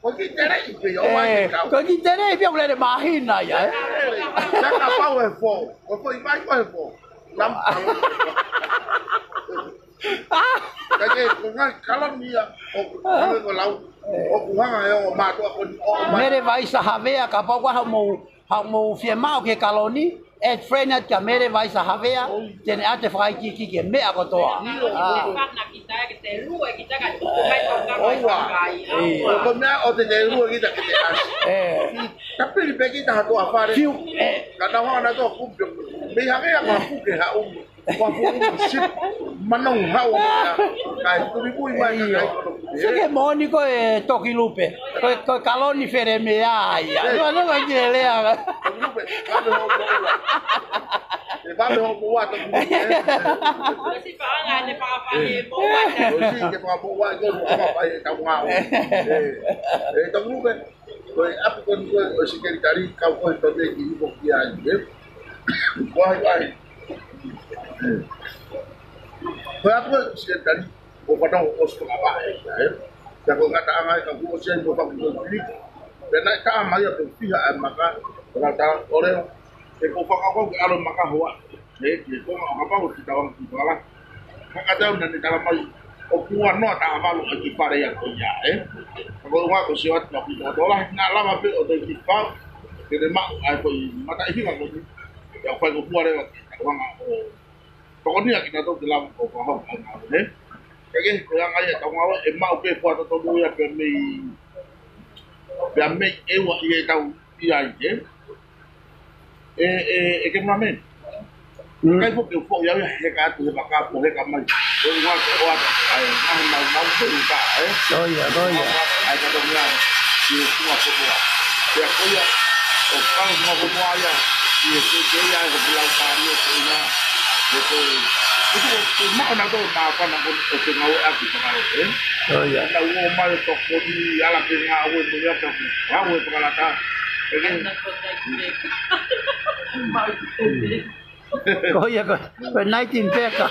Ko ki te lei pē ia, ʻo mai, ē, ke kau. Ko ki te lei pē ia, ʻo lele māhina ia, ē. Lele. Pea kapau ʻe fō. Ko ko i mai ko e fō. Lam, lam. Kae kehe, ko e ngaahi Kaloni ia, ʻoku hanga ko e lau, ʻoku hanga ʻe he ongo mātuʻa ko eni ʻo ʻomai. Mele Vaisa Havea, kapau ko e hā hoʻomou, hā hoʻomou fiemaʻu ki he Kaloni, ʻe friend atu kia Mele Vaisa Havea, te ne ʻoatu e fakaikiiki ki he meʻa kotoa. ʻIo, ʻa. ʻIo. ʻOua. ʻIo. Ko e meʻa ʻoku te te lue kita ke te ʻasi. Ē. Tapili pē kita ha toʻa fale. Fiu, ē. Ka nau hanga nautolu ʻo kupe. Mei hangē ia ko ha kuke ha ʻumu. Ko ha fuʻu ʻumu sipi. Manong hau ʻo meʻa. Kae tuli mui mai ka ʻIo. Kai kono kupe. Seke moʻoni ko e toki lupe. Ko e, ko e Kaloni fele meʻa ia. Ē. Lua, lua, ki he lea. Toki lupe. Vave hoʻomou ua. ʻE vave hoʻomou ua toki lupe, ē. Ko si paʻanga ne paʻanga ne mo ua. Ko si ke paʻanga mo ua, ko si paʻanga e tau ngāue. Ē. Ē, toki lupe. Ko e ʻapi ko eni ko e ʻo e sekelitali, kau ko e tau te ki uko ki ai, ē? Ko ai, ko ai. Ko e ʻapi ko e sekelitali, ʻo kata ʻo ʻosi fakavaʻe, ē? Pea ko e ngataʻanga ē, ka kuo ʻosi ai mo faku ko e pili. Pea naʻe taʻa mai ʻa e fiha ʻa e maka, ʻo kata ʻo leo. He ko e fakakaukau ke ʻalu maka hoa. He, ke konga ʻo kapau ki tauanga ki tauanga. Ka ka tau naʻa ne tala mai, ʻoku ua noa taha valu ʻa e kiʻi fale ia ko ia, ē? Ka ko e ʻuhinga ko e sio atu ka pito tola, naʻa lava pē ʻo toe kiʻi fau, ke ne maʻu ʻa e ko e mataʻihinga ko eni. Ia fai ko fua leva ki tauanga ʻo tokonia kinautolu ke lava ʻo fakahoko ʻa e ngāue, ē? Ka ke, ko e anga ia ʻetau ngāue, ʻe maʻu pē fua totonu ia pē mei Pea mei ʻEua ʻi he tau ʻi ai, ē? ʻE, ʻe, ʻe ke mame. Mm. Kai foki ʻo foʻi au ia he ka atu he vaka po he ka mai. ʻE ua ke ʻoa, ʻai, ngahe mau mau pe uta, ē? Ko ia, ko ia. ʻAi ka tau mea, ʻi he Funga Fonua. Pea ko ia, ʻo kau Funga Fonua ia, ʻi he Funga ia, ʻe ko Pilau Pari, ʻe ko ia, ʻe ko ia. ʻE ko ia, ʻe maʻu na tō, maʻu pana ko, ʻe ko ngau ʻaki, ko ngau, ē? Ko ia. Na uo mai tokoni, ala ke ngāue mo ia ka, ngāue pakalata. ʻE ke Ko ia ko, ko e nineteen peka.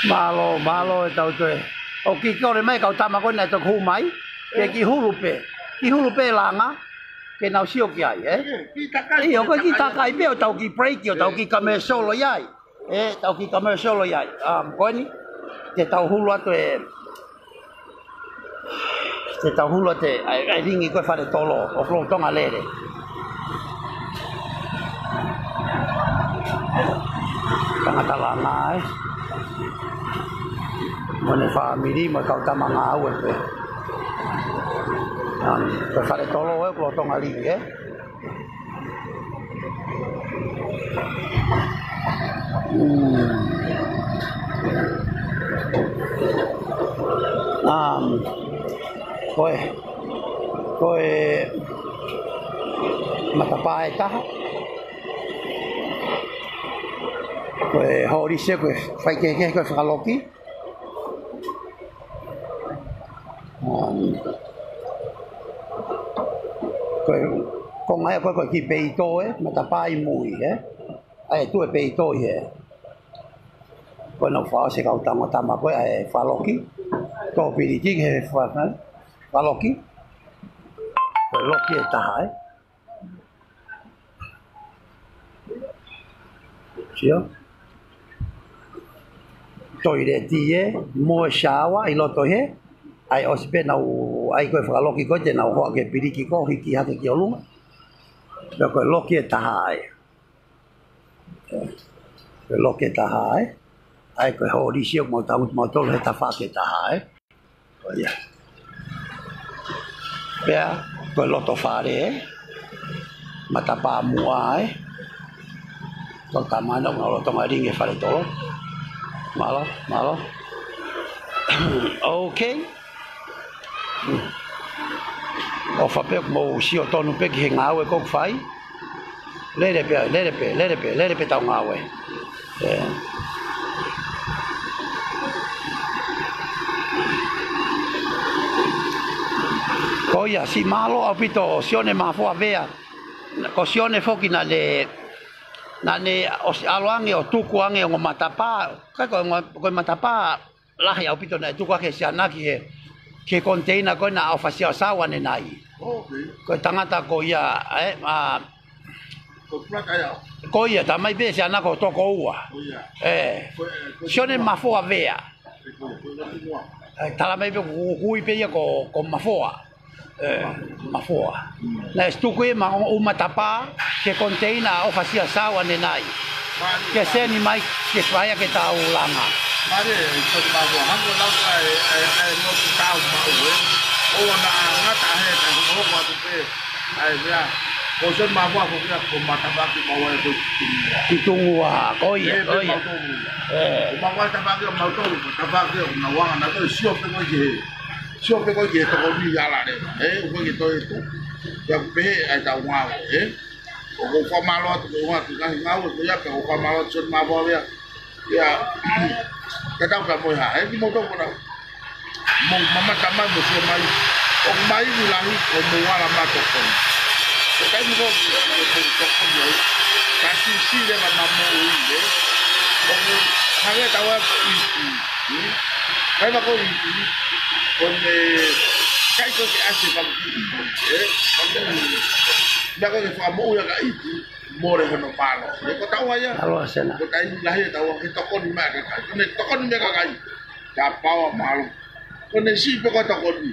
Mālō, mālō e tau toe. ʻOku kole mai kau tama ko ena ʻe toki hū mai. Ke ki hulu pē. Ki hulu pē langa. Ke nau sio ki ai, ē? ʻIo, ko e ki takai pē ʻo tau ki break, ʻo tau ki commercial ʻi ai. ʻE, tau ki commercial ʻi ai. Um, ko eni, te tau hulu atu e, te tau hulu atu e, ʻai, ʻai ringi ko e fale tolo, ʻoku lolotonga lele. Tangata langa, ē. Mo ʻene fāmili, mo e kau tama ngāue pē. Um, ko e fale tolo, ē, ʻoku lolotonga lele, ē. Mm. Um, ko e, ko e matapā ʻe taha. Ko e holisi, ko e faikehekehe, ko e fakaloki. Um, ko e, ko e ngaahi ko e, ko e ki peito ē, matapā ʻi mui ē. ʻAi, tuʻu e peito ē. Ko e nau fao se kau tama tama ko e, ʻai fakaloki. Tō piliki he fa-, fakaloki. Ko e loki ʻe taha ē. Sio. Toileti ē, mo e shower ʻi loto hē. ʻAi ʻosi pē nau, ʻai ko e fakaloki ko ē te nau hoa ke piliki ko hiki hake ki ʻolunga. Pea ko e loki ʻe taha ē. Ko e loki ʻe taha ē. ʻAi ko e holisi ʻoku mau tangutu mautolu he tafaʻaki ʻe taha ē. Ko ia. Pea, ko e loto fale, ē. Matapā muʻa, ē. Tau tamana, ʻoku lolotonga lele e fale tolo. Mālō, mālō. Okay. ʻOfa pē ʻoku mou sio tonu pē ki he ngāue ʻoku fai. Lele pē, lele pē, lele pē, lele pē tau ngāue. ʻE. Ko ia, siʻi mālō ʻaupito ʻo Sione Mafoa Vea. Ko Sione foki naʻa ne, naʻa ne ʻosi ʻalu ange ʻo tuku ange ongo matapā. Kai ko e ongo, ko e matapā lahi ʻaupito naʻe tuku ʻaki ʻe Siana ki he, ki he container ko ē naʻa ʻofasia ʻo Sau ʻanenai. Okay. Ko e tangata ko ia, ē, ʻa, Ko Frank ai au. Ko ia, talamai pē ʻe Siana ko e toko ua. Ko ia. Ē. Ko, ē, ko Sione Mafoa Vea. Ē, ko, ko, ko, ko, ē, talamai pē ko, ko, kui pē ia ko, ko Mafoa. Ē, Mafoa. Mm. Naʻe ʻosi tuku ia ma, ʻū matapā, ki he container ʻofasia Sau ʻanenai. Mālie, ke mālie. Send mai, ke fai ʻaki ʻetau langa. Mālie, ē, ko Mafoa, hangē ko e lau ē, ē, ē, ē, no ki tau mau, ē. ʻOua naʻa ngata he, ē, hoko atu pē, ʻai, ē, ko Sione Mafoa ko ia, ko e matapā ki mau ai ko Tungua. Ki Tungua, ko ia, ē, ko ia. Pē mau Tungua. Ē. Ko Mafoa tapaki mau Tungua, tapaki ʻo nau anga na ko sio pē ko ia. Sio pē ko ia ki he tokoni ʻa e lale. Ē, ʻoku ʻikai ke toe tuʻu. Pea ʻoku pehē ʻa ʻetau ngāue, ē. ʻOku ou fakamālō atu, ko e ʻuhinga ki he ngaahi ngāue, ko ia pē ʻoku ou fakamālō atu Sione Mafoa Vea. Ia, ka tau ka mo e hā, ē, kimoutolu ko ena. Mou mamata mai, mou sio mai. ʻOku mai ni lahi, ʻo mou ala mato ko. Ko e taimi ko, ko, ko, ko, ko, ko, ka siʻisiʻi leva na mo ui, ē. ʻOku hangē ʻetau ʻapi ʻi, ʻi, ʻi. Kai ma ko ʻi, ʻi. Ko e meʻa, kai ko ke ʻasi ka ʻi, ʻi, ē. Ka ʻi, meʻa ko ke fakamoʻui ʻa ka ʻi, ʻi. Mole hono palo. Ē ko taua ia. Alo asena. Ko e taimi lahi ʻetau ʻapi tokoni mai kakai. Ko ʻene tokoni mai kakai. Kapau ʻa mālō. Ko ʻene siʻi pē ko e tokoni.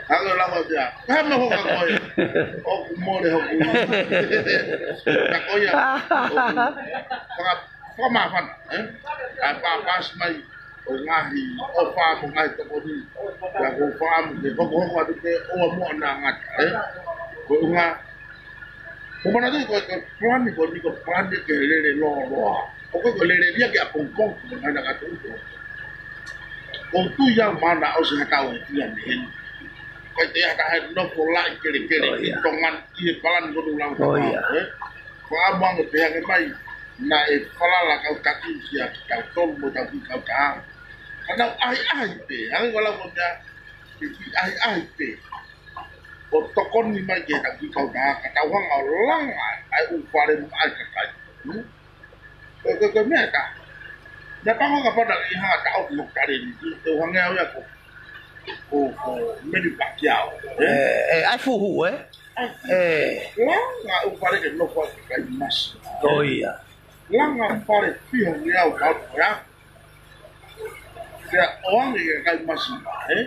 Hanga lava ia. Ka me hoka koe. ʻOku mole hoku. Ka ko ia. ʻOku. Faka-, fakamāfana, ē? ʻA e pāpasi mai ʻo e ngaahi ʻofa mo e ngaahi tokoni. Ia ko e fakaʻamu ke hokohoko atu ke ʻoua muʻa naʻa ngata, ē? Ko e ʻuhinga. Ko e manatu ko e, ko e palani ko eni ko e palani ke lele lōloa. ʻOku ko e lele ia ke ʻapongipongi, ko e ngaahi nakatu. ʻOku ou tui au mahalo ʻosi ha tau ʻe fiha mei heni. Ko e te ʻi ai ha taha ʻe nofo laʻi kelekele, ʻi Tonga ni, ʻi he palani ko eni ʻoku lau ʻo ʻia. Ko e ʻamu ange pē hake mai, naʻe falala kau taki kia kitautolu mo tau ki kau taha. Ka nau ʻahiʻahi pē, hangē ko e lau ko e meʻa, ʻi ʻahiʻahi pē. ʻO tokoni mai ke tau ki kau taha, ka tau hanga ʻo langa ai ʻū fale mo e kakai. Hmm? Ko, ko, ko e meʻa ʻe taha. Naʻa pango ka pana ʻi hanga taʻofi hoku taleni, te u hangē au ia ko, ko, ko Manny Pacquiao, ē? ʻE, ʻe, ʻai fuhu, ē? ʻAi fuhu. ʻE. Langa ʻū fale ke nofo ai kakai masi. Ko ia. Langa fale fiha ngeau kau ko ia. Pea ʻoange ki he kakai masi, ē?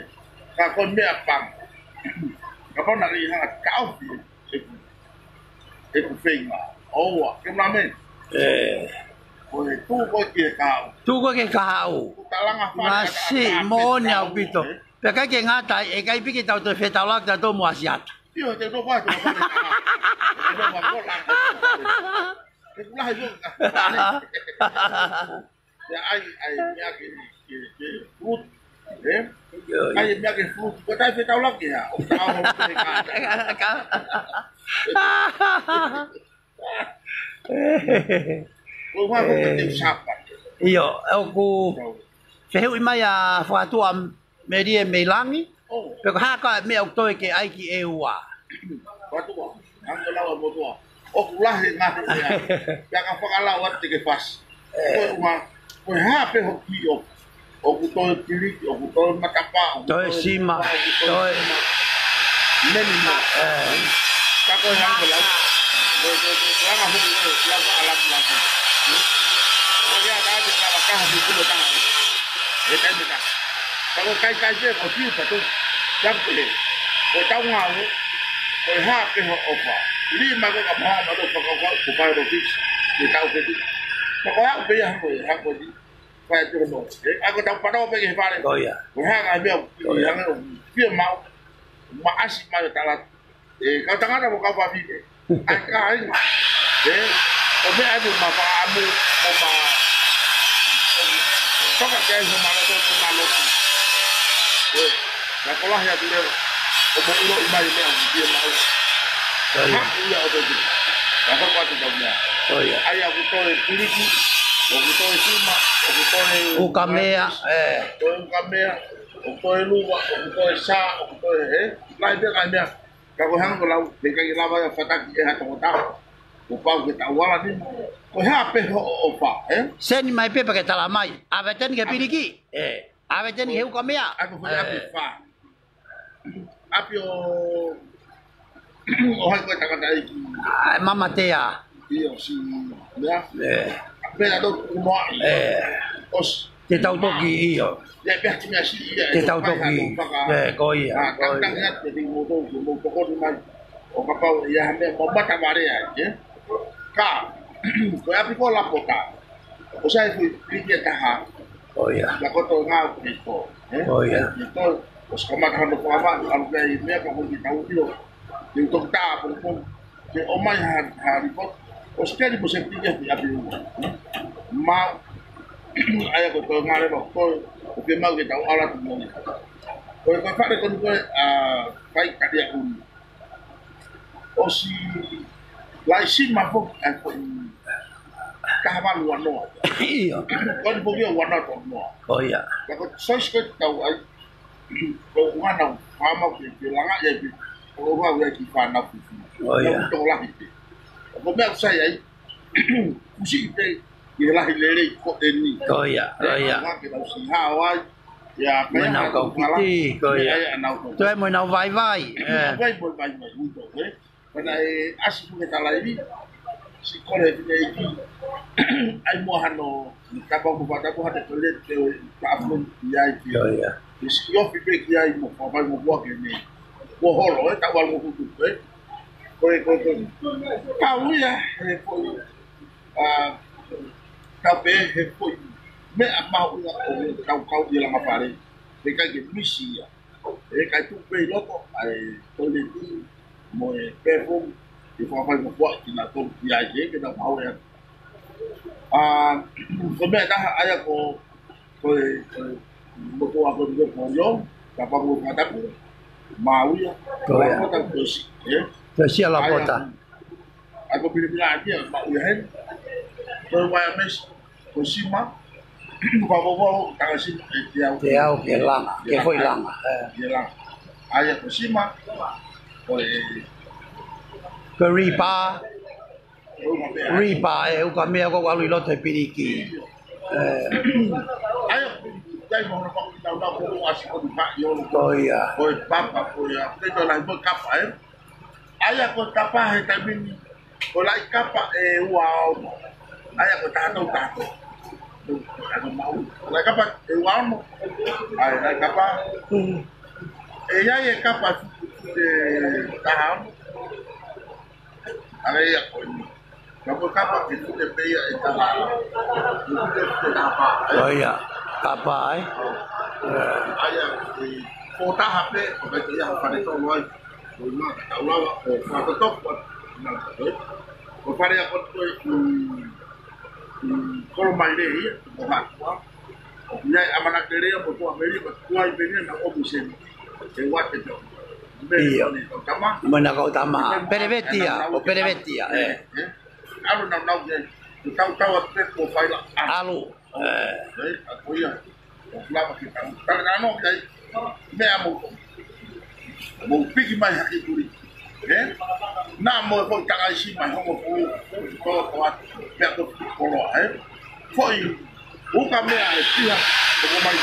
Ka ko e meʻa pango. Ka pana ʻi hanga taʻofi ʻeku, ʻeku feinga. ʻOua, ke mame. ʻE. Ko e tuʻu ko ē ki he kahaʻu. Tuʻu ko ē ki he kahaʻu. Talanga fale. Masi, ata, ata, moʻoni ʻaupito. Ē? Pea ʻikai ke ngata ai, ʻe ʻikai pē ke tau toe fetaulaki tautolu mo ʻAsiata. ʻIo, te u toʻo atu, te u toʻo atu. Te u toʻo atu. Te u lahi mo ka. Ia ʻai, ʻai meʻa ke, ke, ke fruit, ē? ʻIo, ʻio. ʻAi meʻa ke fruit, ko e taʻefetaulaki ia, ʻo taʻofi ʻo pehē ka. Ko e ʻuhinga ko e te u sapa. ʻIo, ʻoku fehuʻi mai ʻa Fakatuʻa Melie mei langi. ʻO. Pe ko e hā ka meʻa ʻoku toe ke ʻai ki ʻEua. Fakatuʻa, hangē ko e lau ʻa e motuʻa. ʻOku lahi e ngaahi meʻa. Pea ka fakalau atu te ke fasi. ʻE. Ko e ʻuhinga, ko e hā pē hoʻo kiʻi ʻoku. ʻOku toe piliki, ʻoku toe matapā, ʻoku toe sima, ʻoku toe toe sima. Meni mo. ʻE. Ka ko e hangē ko e lau. Ko e, ko e, ko e, ko e anga hoku ko e, lau ka ala ku lau. Ko e anga ka te ka la kaha te kulo taha. ʻE kai me ka. Ka ko e kai kai pē ko fiu ka tu. Ka pē. Ko e tau ngāue. Ko e hā pē hoʻo ʻofa. Lī mai ko e ka maha ma tō fakakau ko pai ro fix. Ke tau ke tu. Ka ko e hā pē ia hako e hako di. Fai atu no. ʻE, ako tau panau pē ke fale. Ko ia. Ko e hā ngaahi meʻa. Ko ia. Hanga ʻo fia mau. Ma asi mai o tala. ʻE, kau tangata mo kau fafine. ʻAi kāinga. ʻE, ʻo meʻa ni ma fakaʻamu, ʻo ma. Toka ke ai ho ma loto, ho ma loto. ʻE, na ko lahi atu leo. ʻO mo ʻilo i mai meʻa, ʻo ki e mau. Ko ia. Haku ia ʻo toki. Na ko atu tau meʻa. Ko ia. ʻAi ʻoku toe piliki, ʻoku toe sima, ʻoku toe ukamea, ʻe. Toe ukamea, ʻoku toe luva, ʻoku toe sā, ʻoku toe, ʻe. Lahi pē kai meʻa. Ka ko e hanga ko e lau, he ʻikai lava ia ʻo fataki ʻe ha tokotaha. Kuo pau ke tau ala ni. Ko e hā pē hoʻo ʻofa, ē? Seni mai pē pea ke tala mai. ʻAve teni ke piliki. ʻE. ʻAve teni he ukamea. ʻAve ko e ʻapi fā. ʻApi ʻo, ʻo hai ko e tangataʻeiki. ʻAi mamatea. ʻIo si, meʻa. ʻE. Pea tau kumoa. ʻE. ʻOsi. Te tau toki ʻio. Ia pea ti meʻa si ia. Te tau toki. ʻE, ko ia. Ko ia. Tangi atu te mou toki, mou tokoni mai. ʻO kapau ia ha meʻa, mou mata vale ai, ē? Ka, ko e ʻapi ko Lapota. ʻO sai fui, piki e taha. Ko ia. Na ko tō ngā ʻo pito, ē? Ko ia. Pito, ʻosi kamata hano ko ama, ʻalu kai meʻa ka ko ki tau ʻio. Te u toki tā, pong, pong. Ke ʻomai ha, ha ripoti. ʻOsi keli mo se piki ʻapi ʻapi ua. Mau, ʻai ako tō ngā leva ko, ʻo ke mau ke tau ala tu moni. Ko e, ko e fale ko ni ko e, ʻa, fai kati a uni. ʻOsi laisima foki ʻa e foʻi kaha valu ua noa. ʻIo. Ko ni foki ua noa tolu noa. Ko ia. Ka ko soisi ko e tau ai, ko ʻuhinga naʻa ku fakamau ke, ke langa ia pē, ko ʻuhinga ʻoku ʻi ai e kiʻi fānau fifi. Ko ia. Naʻa ku tokolahi pē. Ko e meʻa ʻoku sai ai, kusi pē, ʻi he lahi lelei ko eni. Ko ia, ko ia. Naʻa ke lau si hao ai, ia, mo e nau kau kiti, ko ia. Ia, ia, nau kau. Toe mo e nau vaivai, ʻe. Vai, vai, vai, vai, ui, ui, ē. Pea naʻe ʻasi fu ke talaili, si kole ki nei ki. ʻAi mo hano, kapau mo fata mo hate kole te o ka afu ʻi ai ki. Ko ia. Ki si ofi pē ki ai mo fai mo fua ke nei. kuo holo, ē, taʻu valungofulu, ē. Ko e, ko e, ko e. Kau ia, ē, ko e, ʻa, kau pē, he ko e meʻa mahuʻinga ʻo e kau, kau ʻi he langa fale. He ʻikai ke misi ia. He ʻikai tuku pē ʻi loto, ʻa e toileti, mo e bathroom, ʻe fakafaingofua kinautolu ia, ʻe ke nau maʻu ia. ʻA, ko e meʻa ʻe taha ʻa ia ko, ko e, ko e, motuʻa ko e, ko e, ko e, io, ka pa mo ka tapu, maʻu ia, Ko ia. Lapota ko si, ē? Ko si a lapota. ʻA ia, ʻa ko Pilipilaʻakia, maʻu ia heni. Ko e waea mesi, ko e sima, ko e vavavau, tanga sima, ē, te au. Te au ke langa, ke foʻi langa, ē. Ke langa. ʻA ia ko e sima, ko e, Ko e ripa. Ripa, ē, ukamea ko ʻalu ʻi loto he piliki. Ē. ʻA ia, ʻai mo hono paku ki tau nau ko ʻasi ko ni paʻi olo. Ko ia. Ko e papa, ko ia, te tau lai mo kapa, ē. ʻA ia ko e kapa he taimi ni, ko e laʻi kapa ʻe ua ono. ʻA ia ko e taha tau taha tau. Ko e laʻi kapa ʻe ua ono. ʻA ia laʻi kapa. Mm. ʻE ʻi ai e kapa ʻe taha ono. ʻA ia ko eni. Ka ko e kapa ke tute pē ia ʻe taha. Ke tute pē taha pā, ē? Ko ia, kapa, ē? ʻA ia, ʻe, ko taha pē, ko e ia fale tolu ai. Ko e mata, tau lava, ko e fakatotoko, mata, ē? Ko e fale ia ko e, mm, mm, kolo mai lē ia, ko Haʻatua. ʻOku ʻi ai ʻamanaki lelei ʻa e motuʻa Mele, ka tuai pē ia naʻa ʻomi seni. Ke ua te tau. Mele ʻIo. Ko eni kau tama. Mo na kau tama. Pelevetia, ʻo Pelevetia, ē. Ē? ʻAlu naunau ke, ke tau tau atu pē ko fai la. ʻAlu. Ē. Ē, ʻa ko ia. ʻOku lava ke tau. Tala nano ke ai. Meʻa mo. Mo piki mai hake kuri. Ē? Naʻa mo e foʻi tangaisi mai hongofulu. Ko, ko atu. Pea ko koloa, ē? Foʻi ukamea ʻe fiha, ʻoku mai.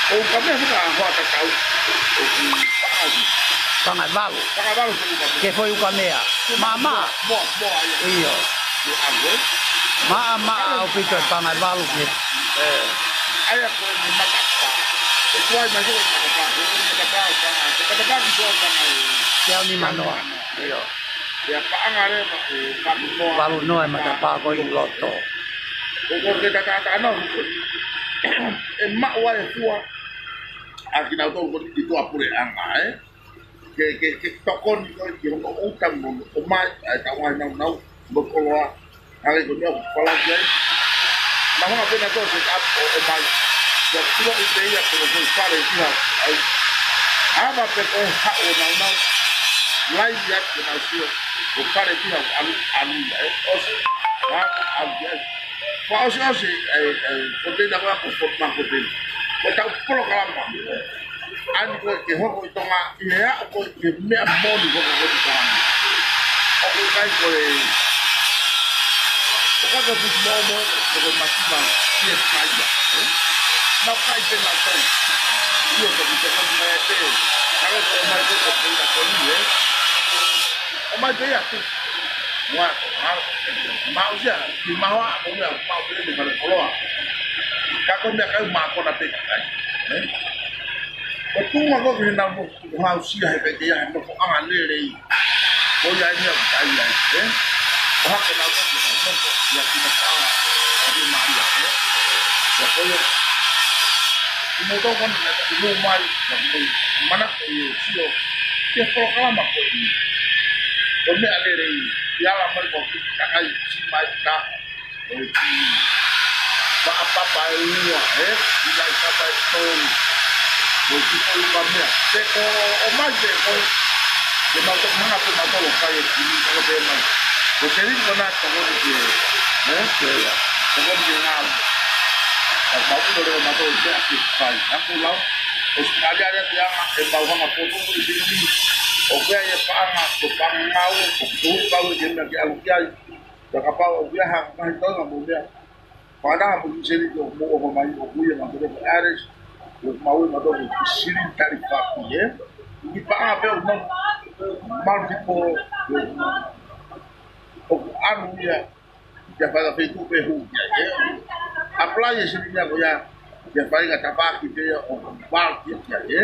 Ko e ukamea fika ʻa hoa tatau. ʻOku paʻanga. Paʻanga ʻe valu. Paʻanga ʻe valu ko e ukamea. Ke foʻi ukamea. Māmā. Moa, moa ia. ʻIo. Ke ʻalu, ē? Māmā ʻaupito e paʻanga ʻe valu ke. Ē. ʻA ia ko e matapā. ʻE tuai mai ko e matapā. Ko e matapā, paʻanga. Ko e matapā ki tuai paʻanga ʻe. Teau nimanoa. ʻIo. Ia paʻanga leva, ē, valu noa. Valu noa e matapā ko ē ʻi loto. Ko, ko e ke tatata ana, ʻe maʻu ai e fua ʻa kinautolu ko eni ʻi tuʻapuleʻanga, ē? Ke, ke, ke tokoni ko ē ki hono ʻuta mo, ʻomai, ʻa e tau ai naunau, mo koloa, hangē ko eni ʻoku falaki ai. Mahonga pē naʻa tō set up ʻo, ʻomai. Ia kulo i te ia ko e fale ki ha, ai. Ava pē ko e haʻu ʻo naunau. Lai ia ke nau sio. Ko e fale ki ha, ʻalu, ʻalu ia, ē. ʻOsi. Ha, ʻalu ia, ē. Fakaʻosiʻosi, ē, ē, ko e teina ko e ako ko ma ko e teina. Ko e tau polokalama. ʻAni ko e ke hoko ʻi Tonga, ʻi he aʻu ko e ke meʻa moʻoni hoko ko ē ʻi Tonga. ʻOku ʻikai ko e, ʻoku ʻikai ko e fusi moʻomoʻo, ko e matima, ʻi he kai ia, ē? Nau kai pē nau kai. ʻIo, ko e tokoni mai ʻe pē. Kare ko e mai ko e ko e ko e ni, ē? ʻO mai pē ia, tu. Ua, ma, ma usia, ki mahoa, ko mea, ma usia ni fale koloa. Ka ko mea kai ma kona pē kai. Ē? Ko e tuʻunga ko ē ke nau mo, ko hausia he kai ke ia, he nofoʻanga lelei. Ko ia ni au kai ai, ē? Ko hake nau ko ē, nau ko ē, ia ki na kawa, ia ki Maria, ē? Ia ko ia. Ki mo tau kona, ia ki mo mai, ia ki mo mana ko ia, sio. Ke polokalama ko eni. Ko e meʻa lelei, ʻi ala mai ko e kiʻi kakai, si mai ka, ko e kiʻi vaʻa papa ʻe ua, ē? Kiʻi laʻi papa ʻe tolu. Ko e kiʻi foʻi ukamea. Te ko ʻomai te ko e. Ke mau toki hanga pē mautolu ʻo fai e kiʻi ni, ka ko te mai. Ko e teli ko na tokoni ke, ē? Tokoni ke ngāue. Ka mau ʻilo leva mautolu ʻi he meʻa ke fai. Aku lau. ʻOsi kāliali atu ia, ʻe mau hanga poto ʻi he kiʻi ni. ʻOku ʻi ai e paʻanga, ko e paʻanga ngāue, ko e tuhu kau e ke meʻa ke ʻalu ki ai. Ka kapau ʻoku ʻi ai ha ngaahi taʻanga mo meʻa. Fānau mo Kiselito mo ʻoho mai ʻoku ʻi ai e mātoro ko Ares, ʻoku mau ʻi ai e mātoro ko Kiselito tali papi, ē? ʻI paʻanga pē ʻoku mau malu ki pō, ʻoku ʻanu ia, ia fai ka feituʻu pē hū ia, ē? Apply e silinia ko ia, ia fai ka tapaki pē ia ʻoku malu ia, ē?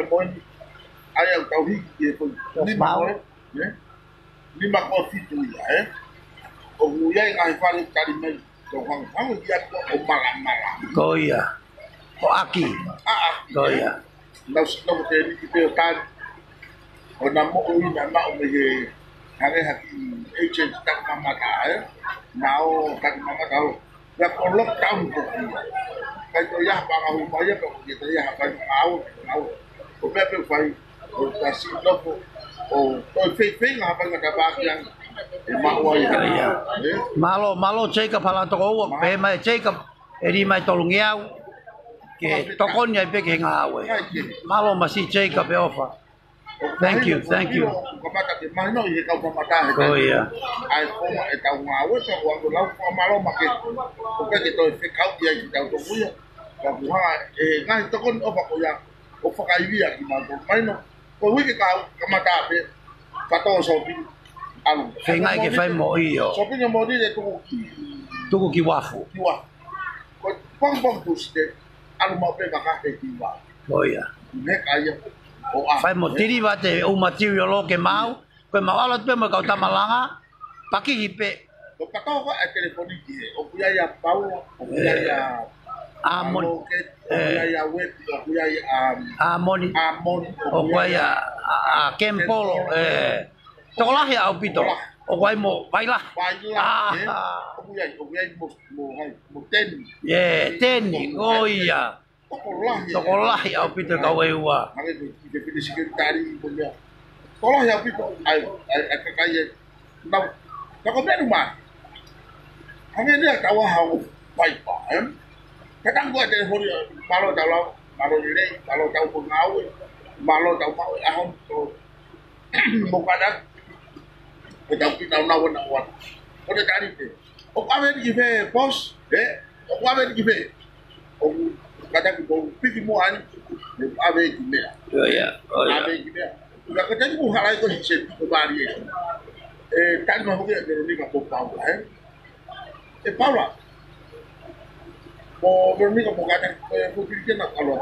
pē mo eni. ʻAi au tau hiki ki he ko e nima ko ē, ē? Nima ko e fitu ia, ē? ʻOku ʻi ai e ngaahi fale tali mai, tau hangehangē ki ai ʻo malamala. Ko ia. ʻO ʻaki. ʻA, ʻa. Ko ia. Nau si nau te ni ki peo tali. ʻO na moʻui na maʻu mei he hangē ha kiʻi agent taki mamata, ē? Na ō taki mamata ō. Ia ko lockdown ko ia. Kai ko ia hapa ngā hū mai ia, ka ko ia ko ia hapa ngā hū, ngā hū. Ko pea pē fai, ʻo ta si nofo, ʻo toi feifeinga hapa ngā tā pākiang, ʻe maʻu ai. Ia. Ē? Mālō, mālō Jacob Halatokoua, pehē mai Jacob, ʻe li mai tolungeau, ke tokoni ai pē ki he ngāue. Mālō Masi Jacob e ʻofa. Thank you, thank you. Kamata ke mahino ʻi he kau kamata he ko ia. ʻAi koma e tau ngāue, ka ua ko lau fakamālō ma ke. Ko ke ke toe fekau ia ki tau toku ia. Ka kuhanga e ngaahi tokoni ʻofa ko ia. ʻO fakaivia ki mātou mahino. Ko e uike ka kamata pē. Fato shopping. ʻAlu. Fengai ke fai mo io. Shopping mo ni le tuku ki. Tuku ki Wafu. Ki Wafu. Ko Pongpong Tuesday. ʻAlu mau pē maka he ki Wafu. Ko ia. Meka ia. ʻO a. Fai mo tiliva te ʻū material ʻo ke mau. Ko e mau ʻalu atu pē mo e kau tamalanga, pakihi pē. Ko e kato ko e telefoni ki he, ʻoku ʻi ai ʻa Paula, ʻoku ʻi ai ʻa ʻAmoni. ʻAloke, ʻoku ʻi ai ʻa Ueti, ʻoku ʻi ai ʻa ʻAmoni. ʻAmoni, ʻoku ʻi ai ʻa, ʻa, ʻa Kempolo, ē. Tokolahi ʻaupito. Tokolahi. ʻOku ʻi ai mo Vaila. Vaila, ē. ʻOku ʻi ai, ʻoku ʻi ai mo, mo hai, mo Teni. Ē, Teni, ko ia. Tokolahi. Tokolahi ʻaupito e kau ʻEua. Hangē ko e, ko e fili sikeli tali ko ia. Tokolahi ʻaupito, ʻai, ʻai, ʻai kakai e. Nau, ka ko menu mai. Hangē ni a tau aha o paipa, ē? Ka tangu a te hori, mālō tau lau, mālō lelei, mālō tau ko ngāue, mālō tau maʻu e ʻaho, tō, mo kada, ko tau ki nau nau na ua. Ko te tali te. ʻOku ʻave ni ki fē, boss, ē? ʻOku ʻave ni ki fē? ʻOku kātaki kou piki mo ani, ʻoku ʻave ki meʻa. ʻIo, ʻio, ʻio. ʻAve ki meʻa. Ka ko te ni mo halai ko hise piko bari e. E, tali ma hoki e Veronica ko Paula, ē? E Paula. Ko Veronica mo kātaki, ko e mo pili ke na kalo.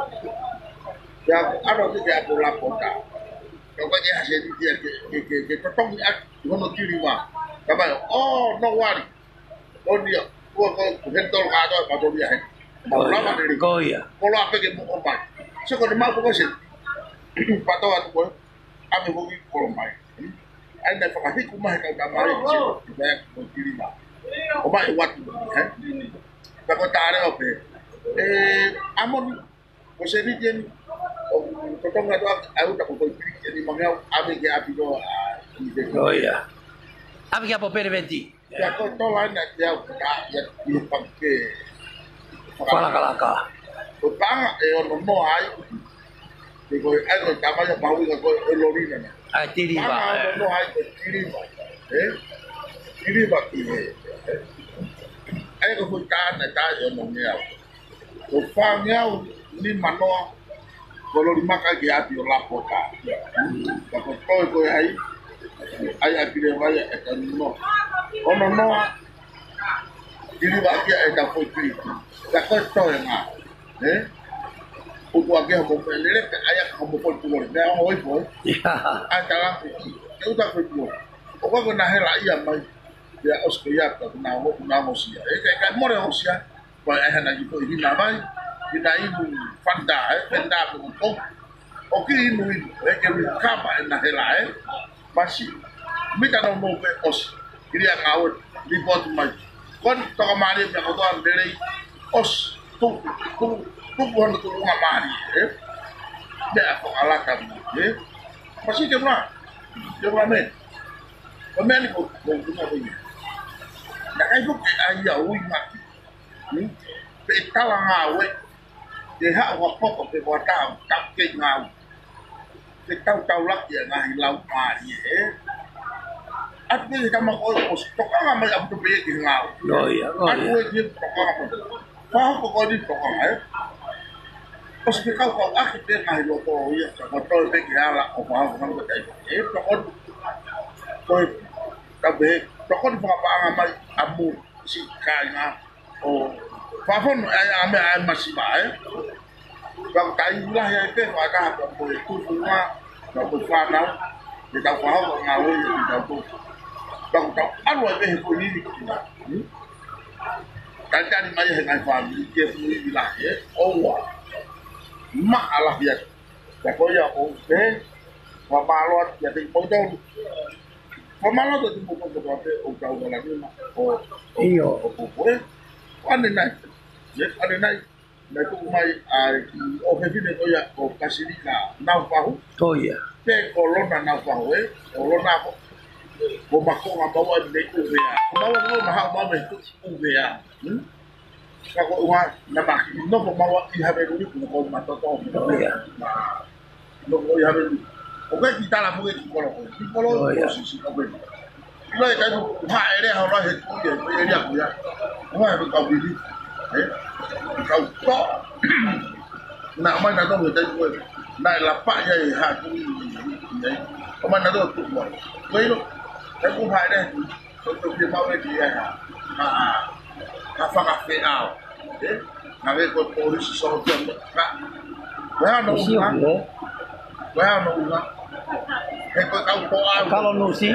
Ia, ano ke ke ako la kota. Ka ko ke hase ni ke, ke, ke, ke totongi atu, hono tili wa. Ka mai, oh, no worry. Ko nia, ua ko, ko he tolu kātoa, pato nia he. Mau lava lele. Ko ia. Ko loa peke mo o mai. So ko te mau ko se. Pato atu ko, ʻave hoki ko mai. ʻAi na fakahiku mai he kau tamai, se ko te ko kiri ma. O mai watu, he? Ka ko tare o pe. E, ʻAmoni, ko se ni teni, ʻo totonga to au ta ko ko kiri teni mangau, ʻave ke ʻapi ko a, i te. Ko ia. ʻAve ke ʻapo pere veti. Ia ko tola na te au ka ia i pangke. Falakalaka. Ko panga e ono noa ai. Te ko e ai ko tamai a pahuinga ko e lorina na. Ai tiri va. Panga e ono noa ai ko tiri va. ē? Kilivaki ē. Ē? ʻA ia ko e foʻi taʻane taʻe ono ngeau. Ko e fāngeau nimanoa, ko e loli maka ki ʻapi ʻo lapo ʻo tā. Ka ko e toe ko ē ai, ʻai ʻa Kilivaki ʻa e taʻe ono. Ono noa, Kilivaki ʻa e taʻe foʻi pili. Ka ko e toe ngā, ē? ʻUtu ake homo pē lele pē, ʻai ʻa homo foʻi pulole. Meʻa ongo ifo, ē? ʻA e talange ki, ke ʻuta foʻi pulole. ʻO ka ko e na hela ia mai, ia ʻosi ko ia ka kuna o, kuna o sia. Ē, ka, ka mole o sia, ko e hana ki ko i hina vai, hina inu fanda, ē, fanda ko ko. ʻO ki inu inu, ē, ke mi kama e na hela, ē. Masi, mita no mo pe ʻosi, kiri a ngāue, ripoti mai. Ko e toka mali pē ko toa lelei, ʻosi, tu, tu, tu, tu, hono tu ngā mali, ē. Meʻa ko alaka, ē. Masi ke mā, ke mā me. Ko e meʻa ni ko, ko, ko, ko, ko, na kai ko ke ai a ui maki. Hmm? Pe tala ngāue. Ke haʻu ha poto pe ko ha taha, tau kei ngāue. Ke tau tau laki a ngaahi lau mālie, ē. ʻAtu ke tama ko e ʻosi tokanga mai ʻapu pē ke ngāue. ʻIo, ʻio, ʻio. ʻAtu e ke tokanga mai. Pā ko ko ni tokanga, ē. ʻOsi ke kau kau ake pē ngaahi loto ia, ka ko toe pē ke ala ʻo pā ko ngāue kai. Ē, tokoni. Ko e, tau pē, tokoni fakapaʻanga mai ʻamu si kai ngā. ʻO fafon, ʻai, ʻa meʻa, ʻai masiva, ē. Kau tai lahi ai pē, fakataha ka ko e tupu ngā, ka ko e fānau, ke tau fahau ka ngāue, ke tau tō. Kau tau ʻalu ai pē he ko e lili ki ngā. Hmm? Talitali mai he ngaahi fāmili, ke fuʻu lili lahi, ē. ʻOua. Maʻa lahi atu. Ka ko ia ʻo pē, fakamālō atu, kiate kimoutolu. Fakamālō atu kimoutolu kotoa pē, ʻo tau vala nima, ʻo, ʻIo. ʻO, ʻo, ʻo, ē. ʻAne nai. Ē, ʻane nai. Naʻe tuku mai ʻa e kiʻi ʻofefine ko ia ʻo Pasilika Naufahu. Ko ia. Pe ko Lona Naufahu, ē? Ko Lona ko, ko Makonga maua mei ʻUvea. Ko maua maua maha maua mei ʻUvea. Hmm? Ka ko ua na maki, nofo maua ʻi Haveluli, ko ko matoto. Ko ia. Nofo ʻi Haveluli. ʻO ke ki tala mo ke ki kolo ko. Ki kolo ko ia. Ko sisi ko pē. ʻIlo e kai ku ha ʻere ha ora he kui e, he ʻere aku ia. Ua he kau pili. Ē? Kau to. Na mai na to he kai ku. Na e lapa ia e ha kui. Ē? Mai na to tu mo. Ko ʻilo. Kai ku ha ʻere. Ko to pia mau e ki ia. Ha, ha, ha fakafeʻao. Ē? Naʻe ko e polisi sōtia mo ka. Ko e hā hono ʻuhinga? Ko e hā hono ʻuhinga? He ko e kau toʻa. Kalo nusi.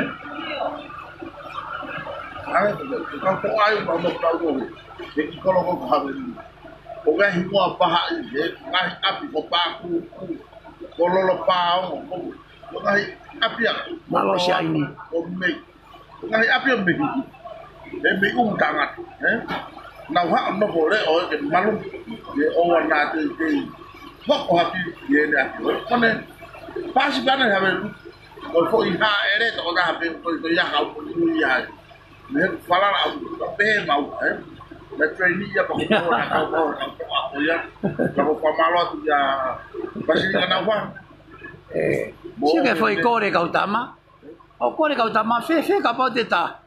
Naʻe ko e kau toʻa ʻi ʻuta mo kau ʻo. He ki kolo ko ka Haveluli. ʻO ngaahi mua paha ʻi he ngaahi ʻapi ko Pākūkū. Ko Lolopaongo. Ko, ko ngaahi ʻapi a. Mālō Siaini. Ko Mei. Ngaahi ʻapi ʻo mei. E mei ʻumu tangata, ē? Nau haʻu nofo leʻo ʻo e ke malu. ʻE ʻoua naʻa teitei. Hoko hapi, ʻi heʻene ʻapi ʻo e. Kone, pasi pana ha velu. Ko e foʻi ha ʻere toko taha pē, ko e, ko e ia kau puni ui ia. Mei he falala au, ka pehē mau, ē? Na train ia, pa ko mau, na kau mau, na kau mau, ko ia. Ka ko fakamālō atu ia, Pasilika Naufahu. Ē, mo sio ke foʻi kole kau tama. ʻO kole kau tama fēfē kapau te ta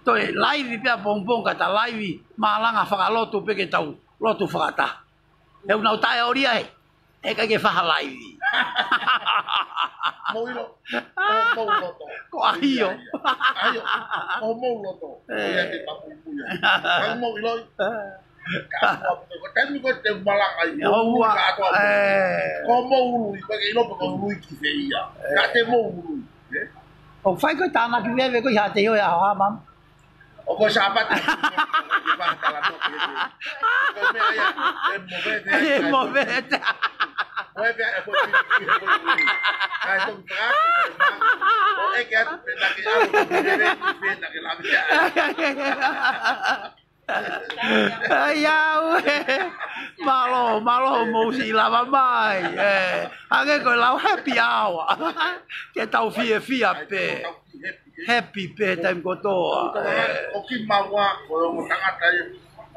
toe laivi pea pongipongi ka ta laivi mālanga fakalotu pē ke tau lotu fakataha. He ʻoku nau taʻeʻolia he, he ʻikai ke faʻa laivi. Mou ʻilo, ʻo mou loto. Ko ʻahio. ʻAhio, ʻo mou loto. Ē. Ia te papuipuia. Ka mou ʻilo. Ka ko e taimi ko ē te malanga ai, ʻOua. Ka atoa. Ē. Ko mou ului, ko e ke ʻilo pe ko ului ki fē ia. Ē. Ka te mou ului, ē? ʻO fai ko e tānaki veve ko e hā te ʻio e ʻaho hā, mam? ʻO ko e Sāpate. Ke fai tala no, ke, ke. Ko e meʻa ia, e mo veve, e mo veve. Ko e meʻa, e ko e pili, e ko e pili. Ka e toki faka, ʻo ʻeke atu pe na ke ʻalu, pe na ke lave. ʻAi au ē. Mālō, mālō mou siʻi lava mai. Ē, hangē ko e lau happy hour. Ke tau fiefia pē. Happy pē taimi kotoa. Ē. ʻO ki maua, ko e ongo tangata ia.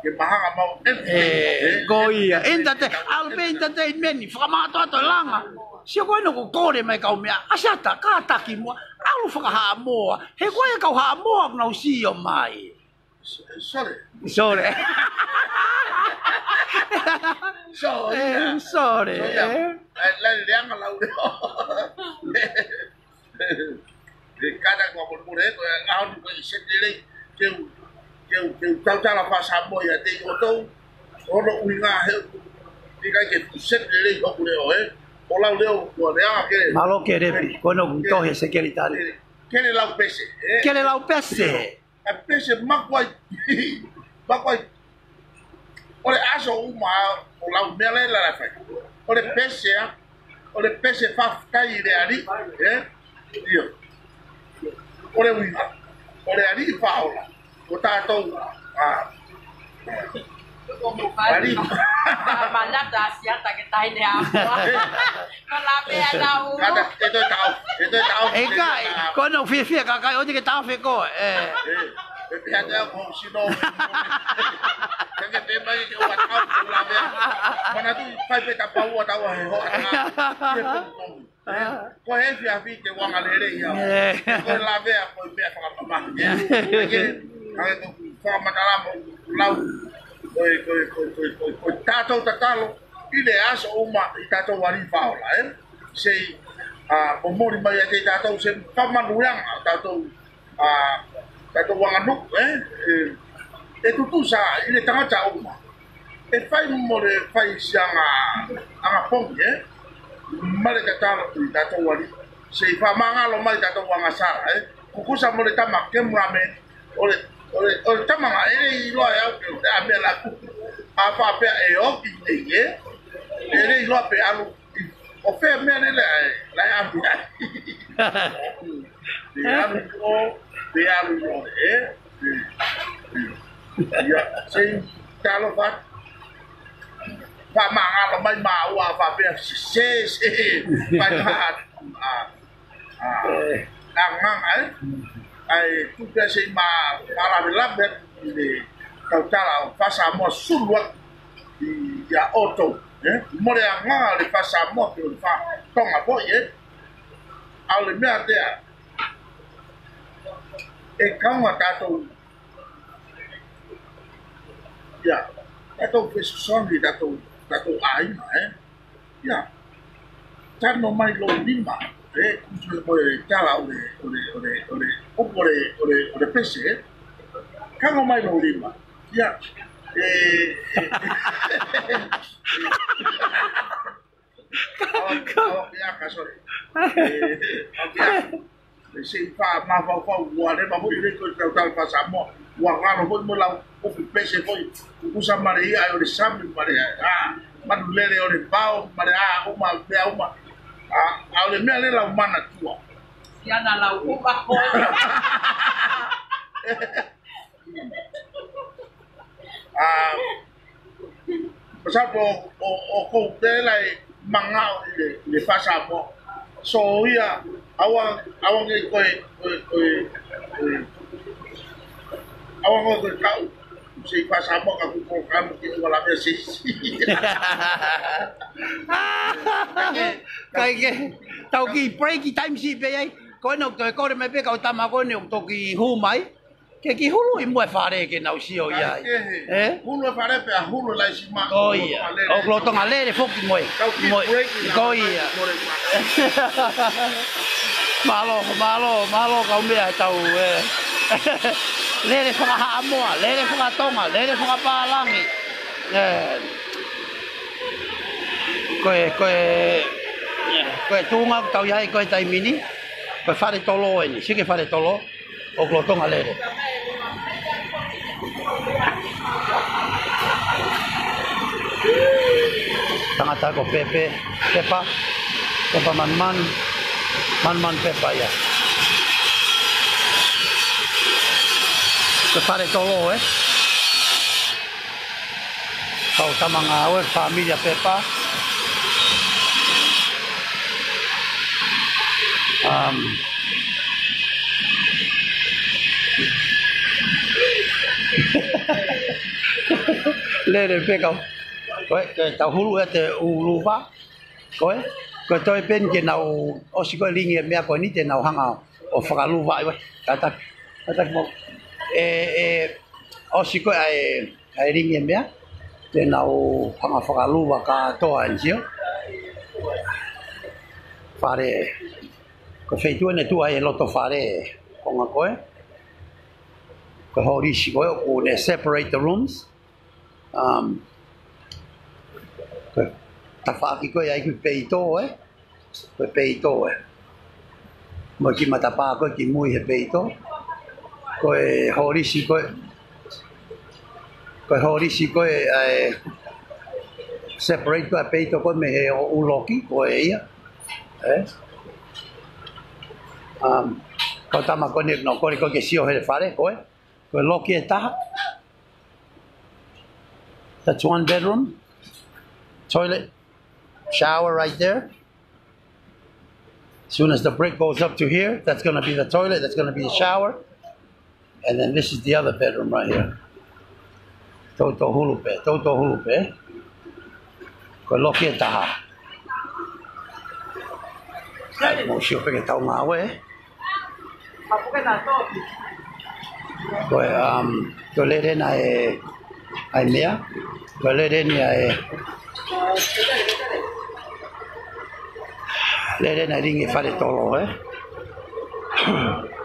Ke mahanga mau. Ē, ko ia. Entertain, ʻalu pē entertainment, fakamātoato e langa. Sio ko ena ko kole mai kau meʻa. ʻAsi ata, kātaki muʻa. Fakahaʻamoa. He ko e kau Haʻamoa ʻoku nau sio mai. Sorry. Sorry. Sorry. Eh, sorry, sorry. Eh. Eh, la leanga lau leo. E kana ko mo mo ko e ʻaho ni ko e seti lelei ke u, ke u, ke u tautala fakasamoa ʻiate kimoutolu. ʻO no ui ngā he ʻikai ke seti lelei hoku leʻo, ē. ʻO lau leo ko e leanga ke. Mālō Kelepi, ko ena ʻoku tohi ʻe he sekelitali. Ke, ke lau pese, ē. Ke lau pese. ʻA e pese makuai, makuai. ʻO le ʻaso uma ʻo lau meʻa lelei la fai. ʻO le pese ʻa, ʻo le pese faftai le aliʻi, ē? ʻIo. ʻO le uiha. ʻO le aliʻi Faʻaola. ʻO tātou, ʻa, aliʻi. Manata asiata ke tahi le ʻapo. Ko la pea lau. Kata, e toe tau, e toe tau. E kai, ko ena ʻoku fiefia kakai, ʻoua te ke tau feko, ē. E, e pea te au ko sino. Ke ke pē mai ke ua tau ko la pea. Manatu fai pē tapa ua tau he hoa. Ko e efiafi te u angalelei au. Ko e lavea ko e meʻa fakamamahi. Ke, ke, ke fakamatala mo lau. Ko e, ko e, ko e, ko e, ko e, ko e tātou tatalo. ʻI he ʻaso uma ʻi tātou aliʻi Faʻaola, ē? Sei, ʻa, momoli mai ʻiate tātou se fakamanuianga, tātou, ʻa, tātou anganuku, ē? ʻE, ʻe tutusa ʻi he tangata uma. ʻE fai mo le fai sianga anga pongi, ē? Mo le tatalo ʻi tātou aliʻi. Sei fakamangalo mai tātou angasala, ē? Kukusa mo le tama ke mula me ʻo le, ʻo le, ʻo le tama ngā ʻe lei iloa ʻe au ke ʻo te ame la ku. ʻA faʻa pea ʻe oki nei ē. ʻE lei iloa pe alu. ʻO fē meʻa lele ai, la e ame ai. Pe alu ʻo, pe alu ʻo, ē. Ia, sei talo fat. Fakamangalo mai māua faʻa pea se, se, se. Fai fat. ʻA, ʻa, ʻa nganga, ē? ʻAi, tuku pea sei ma, ma lave lave, ʻi le tautala ʻo fakasamoa sulu ʻa, ʻi, ʻia ʻoto, ē? Mo le anga le fakasamoa ke o le fakatonga foʻi, ē? ʻA o le meʻa tea, ʻe kaunga tātou, ia, tātou fesoasoani, tātou, tātou ʻāinga, ē? Ia. Tano mai lou lima. Ē, kutu mo e tala ʻo le, ʻo le, ʻo le, ʻo le, ʻo le, ʻo le, ʻo le pese, ē. Kano mai lou lima. Ia. Ē, ē. Awa, awa, ia, ka, sorry. Ē, ē, awa, ia. ʻE sei faʻa mafaufau ua le ma foʻi le ko e tautala fakasamoa. Ua ngalo foʻi mo lau ʻoku pese foʻi. Kukusa male ia ʻo le sami male ia. ʻA, manu lele ʻo le vao, male ʻa, uma, meʻa uma. ʻA, ʻa o le meʻa le lau manatua. Ia na lau uma ko. ʻA, Pasal po o, o ko tela e manga ʻo le, le fakasamoa. So ia, awa, awa ngai ko e, ko e, ko e, ko e, awa ngai ko e kau. Sei fakasamoa ka kuko kanu ke ua la mea sei. Kai ke, tau ki break time si pe ai. Ko ena ʻoku toe kole mai pe kau tama ko ena ʻoku toki hū mai. Ke ki hulu ʻi muʻa e fale ke nau sio ia ai. Ē? Hulu e fale pea hulu laisi ma. Ko ia. ʻOku lolotonga lele foki mo e. Tau ki mo e break ʻi ko ia. Mālō, mālō, mālō kau meʻa tau, ē. Lele fakahaʻamoa, lele fakatonga, lele fakapālangi. Ē. Ko e, ko e, ko e tuʻunga ʻoku tau ʻi ai ko e taimi ni. Ko e fale tolo eni, sike fale tolo. ʻOku lolotonga lele. Tangata ko Pepe, Pepa, Pepa Manman, Manman Pepa ia. Ko e fale tolo, ē? Kau tama ngāue, familia Pepa. Um, lele pe kau. Ko e, ko e tau hulu ʻiate ʻUluva. Ko e, ko e toe peni ke nau ʻosi ko e lingi e meʻa ko eni te nau hanga ʻo ʻo fakaluva ai, ʻoua. Kātaki, kātaki mo. ʻE, ʻe, ʻosi ko ē ʻa e, ʻa e lingi e meʻa, te nau hanga fakaluva kātoa eni, sio. Fale, ko e feituʻu eni ʻe tuʻu ai e loto fale, konga ko ē. Ko e holisi ko ē, ʻoku ne separate the rooms. Um, ko e tafaʻaki ko ē ʻai ki he peito, ē? Ko e peito, ē? Mo e kiʻi matapā ko ē ki mui he peito. Ko e holisi ko ē, ko e holisi ko ē, ʻa e separate ko ē ʻa e peito ko ē mei he ʻū loki, ko ē ia. Ē? Um, ko e tama ko eni, no, ko ē ko ē ke sio he fale, ko ē. Ko e loki ʻe taha. That's one bedroom. Toilet, shower right there. As soon as the brick goes up to here, that's gonna be the toilet, that's gonna be the shower. And then this is the other bedroom right here. Toutou hulu pē, toutou hulu pē. Ko e loki ʻe taha. ʻAi, mou sio pē ki he tau ngāue. Ko e, um, ko e lele eni ʻa e, ʻa e meʻa. Ko e lele eni ʻa e, lele eni ʻa e lingi e fale tolo, ē?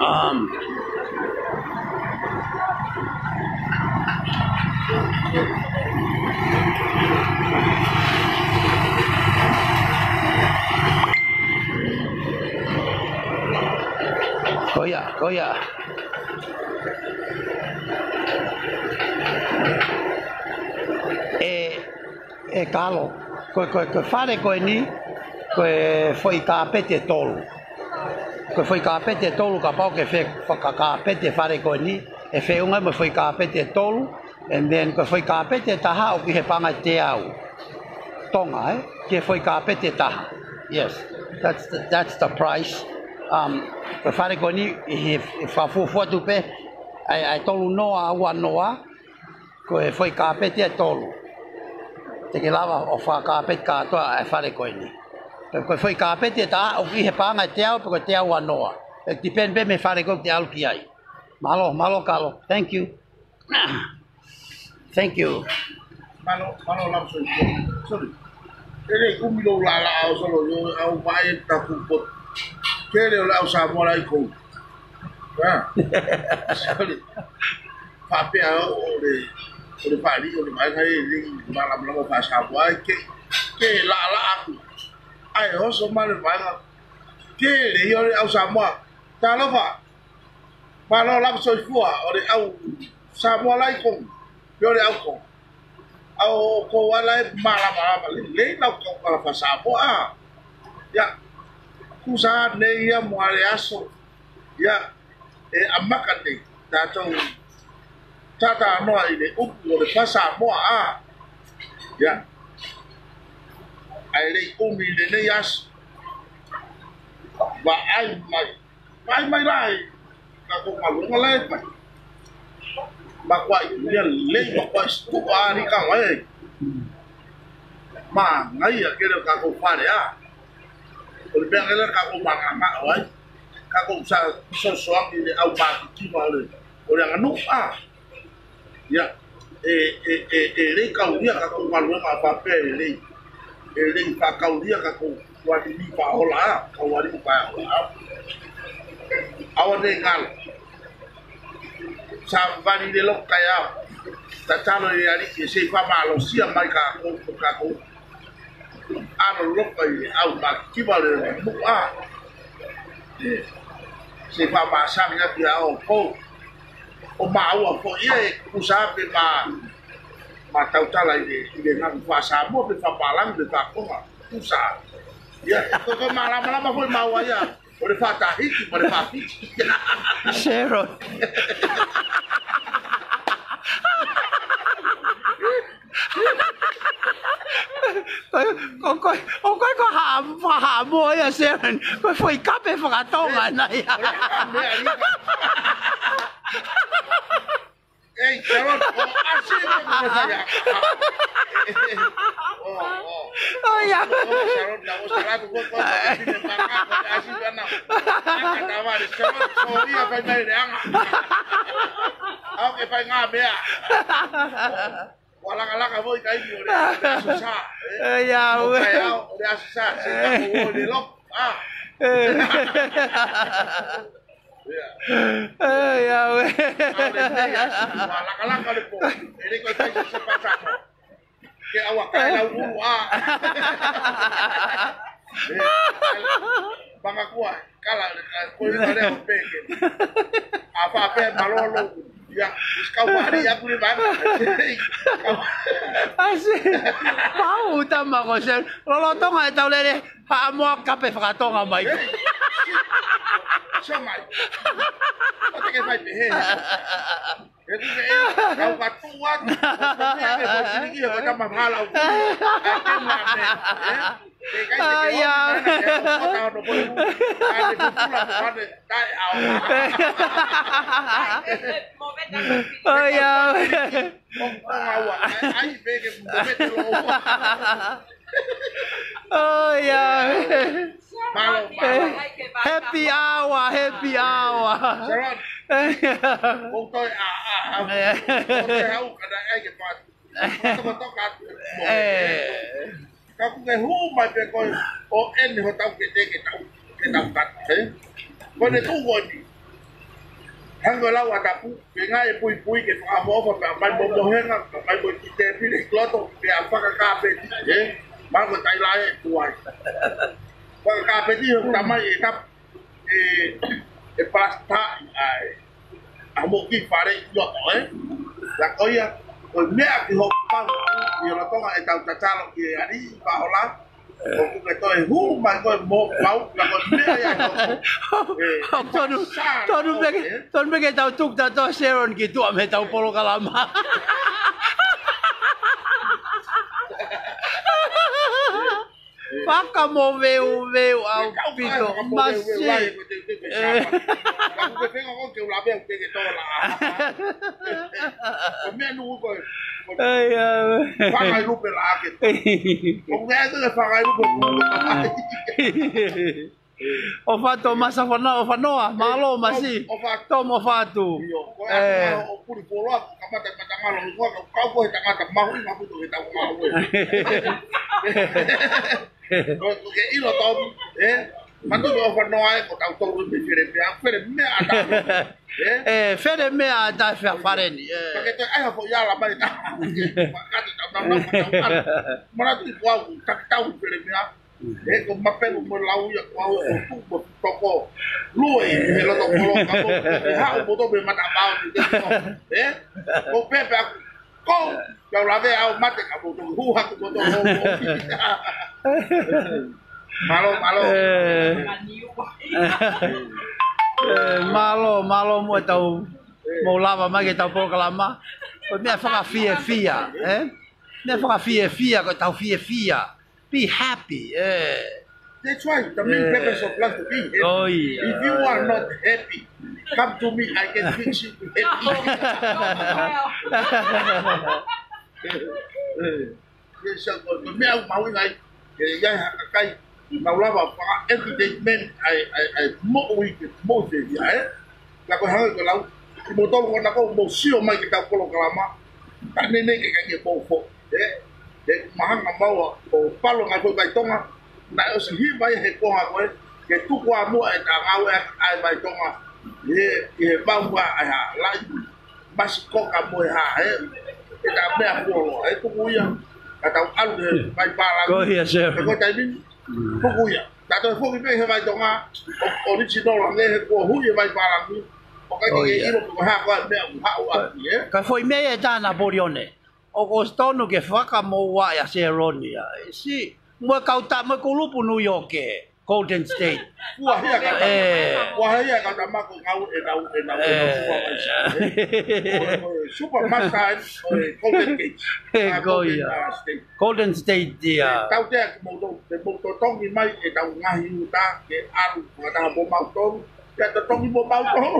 Um, Ko ia, ko ia. ʻE, ʻe Kalo, ko, ko, ko e fale ko eni, ko e foʻi kāpeti ʻe tolu. Ko e foʻi kāpeti ʻe tolu, kapau ke fe-, fakakāpeti e fale ko eni, ʻe feʻunga mo e foʻi kāpeti ʻe tolu, and then ko e foʻi kāpeti ʻe taha ʻoku ʻi he paʻanga ʻe teau Tonga, ē? Ki he foʻi kāpeti ʻe taha. Yes, that's the, that's the price. Um, ko e fale ko eni, ʻi he, ʻi he fakafuofua atu pē, ʻa e, ʻa e tolu noa, ua noa, ko e foʻi kāpeti ʻe tolu. Te ke lava ʻo fakakāpeti kātoa e fale ko eni. Ko e foʻi kāpeti ʻe taha, ʻoku ʻi he paʻanga ʻe teau, pe ko e teau ua noa. ʻE depend pē mei he fale ko ē ʻoku te ʻalu ki ai. Mālō, mālō Kalo. Thank you. Thank you. Mālō, mālō Lamson. Sorry. Ele kumi lo la la au solo yo au mai taku pot. Kele o le au Samoa Laikong. Ah. Sorry. Faʻapea ʻo le, ʻo le fali, ʻo le mai kai le malamalama faʻa Samoa ke, ke la la aku. ʻAi oso mai le mai. Kele ʻo le au Samoa. Talofa. Mālō lava soifua, ʻo le au Samoa Laikong, ʻio le au ko. Au ko ala e malamalama lelei lau kau kala fa Samoa. Ia, kusa nei ia mo ale aso. Ia, ʻe amaka nei, tātou tatanoa ʻi le upu ʻo le fa Samoa. Ia, ʻai lei umi le nei aso. Vaʻai mai. Mai, mai lai, ka ko malu ma lai mai. Ma kuai ia lei, ma kuai stuka ari ka mai. Ma ngai ia kele ka ko fale a. ʻO le pea kele ka ko manga ma ʻo ai. Ka ko sa sosoaki le au ma ki ma ʻo le, ʻo le anga nuʻu a. Ia, ʻe, ʻe, ʻe, ʻe lei kaulia ka ko malu ma fa pe ʻe lei. ʻE lei fa kaulia ka ko wali mi fa ola, ka wali mi fa ola. Aua nei ngalo. Sa vali le loka ia. Tatalo e ali ke se fa malosia mai ka ko, ka ko. ʻAno loka ʻi au ma ki ma le muʻa. ʻE, se fa ma sa mi na ki au ko. ʻO ma ua ko ia e kusa pe ma, ma tautala ʻi le, ʻi le ngang fa Samoa pe fa palang pe fa konga. Kusa. Ia, ko, ko malamalama ko ma ua ia. ʻO le fa tahiki, ʻo le fa piti. Sharon. Ko, ko, ko, ʻo ko, ko ha, ha mo ia Sharon. Ko e foʻi kape fakatonga na ia. Ei, Sharon, ʻo ʻasi ko ko sa ia. ʻO, ʻo. ʻO ia. ʻO Sharon, na ʻo Sharon, ko, ko, ko, ko, ʻasi ko na. Aka tavare, se ua, so ia fai mai le anga. Au ke fai ngā mea. Ua lakalaka mo i kai ni o le, le aso sa, eh? Ē, ia, ʻo ue. Kai au, o le aso sa, se ka ko o le loko, ah. Ē. Ia. Ē, ia, ue. Au le mea, ua lakalaka le po. E le ko i kai se se pata. Ke ʻaua kai lau ulu a. Ē, manga kua, kala, ko i kale o peke. A fa pe malolo. Ia, is kau wari aku le manga. Asi, pau tama ko se, lolotonga e tau lele, ha moa kape fakatonga mai. Ē, so mai. O te ke fai pe he. He kuke e, kau ka tuʻu atu, ko e kuke e, ko e kuke e, ko e tama mahala au. Ai ke mame, eh? Ke kai te ke Ai, au. Mana ke au kota ono poi. Ai ke pupula ko ane, tai au. Ai, au. Ko, ko aua, ai, ai, pe ke mo me te lo. Ai, au. Mālō, mālō. Happy hour, happy hour. Sharon. Ko toi a, a, a. Ko toi hau kana ai ke patu. Ko toka toka atu. Ē. Ka kuke hū mai pe ko e, ʻo eni hotau ke te ke tau, ke tau kata, ē? Ko ne tuʻu ko eni. Hangē ko e lau ʻa Tapu, ke ngāue puipui ke fakaʻofoʻofa pea mai mo mohenga, pea mai mo ki te pili ki loto, pea fakakāpeti, ē? Mālō ko tai lae tuai. Fakakāpeti ho tamai e Tapu, e, e palasitaʻi, ʻa e, ʻa mo ki fale i loto, ē? La ko ia, ko e meʻa ki ho pau, i lotonga e tau tatalo ki e aliʻi paola, ʻoku ke toe hū mai ko e mo pau, la ko e meʻa ia ko. Ē, Tonu, sa, tonu ko, meke, ē? Tonu meke tau tuku ta to Sharon ki tuʻa mei tau polokalama. Fakamoveuveu ʻaupito, masi. Ē. Ai, au. ʻO fatu masa fanoa, ʻo fanoa, mālō masi. ʻO fatu. Tom ʻo fatu. Ē. Kamata, kamata ngalo, kau, kau ko he tangata mahuʻinga ʻaupito he tau ngalo. Ko, ko ke ʻilo tau, ē? Matu ko fanoa e, ko tau tau me fere meʻa, fere meʻa ata. Ē? Ē, fere meʻa ata fea fareni, ē. Ka ke toe ai ha foʻi ala mai ta. Makati tau tau tau tau. Mana tu ko au, tak tau fere meʻa. Ē, ko mapelu mo lau ia ko au, ko tu mo toko. Lui, he loto kolo ka mo. Ē, haʻu mo to me mata mau ni te ko. Ē? Ko pepe aku. Ko, kau lave au mate ka mo to. Hu haku mo to. Mālō, mālō. Ē. Ē, mālō, mālō mo e tau, mo lava mai ke tau polokalama. Ko e meʻa fakafiefia, ē? Meʻa fakafiefia, ko e tau fiefia. Be happy, ē. That's why the main purpose of life to be happy. Oh, yeah. If you are not happy, come to me, I can fix you to happy. Yes, sir. Ko, ko e meʻa ʻoku mahuʻinga ai, ke ʻi ai ha kakai, nau lava faka-entertainment, ʻa e, ʻa e, ʻa e moʻui ke moʻui ia, ē? Ka ko e hanga ko e lau, kimoutolu ko ena ʻoku mou sio mai ki he tau polokalama, ka neʻineʻi ke ʻikai ke mou foʻi, ē? He mahanga maua, ʻo palo ngai foʻi vai Tonga, naʻe ʻosi hiva ia he konga ko ē, ke tuku ʻa muʻa e ta ngāue ʻa e vai Tonga, ē, ʻi he mau ʻa e ha, laʻi, masi koka mo e hā, ē? ʻE ta meʻa kuo loa, ē tuku ia, ka tau ʻalu he vai pālangi. Ko ia, sir. Ka ko e taimi ni, tuku ia. Ta toe foki pē he vai Tonga, ʻo, original ange he kuo hui he vai pālangi. ʻOku ʻikai ke ʻilo pe ko e hā ko e meʻa ʻoku haʻu atu, ē? Ka foʻi meʻa ʻe tā Napoleone. ʻOku ʻosi tonu ke fakamoua ʻa Selonia. ʻE si, mo e kau ta, mo e kulupu New York ē. Golden State. Kuo hia ka, ē, kuo hia ka ta mako ngau e nau, e nau, e nau, ē, supervisor, ē. Ko e, ko e supermaster ē, ko e Golden Gate. Ē, ʻa, ko Golden, ia, ʻa, State. Golden State, ia. Ē, tau tea ki moutolu, te mou totongi mai e tau ngaahi uta, ke ʻalu, fakataha mo mautolu, ke totongi mo mautolu.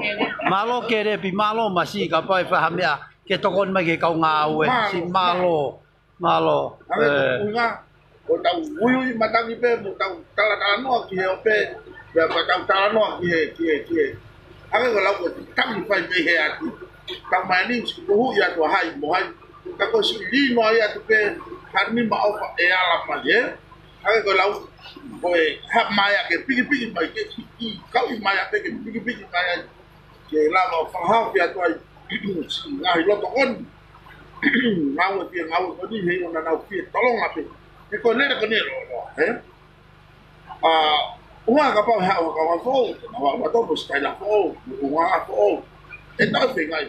Mālō Kelepi, mālō masi, kapau ʻe fai ha meʻa, ke tokoni mai ki he kau ngāue, mālō, si mālō. Mālō. Mālō, ē. Kuinga, Ko ʻetau uiui matangi pē, mo ʻetau talatalanoa ki he ope, pea mo ʻetau talanoa ki he, ki he, ki he. Hangē ko e lau ko e tangi fai mei he ʻEiki. Tau mai ni, sikupuhuʻi atu ʻa hai mo hai. Ka ko e siʻi lino ai atu pē, ha nima ʻofa ʻe ala mai, ē? Hangē ko e lau, ko e ha mai ake pikipiki mai ke, i, i, kau i mai ake ke pikipiki mai ai. Ke lava ʻo fakahaofi atu ai, siʻi ngaahi loto ko eni. Ngāue pē ngāue ko eni, he ʻoku nau fie tolonga pē. He ko e lele ko eni ʻe lōloa, ē? ʻA, ʻuhinga kapau he ʻaho ka ua foʻou, ka ua ua topo sitaila foʻou, ʻuhinga foʻou. ʻE tau feingaʻi.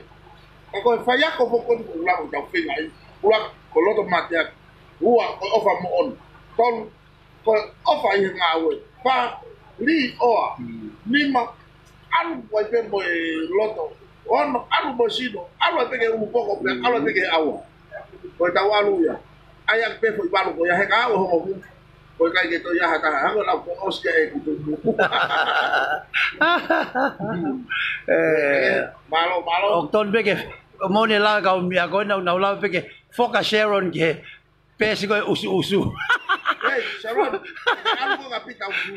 Ka ko e faiako foʻou ko eni ʻoku lava ʻo tau feingaʻi. Ua, ko e loto mateaki. Ua, ko e ʻofa moʻoni. Tolu, ko e ʻofa ʻi he ngāue. Fā, lī ʻoa. Nima, ʻalu ai pē mo e loto. Ono, ʻalu mo e sino. ʻAlu ai pē ki he ʻulupoko, pea ʻalu ai pē ki he ʻauha. Ko ʻetau ʻalu ia. ʻAi ake pē foʻi valu ko ia he ka ʻauha hongo hu. Ko e ʻikai ke toe ʻi ai ha taha. Hangē ko e lau ko ʻosi ia ʻe kutu mu. Ē, mālō, mālō. ʻOku tonu pē ke, ʻo moʻoni e lau e kau meʻa ko ē, nau, nau lau pē ke foka Sharon ki he peesi ko e ʻusuʻusu. Hei, Sharon, ʻalu ko ka pita usu.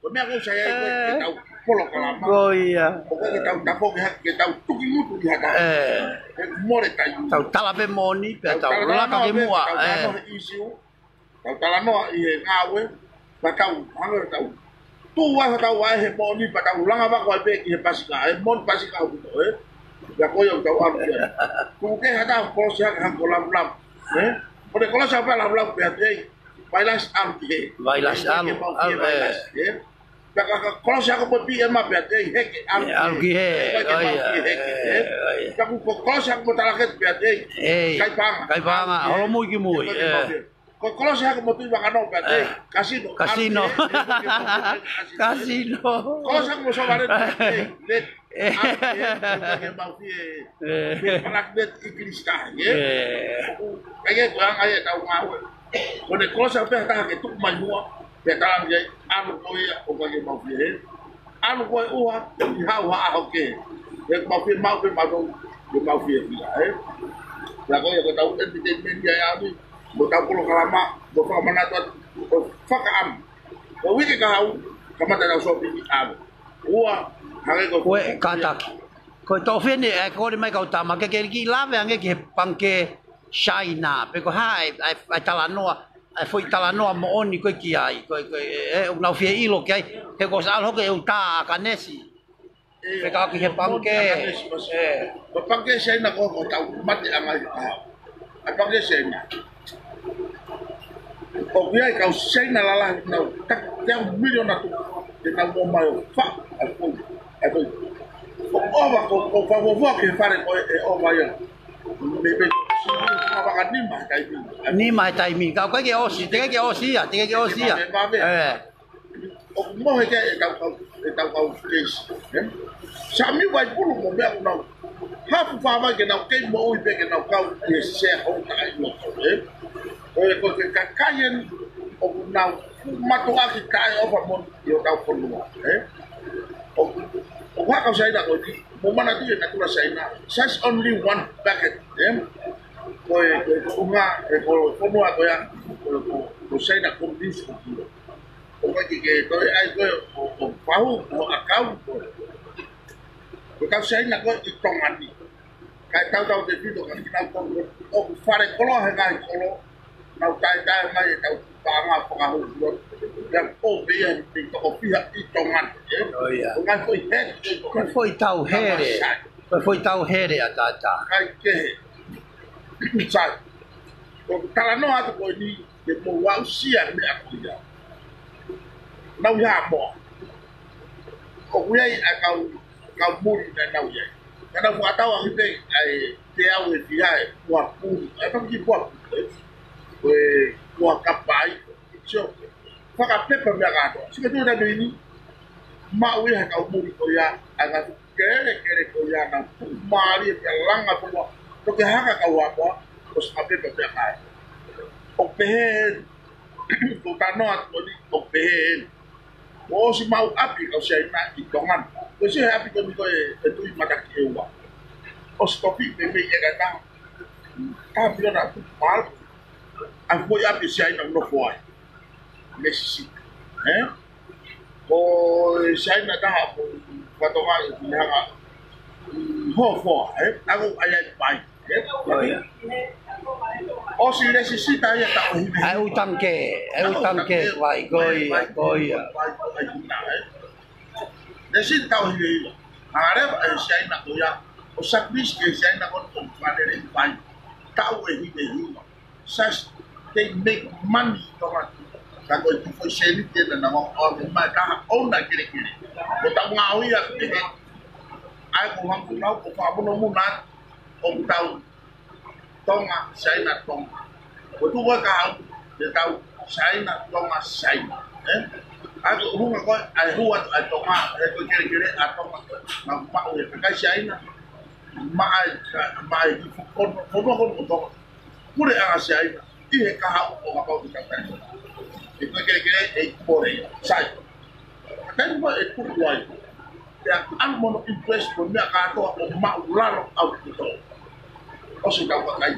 Ko e meʻa ko ē ʻoku sai ai ko e, ke tau polokalama. Ko ia. ʻOku ʻikai ke tau tafoki hake, ke tau tuki ngutu ʻi ha taha. Ē. He mole tai. Tau tala pē moʻoni, pea tau laka ki muʻa. Ē. Tau talanoa ʻi he ngāue, pea tau, hangē tau. Tuʻu ai hotau ʻai he moʻoni, pea tau langa vako ai pē ki he pasika, he moʻoni pasika ʻoku tō, ē? Pea ko ia ʻoku tau ʻalu ki ai. Tuku ke ha taha kolosi hake hangē ko Lavulavu, ē? Ko e kolosi hake pē Lavulavu pea tei, Vailasi ʻalu ki hē. Vailasi ʻalu, ʻalu, ē. Ē? Pea ka, ka kolosi hake mo P M pea tei, heke ʻalu ki hē. ʻAlu ki hē, ʻo ia, ē, ʻo ia. Pea ko e kolosi hake mo Talaketi pea tei, kai paʻanga. Kai paʻanga, holomui ki mui, ē. Ko e kolosi hake mo Tuʻivakanō pea tei, kasino. Kasino. Kasino. Kolosi hake mo Sovaleti pea tei, leti. Ē. Ake, ē, ke mau fie, fie palaki leti ʻi Kilisitahi, ē. Ē. ʻOku ʻikai ke ko e anga ia ʻetau ngāue. Ko ʻene kolosi hake pē ha taha ke tuku mai muʻa, pea tala ange ai, ʻalu ko ia ʻoku ʻikai ke mau fie, ē. ʻAlu ko e ʻuha, ʻi ha ʻuha ʻaho kehe. He ʻoku mau fie maʻu pē mautolu, ʻoku mau fie fia, ē. Pea ko ia ko ʻetau entertainment ia ʻe ʻalu, mo ʻetau polokalama, mo fakamanatu atu, mo fakaʻamu. Ko e uike kahaʻu, kamata ʻetau sōpingi ʻalu. Ua, hangē ko e kātaki. Ko e toʻo fēfē, ē, ko e mai kau tama, ke ke kiʻi lave ange ki he pangikē Saina, pe ko e hā e, e, e talanoa, e foʻi talanoa moʻoni ko ē ki ai, ko e, ko e, ē, ʻoku nau fie ʻilo ki ai, he ko e ʻosi ʻalu hoko e ʻū tā ʻa Kanesi. Ē, pea kau ki he pangikē. Ē. Ko e pangikē Saina ko, ko ʻetau mateʻanga ʻi ka. ʻA e pangikē Saina. ʻOku ʻi ai e kau Saina lalahi ʻoku nau taki teau miliona tupu, te nau ō mai ʻo faʻu ʻa e foʻi, ʻa e foʻi. ʻOku ʻova, ko, ko e fakafuofua ki he fale ko ē ʻe ʻova ia. Mei, mei, sio, sio, vakanima he taimi. Nima he taimi. Ka ʻoku ʻikai ke ʻosi, teʻeki ke ʻosi ia, teʻeki ke ʻosi ia. Mei, mei, mei. Ē. ʻOku mohe ke ʻetau kau, ʻetau kau keisi, ē? Sami Vaipulu mo meʻa ʻoku nau hafu fāvai ke nau kei moʻui pē ke nau kau ʻi he shareholder ʻi loto, ē? Ko e, ko e kakai eni ʻoku nau matuʻaki taʻeʻofa moʻoni ʻi hotau fonua, ē? ʻOku, ʻoku hā e kau Saina ko eni, mou manatuʻi e natula Saina, size only one packet, ē? Ko e, ko e, ko e ʻuhinga, ē, ko e fonua ko ia, ko e, ko e, ko e Saina Communist ko ia. ʻOku ʻikai ke toe ʻai ko ē ʻo, ʻo fahu, ʻo ʻakau ko ē. Ko e kau Saina ko ē ʻi Tonga ni. Kae tautautefito kia kinautolu ʻoku fale koloa he ngaahi kolo. Nau taetae mai ʻetau paʻanga fakahū. Pea ʻoku pehē ia ʻe toko fiha ʻi Tonga ni, ē? ʻO ia. Ko e ngaahi foʻi hele ʻi Tonga ni. Ko e foʻi tau hele. Tau masai. Ko e foʻi tau hele ʻataʻatā. Kae kehe. Sai. ʻOku talanoa atu ko eni, ke mou aʻusia e meʻa ko ia. Nau ʻi Haʻamoa. ʻOku ʻi ai ʻa e kau, kau muli naʻa nau ʻi ai. Naʻa nau fakatau ʻaki pē ʻa e teau ʻe fiha ʻe ua pulu. ʻA e paki ua pulu, ē. Ko e ua kapai. Sio. Fakapepa meʻa kātoa. Sio ki he tuʻu taimi ni. Maʻu ia he kau muli ko ia. ʻA e ngaahi kelekele ko ia naʻa nau mālie pea langa pea toki hanga kau ako, ʻosi ʻa pē pea pea kai. ʻOku pehē, ko e talanoa ko eni, ʻoku pehē eni. ʻOsi maʻu ʻapi kau Saina ʻi Tonga ni. Ko e sio he ʻapi ko eni ko e, e Tuʻi Matakiʻeua. ʻOsi topi pē mei ʻeka taha. Taha miliona tupu mālie. ʻa e foʻi ʻapi ʻa Siaina ʻoku nofo ai. Mei Sisita. Ē? Ko e Siaina taha ʻoku fatongia ʻi he hanga ʻi hofoa, ē? Tango ai ai pai. Ē? Ko ia. ʻOsi lēsisita ia taʻu hiva. ʻA e ʻū tangikē, ʻa e ʻū tangikē, vai, ko ia, ko ia. Vai, ko ia, ē? Lēsisita taʻu hiva hiva. Hanga leva ʻe Siaina ko ia ʻo sakulisi ki he Siaina ko ē ʻoku fālele pai. Taʻu ʻe hiva hiva. Sasi, they make money ʻi Tonga. Ka ko e kiʻi foʻi sēniti ena naʻa nau ʻoange mai ka ʻoku nau kelekele. Ko ʻetau ngāue ia ki he ʻai ko haku nau ko fakamunomuna ʻoku tau Tonga, Siaina, Tonga. Ko e tuʻu ko ē ka haʻu, te tau Siaina, Tonga, Siaina. Ē? ʻAi ko e ʻuhinga ko ē, ʻa e hū atu ʻa e Tonga, ē ko e kelekele ʻa Tonga. Maʻu, maʻu ʻe he kakai Siaina, maʻa e, maʻa e kiʻi fono, fono ko ē ʻo Tonga. Puleʻanga Siaina, ʻi he kahaʻu ʻo kapau ʻe tau kai. ʻE ko e kelekele, ʻe pole ia. Sai. Ka taimi ko ē ʻe tuku ai. Pea ʻalu mo hono interest ko e meʻa kātoa ʻo maʻulalo ʻaupito. ʻOsi tau kakai.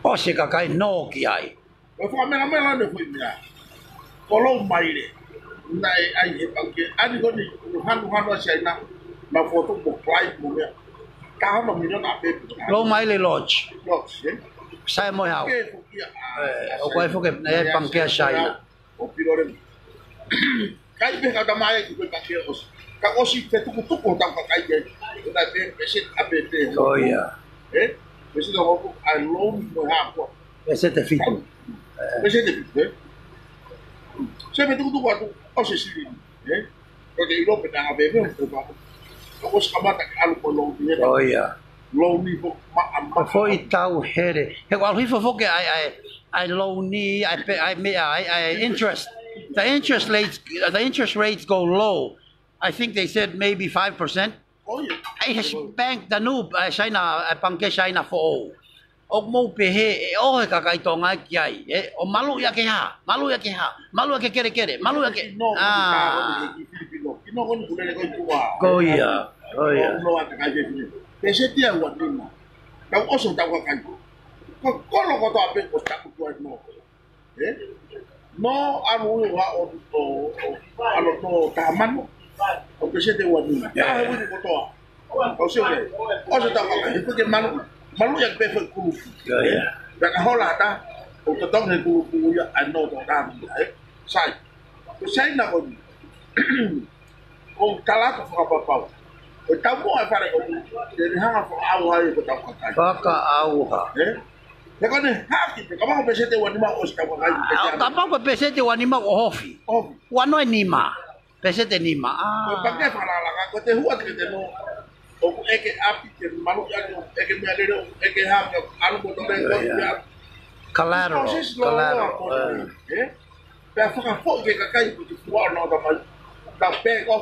ʻOsi kakai nō ki ai. Ko e fakamelamela ʻene foʻi meʻa. Ko Loumaile. Naʻe ʻai he pangikē. ʻAni ko eni, hanuhanu ʻa Siaina. Naʻa fotu mo fly mo meʻa. Ka hono miliona pē. Loumaile Lodge. Lodge, ē? Sai mo e hau. Ke fokia. Ē, ʻoku ʻi ai foki, naʻe ʻi ai pangikē ʻa Siaina. ʻO pilo leva. Kai pē ka tamai ki he pangikē ʻosi. Ka ʻosi fetukutuku hotau kakai ai. Ko e taha pē, pēseti ʻe pē pē. Ko ia. Ē? Pēseti ʻe hongofulu, ʻa e loan mo e hā koā. Pēseti ʻe fitu. Pēseti ʻe fitu, ē? Se fetukutuku atu, ʻosi e silini, ē? Ko e ʻilo pē naʻa pē pē, ʻo pē pē. Ka ʻosi kamata ke ʻalu ko e loan ia. Ko ia. Loan ia ko ma, ma. Ko e foʻi tau hele. He ʻoku ʻalu hifo foki ʻa e, ʻa e, ʻa e loan ia, ʻa e pe-, ʻa e meʻa, ʻa e, ʻa e interest. The interest rates, the interest rates go low. I think they said maybe five percent. Oh, yeah. ʻA e he bank, Danube, ʻa e Siaina, ʻa e pangikē Siaina foʻou. ʻOku mou pehē, ʻe ʻoho e kakai Tonga ki ai, ē? ʻO maluʻi ʻaki e hā, maluʻi ʻaki e hā, maluʻi ʻaki e kelekele, maluʻi ʻaki e, ʻa. Ko ia, ko ia. Pēseti ʻe uanima. Tau ʻosi tau kakai. Ko e kolo kotoa pē ʻoku taku tuai nō. Ē? Nō ʻalu ʻo, ʻo, ʻo, ʻalu nō taha mano. ʻO pēseti ʻe uanima. Taha ʻe uanima kotoa. ʻOsi ē. ʻOsi tau kakai. He ko e malu. Malu ia pē foʻi kulupu. Ko ia. Pea ka hola ʻatā. ʻO totongi he kulupu ia ʻa e nō tō taha mano. Ē? Sai. Ko Siaina ko eni. ʻOku tala atu fakapapau. Ko e taumuʻa e fale ko eni, te ne hanga fakaʻauha ai ko hotau kakai. Fakaʻauha. Ē? He ko ʻene haki, pea kapau ko e pēseti ʻe uanima ʻosi hotau kakai, pea ʻa, kapau ko e pēseti ʻe uanima ʻoku ʻohofi. ʻOhofi. Ua noa ʻe nima. Pēseti ʻe nima. ʻA. Ko e pangikē fakalālanga, ko e te hū atu ke te nō, ʻoku ʻeke ʻapi, ke maluʻi ʻaki, ʻoku ʻeke meʻalele, ʻoku ʻeke hā, ʻalu mo tole, ko ia. Collateral, collateral, ē? Pea fakafoʻi ki he kakai ko e kiʻi fuʻu ʻaonga ʻo tamai. Nau pē ko,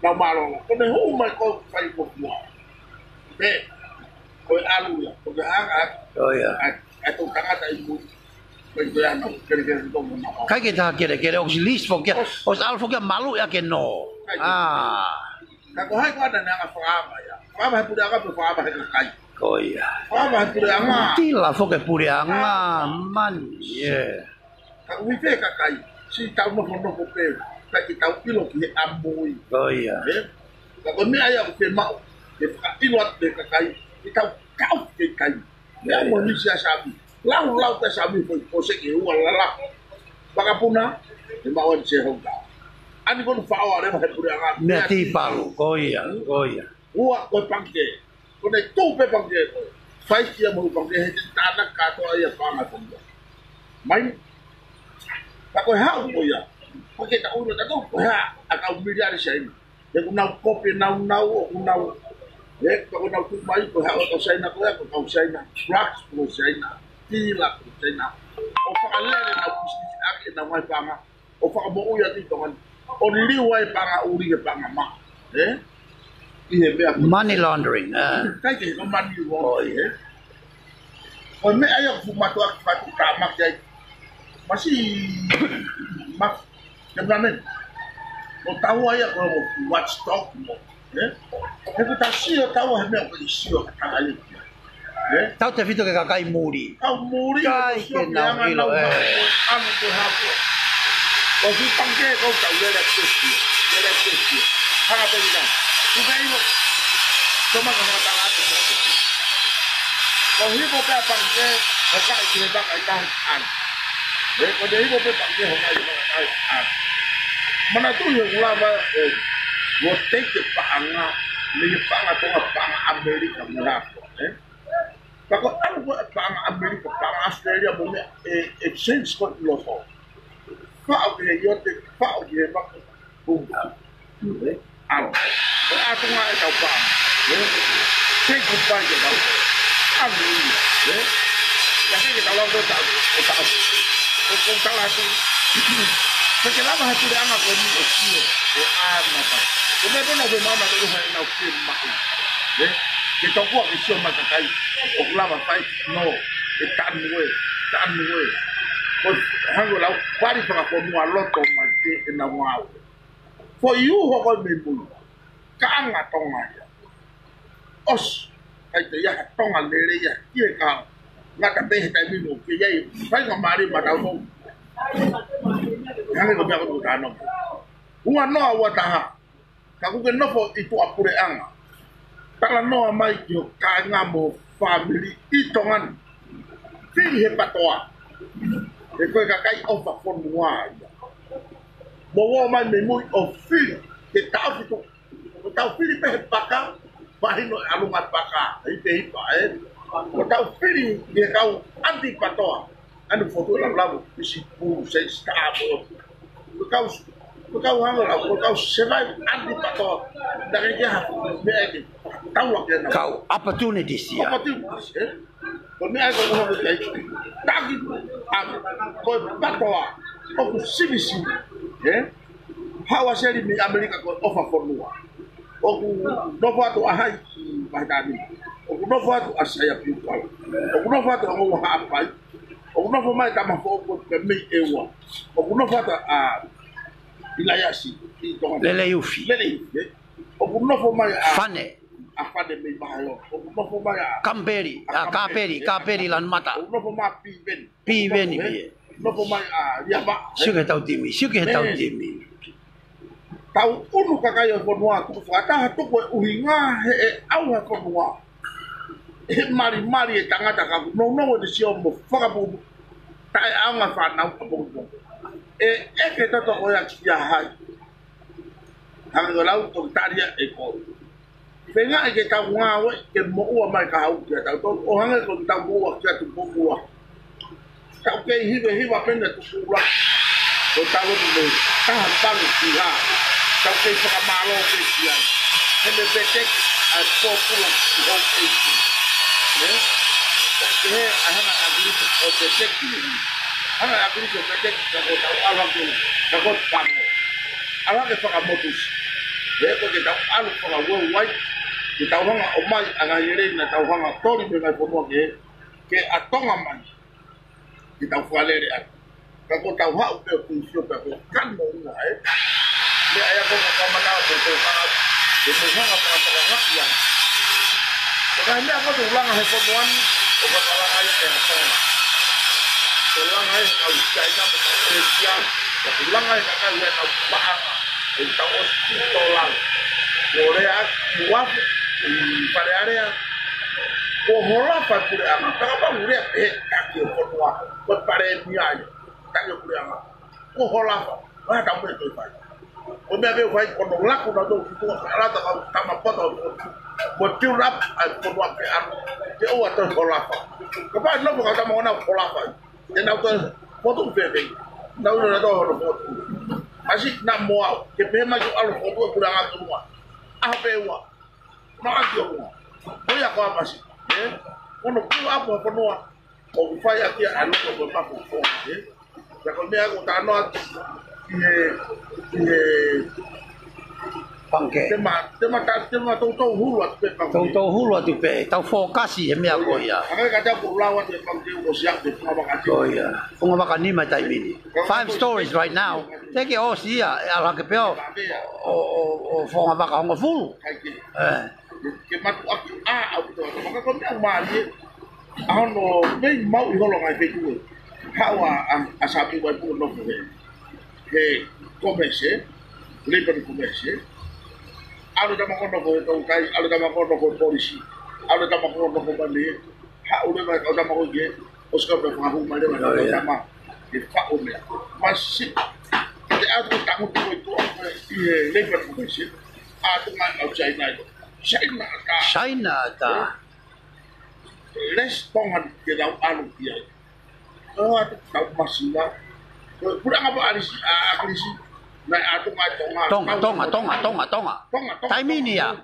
nau mālōlō. Ko ʻene hū mai ko e fai ko e fuʻu ʻaonga. Pē, ko e ʻalu ia, ko e hanga, ʻa e, ʻa e tangata ʻi mui. Ko e ʻikai ke taha kelekele, ʻosi list foki ia, ʻosi ʻalu foki ia maluʻi ʻaki e nō. ʻA. Ka ko hai ko ena ne hanga fakaava ia. Fakaava he puleʻanga pe fakaava he kakai. Ko ia. Fakaava he puleʻanga. Tila foki e puleʻanga, mani, ē. Ka ui pē kakai, siʻi tau nofonofo pē, ka ʻikai ke tau ʻilo ki he ʻamui. Ko ia. Ē? Ka ko e meʻa ia ʻoku fiemaʻu, ke fakaʻilo atu pē kakai, ke tau kau ke kai. Meʻa mo e misi ʻa Sami. Lau, lau pē Sami foʻi ko se ke ua lala. Vakapuna, ʻe maʻu ʻeni se hou tau. ʻAni ko ʻene faʻo ʻa leva he puleʻanga. Meʻa tī palu, ko ia, ko ia. Ua ko e pangikē. Ko ʻene tuʻu pē pangikē ko ē. Fai kia mo pangikē he te tānaki kātoa ia paʻanga ko ia. Mai. Ka ko e haʻu ko ia. Ko e ke taʻu ʻilo tato ko e hā ʻa e kau miliari Siaina. He ʻoku nau kope nau nau ʻoku nau. He ka ko ʻenau tuʻu mai ko e haʻu ʻa e kau Siaina ko ia ko e kau Siaina. Drugs ko e Siaina. Tila ko e Siaina. ʻO fakalele ʻenau business ʻaki ʻenau ngaahi paʻanga. ʻO fakamoʻui atu ʻi Tonga ni. ʻO liliu ai paʻanga ʻuli ke paʻanga maʻa. Ē? ʻI he meʻa ko money laundering, ē. ʻIkai ke he ko money laundering, ē? Ko e meʻa ia ʻoku fuʻu mātuʻaki fatu ka maki ai. Masi, ma, ke mane. ʻO tau ai ia ko e watchdog mo, ē? He ko e tau sio tau he meʻa ko e sio ka tau ai. Ē? Tautefito ki he kakai muli. Kau muli, ʻoku ke sio ke nau anga ʻilo, nau ē. Hapo, anu ke hapo. ʻOsi pangikē ʻoku tau lele pesi, lele pesi. Hanga pē ʻi ka. Tuke ʻilo. Toma ka hanga tala atu. Ko hifo pē ʻa pangikē, ʻo kai ki he vaka ʻi tahi anu. Ē, ko e hifo pē pangikē, ʻo kai ki he vaka ʻi tahi anu. Manatuʻi he ʻoku lava ʻo, ʻo teʻeki paʻanga, mei he paʻanga Tonga, paʻanga ʻAmelika mo e hā koā, ē? Ka ko e ʻalu ko ē paʻanga ʻAmelika, paʻanga ʻAositelēlia mo e meʻa, ʻe, ʻe exchange ko ē ʻi loto. Faʻo ki he iote, faʻo ki he vaka. Pumpa. Ē? ʻAlu. Ko e ʻatunga ʻetau paʻanga. Ē? Take goodbye ke tau. ʻAlu ia. Ē? Ia ke ke tau lau ko e tau, ko e tau. Ko, ko e tau atu. Ke ke lava he puleʻanga ko eni ʻo sio. ʻE ʻā mata. Ko e meʻa pē naʻa ʻoku maʻu naʻa ʻoku ʻi ai ʻenau fiemaʻu. Ē? Ke tokua ke sio mai kakai. ʻOku lava fai. No. ʻE tanu ē. Tanu ē. Ko e hangē ʻoku lau pali fakafonua loto mai ke ʻenau ngāue. Foʻi uho ko ē mei mui. Ka anga Tonga ia. ʻOsi. ʻIkai toe ʻi ai ha Tonga lelei ia. Ki he kau. Ngata pē he taimi ni ʻoku ʻi ai. Faingamālie maʻatautolu. Hangē ko e meʻa ko ē ʻoku tau talanoa. Ua noa ua taha. Ka ʻoku ke nofo ʻi tuʻapuleʻanga. Talanoa mai ki ho kāinga mo ho fāmili ʻi Tonga ni. Fili he patoa. He ko e kakai ʻofa fonua ia. Mou ō mai mei mui ʻo fili. Ke taʻofi tu. Ko tau fili pē he paka. Mahino e ʻalunga paka. Hipe hipa, ē. Ko tau fili ʻi he kau ʻanti patoa. ʻAnu fotu e laulavu, pisi pulu, se sta mo. Ko kau, ko kau hanga lau, ko kau sevai ʻanti patoa. Naʻe ke ha, meʻa ke, tau ake na. Kau opportunities ia. Opportunities, ē? Ko e meʻa ko ʻuha ko kai. Taki, ʻa, ko e patoa, ʻoku sivisivi, ē? Haʻu ʻa Seli mei ʻAmelika ko e ʻofa fonua. ʻOku nofo atu ʻa hai, ʻi Vahetani. ʻOku nofo atu ʻa Saia Piukala. ʻOku nofo atu ʻa Ngoua Haʻapai. ʻOku nofo mai Tama Foʻou ko e mei ʻEua. ʻOku nofo atu ʻa ʻIlaiasi ʻi Tonga. Lele Ufi. Lele Ufi, ē. ʻOku nofo mai ʻa Fane. ʻA Fane mei Vahaʻeua. ʻOku nofo mai ʻa Kampeli, ʻa Kapeli, Kapeli Lanumata. ʻOku nofo mai ʻa Piveni. Piveni, ē. Piveni. Nofo mai ʻa Liama. Sio ki he tau timi, sio ki he tau timi. Tau ʻunu kakai ʻo e fonua, tuku fakataha tuku e ʻuhinga he ʻe ʻauha fonua. He malimali e tangata ka nounou ʻene sio mo fakapupu. Taʻeʻaonga fānau ka pongipongi. ʻE, ʻe ke toto ko ia kia hai. Hanga ʻo lau toki tali ia ʻe koe. Feingaʻi ke tau ngāue ke moʻua mai ka hau kia tautolu. ʻO hangē ko ʻetau moʻua kia Tupou ʻUluaki. Tau kei hivehiva pē ʻa Tupou ʻUluaki. Ko tau ʻoku mei taha palu ki ha. Tau kei fakamālō pē ki ai. He meʻa veteki ʻa e pōpula ki hou ʻeiki. Ē? ʻOku he ʻa hanga ʻa Kilisi ʻo veteki. Hanga ʻa Kilisi ʻo veteki ka ko tau ʻalu hake. Ka ko tau ʻalu hake fakamotusi. He ko ke tau ʻalu fakaueue ai. Ke tau hanga ʻo ʻomai ʻa e ngaahi lelei naʻa tau hanga toli mei he ngaahi fonua kehe. Ke ʻa Tonga mai. Ke tau fakalele atu. Ka ko tau haʻu pē ʻo kui sio pē ko kano ua, ē. Meʻa ia ko ka kamata ko ko ka. Ke mo hanga paka paka ngaki ia. Ko ka meʻa ko te ulanga he fonua ni, ʻo ka ka langa ia ʻe ha Tonga. Ko langa ia he kau Siaina mo ka Peresia, ko ulanga ia he kakai ia ʻenau paʻanga, ʻe tau ʻosi ki Tolang. Ko Lea, ki Uafu, ʻi Fale Alea. Ko Holafa puleʻanga, ka ka pau lea pehē taki ʻo fonua, ko Palēmia ia, taki ʻo puleʻanga. Ko Holafa, ʻa tau pē toi fai. Ko meʻa pē fai, ko no laku na tau ki tua, ka lata kau tama pata ʻo tua. Mo tiu lap, ʻa fonua pē anu, ke ʻoua toe Holafa. Ka pau nofo kau tama ona Holafa. Te nau toe fotu pē pē. Nau na na tō hono fotu. ʻAsi na mo au, ke pehē mai ko ʻalu fotu ʻa puleʻanga ʻo fonua. ʻAho pē ua. Maʻa ki o mua. Ko ia ko Amasi. Ē? Ono kula apu ha fonua. ʻOku fai ʻaki ʻa e loto ko e mapu ko. Ē? Ia ko e meʻa ko tanoa ki he, ki he Pangikē. Te ma, te ma ta, te ma toutou hulu atu pē pangikē. Toutou hulu atu pē, tau fokasi he meʻa ko ia. Hangē ka te u lau atu e pangikē ʻoku ʻosi ʻi he funga vaka nima. Ko ia. Funga vaka nima taimi ni. Five stories right now. Te ke ʻosi ia, ʻe ʻalu hake pē ʻo, ʻo, ʻo, ʻo funga vaka hongofulu. ʻIkai ke. Ē. Ke matuʻaki ʻa, ʻa, ʻa, ʻa, ʻa, ko e meʻa mālie. ʻA hono mei mau ʻi holo ngai fetu e. Haʻu ʻa, ʻa, ʻa Sāmiu Vaipō nofo he, he komese, Leipani komese. ʻAlu e tama ko ē nofo he toutai, ʻalu e tama ko ē nofo he polisi, ʻalu e tama ko ē nofo mane. Haʻu leva e kau tama ko ē ke, ʻosi kau pē fakahū mai leva e kau tama ke faʻo meʻa. Masi, te atu tangutu ko ē tuʻa ko ē ʻi he Leipani komese. ʻAtu mai au China ʻi. China ʻatā. China ʻatā. Lesi Tonga ke tau ʻalu ki ai. Ko atu tau masina. Ko e pulanga pa alisi, a, alisi. Naʻe atu mai Tonga. Tonga, Tonga, Tonga, Tonga, Tonga. Tonga, Tonga, taimi ni ia.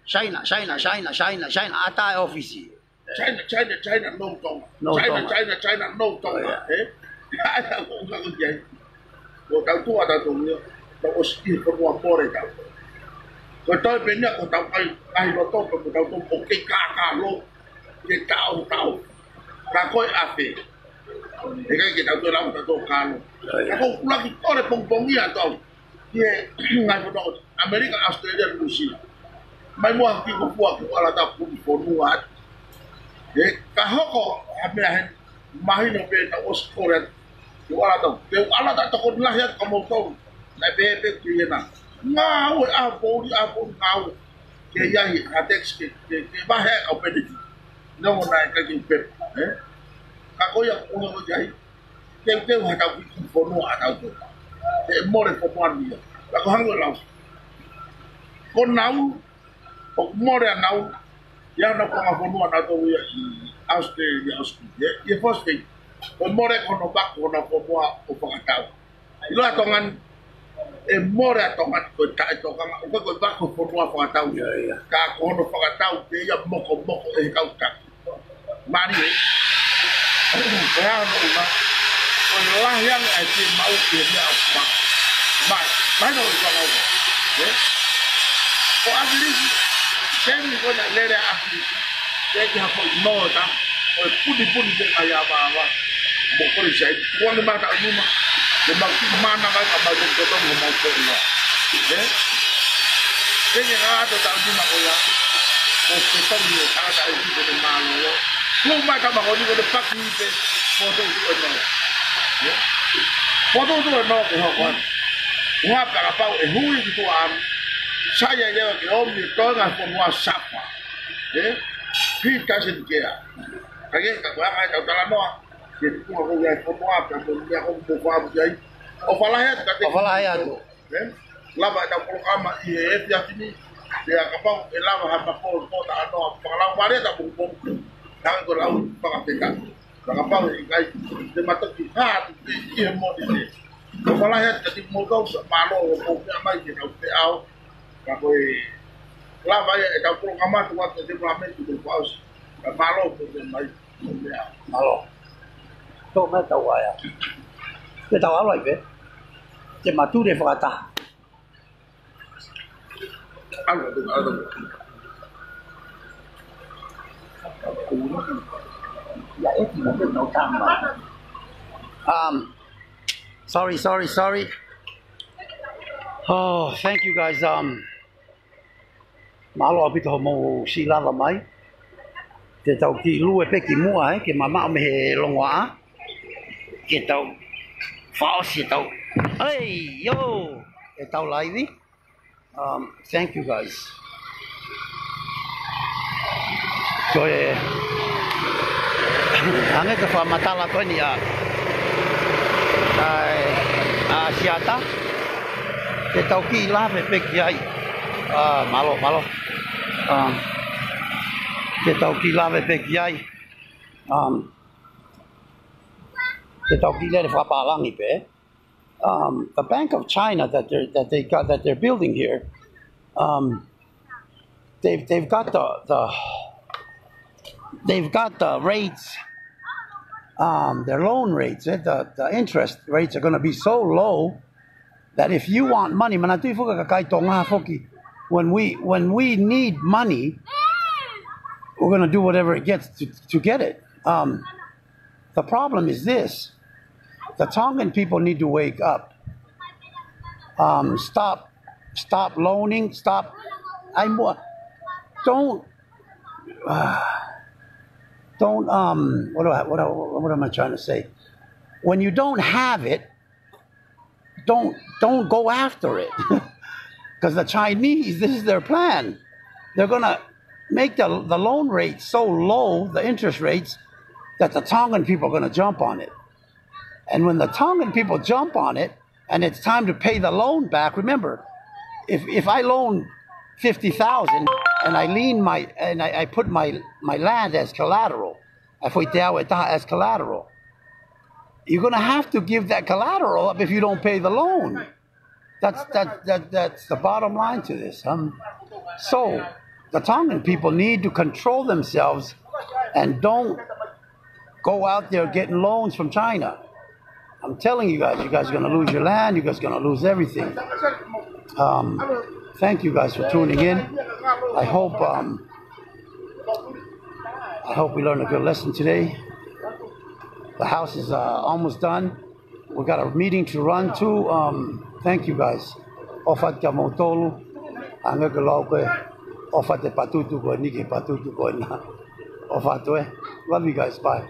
China, China, China, China, China. ʻAtā e ʻōfisi. China, China, China, no Tonga. No China, Tonga. China, China, no Tonga. Oh, yeah. Eh? Ko e ngaahi kiai. Ko tau tuʻa tau tau ia, tau ʻosi ki he fonua more tau. Ko tau pē nia ko tau kai, kai loto, ko tau tau ʻo kei kākā lo, ke tau tau. Ka ko e ʻafe. He kai ke tau tau lau tau tau kālo. Ka ko kulaki kore pongipongi ʻa tau. Ki he ngaahi fonua ʻo ʻAmelika, ʻAositelēlia, Nuʻusila. Mai mua ki ko fua ki ala tau kumi fonua atu. He ka hoko, ʻa meʻa he mahino pē tau ʻosi kore atu. Ke u ala tau, ke u ala tau tokoni lahi atu ka mou tau. Naʻe pehē pē ki hena. Ngāue ʻa pouli, ʻa pouli ngāue. Ke ia hi, ha tax ke, ke, ke vahe ka u peneti. Nō mo naʻe ka ki pepa, eh? Ka ko ia ko ʻuhinga ko ia hi. Ke, ke u ha tau ki fonua ʻa tau tō. Ke more fonua ni ia. Ka ko hangē lau. Ko nau, ʻoku more ʻa nau, ia na ko nga fonua na tau ia ʻi Australia, Australia, ia, ia first thing. Ko more ko no back ko na fonua ʻo fakatau. ʻIlo ʻa Tonga ni, ʻe more ʻa Tonga ni ko e taʻetokanga, ʻo ko e back ko fonua fakatau. Ia, ia. Ka ko hono fakatau, ke ia moko moko ʻe he kau taki. Mālie. Ko e hā hono ʻuhinga, ko e lahi ange ʻa e fiemaʻu ki he meʻa ʻoku pā. Mai, mai no i whanga ua. Eh? Ko ʻAkilisi, temi ko na lele ʻa ʻAkilisi. Te ki hako i nō ta, ko e puni puni te kai a vāva. Mo kore sai, kuange mata o nima. Ko mau ki mana mai ka mau te koto mo mau ko ua. Eh? Ke ke ngā ato tau nima ko ia. Ko ke tau ni o tangata e ki ko ne mālōlō. Ko mai ka mahoni ko te paki i te. Ko tau tu e nō. Eh? Ko tau tu e nō ke hoko atu. Ua paka pau e hui ki tua anu. Sai ai lewa ke omi e toenga e fonua sapa. Eh? He doesn't care. Ka ke ka koe anga e tau talanoa. Ke tua ko ia e fonua, ka ko ia ko mo fua ki ai. ʻO falahe atu ka te. ʻO falahe atu. Eh? Lava e tau polokalama ʻi he efiafi ni, pea kapau ʻe lava ha mapolo ko ta ano a pakalau vale ta pongpong. Tangi ko lau pakapeka. Ka kapau ʻe ʻikai, te matoki hā atu pē ʻi he moni te. Ko falahe atu ka ti mou kau sa mālō ʻo kou pea mai ke tau pe ao. Ka ko e lava ia e tau polokalama tu atu te mula me tu te paus. Ka mālō ko te mai. Mālō. Tō mai tau aia. Te tau alo ai pē. Te mature fakataha. Alo, alo. Ia e tino te tau tama. Um, sorry, sorry, sorry. Oh, thank you guys. Um, mālō ʻaupito hoʻomou siʻi lava mai. Te tau kiʻi lue pē ki muʻa, eh, ke mamaʻo mei he longoaʻa. Ke tau faʻosi e tau. Hey, yo! E tau laivi. Um, thank you guys. Ko e, hangē ko e fakamatala ko eni ʻa, ʻa, ʻa Siata. Ke tau kiʻi lave pē ki ai. Ah, mālō, mālō. Um, ke tau kiʻi lave pē ki ai. Um, ke tau kiʻi lele fakapālangi pē. Um, the Bank of China that they're, that they got, that they're building here, um, they've, they've got the, the, they've got the rates, um, their loan rates, eh, the, the interest rates are gonna be so low that if you want money, manatuʻi foki kakai Tonga foki, when we, when we need money, we're gonna do whatever it gets to, to get it. Um, the problem is this. The Tongan people need to wake up. Um, stop, stop loaning, stop. I'm, don't, uh, Don't, um, what do I, what, I, what am I trying to say? When you don't have it, don't, don't go after it. Because the Chinese, this is their plan. They're going to make the, the loan rate so low, the interest rates, that the Tongan people are going to jump on it. And when the Tongan people jump on it, and it's time to pay the loan back, remember, if, if I loan fifty thousand and I lien my, and I, I put my, my land as collateral, ʻa e foʻi teau ʻe taha as collateral, you're going to have to give that collateral up if you don't pay the loan. That's, that, that, that's the bottom line to this. Um, so the Tongan people need to control themselves and don't go out there getting loans from China. I'm telling you guys, you guys are going to lose your land. You guys are going to lose everything. Um, thank you guys for tuning in. I hope, um, I hope we learned a good lesson today. The house is, uh, almost done. We got a meeting to run to. Um, thank you guys. ʻOfa atu kia moutolu. Hangē ko e lau ko ē, ʻofa atu e patutu ko eni ki he patutu ko ena. ʻOfa atu ē. Love you guys. Bye.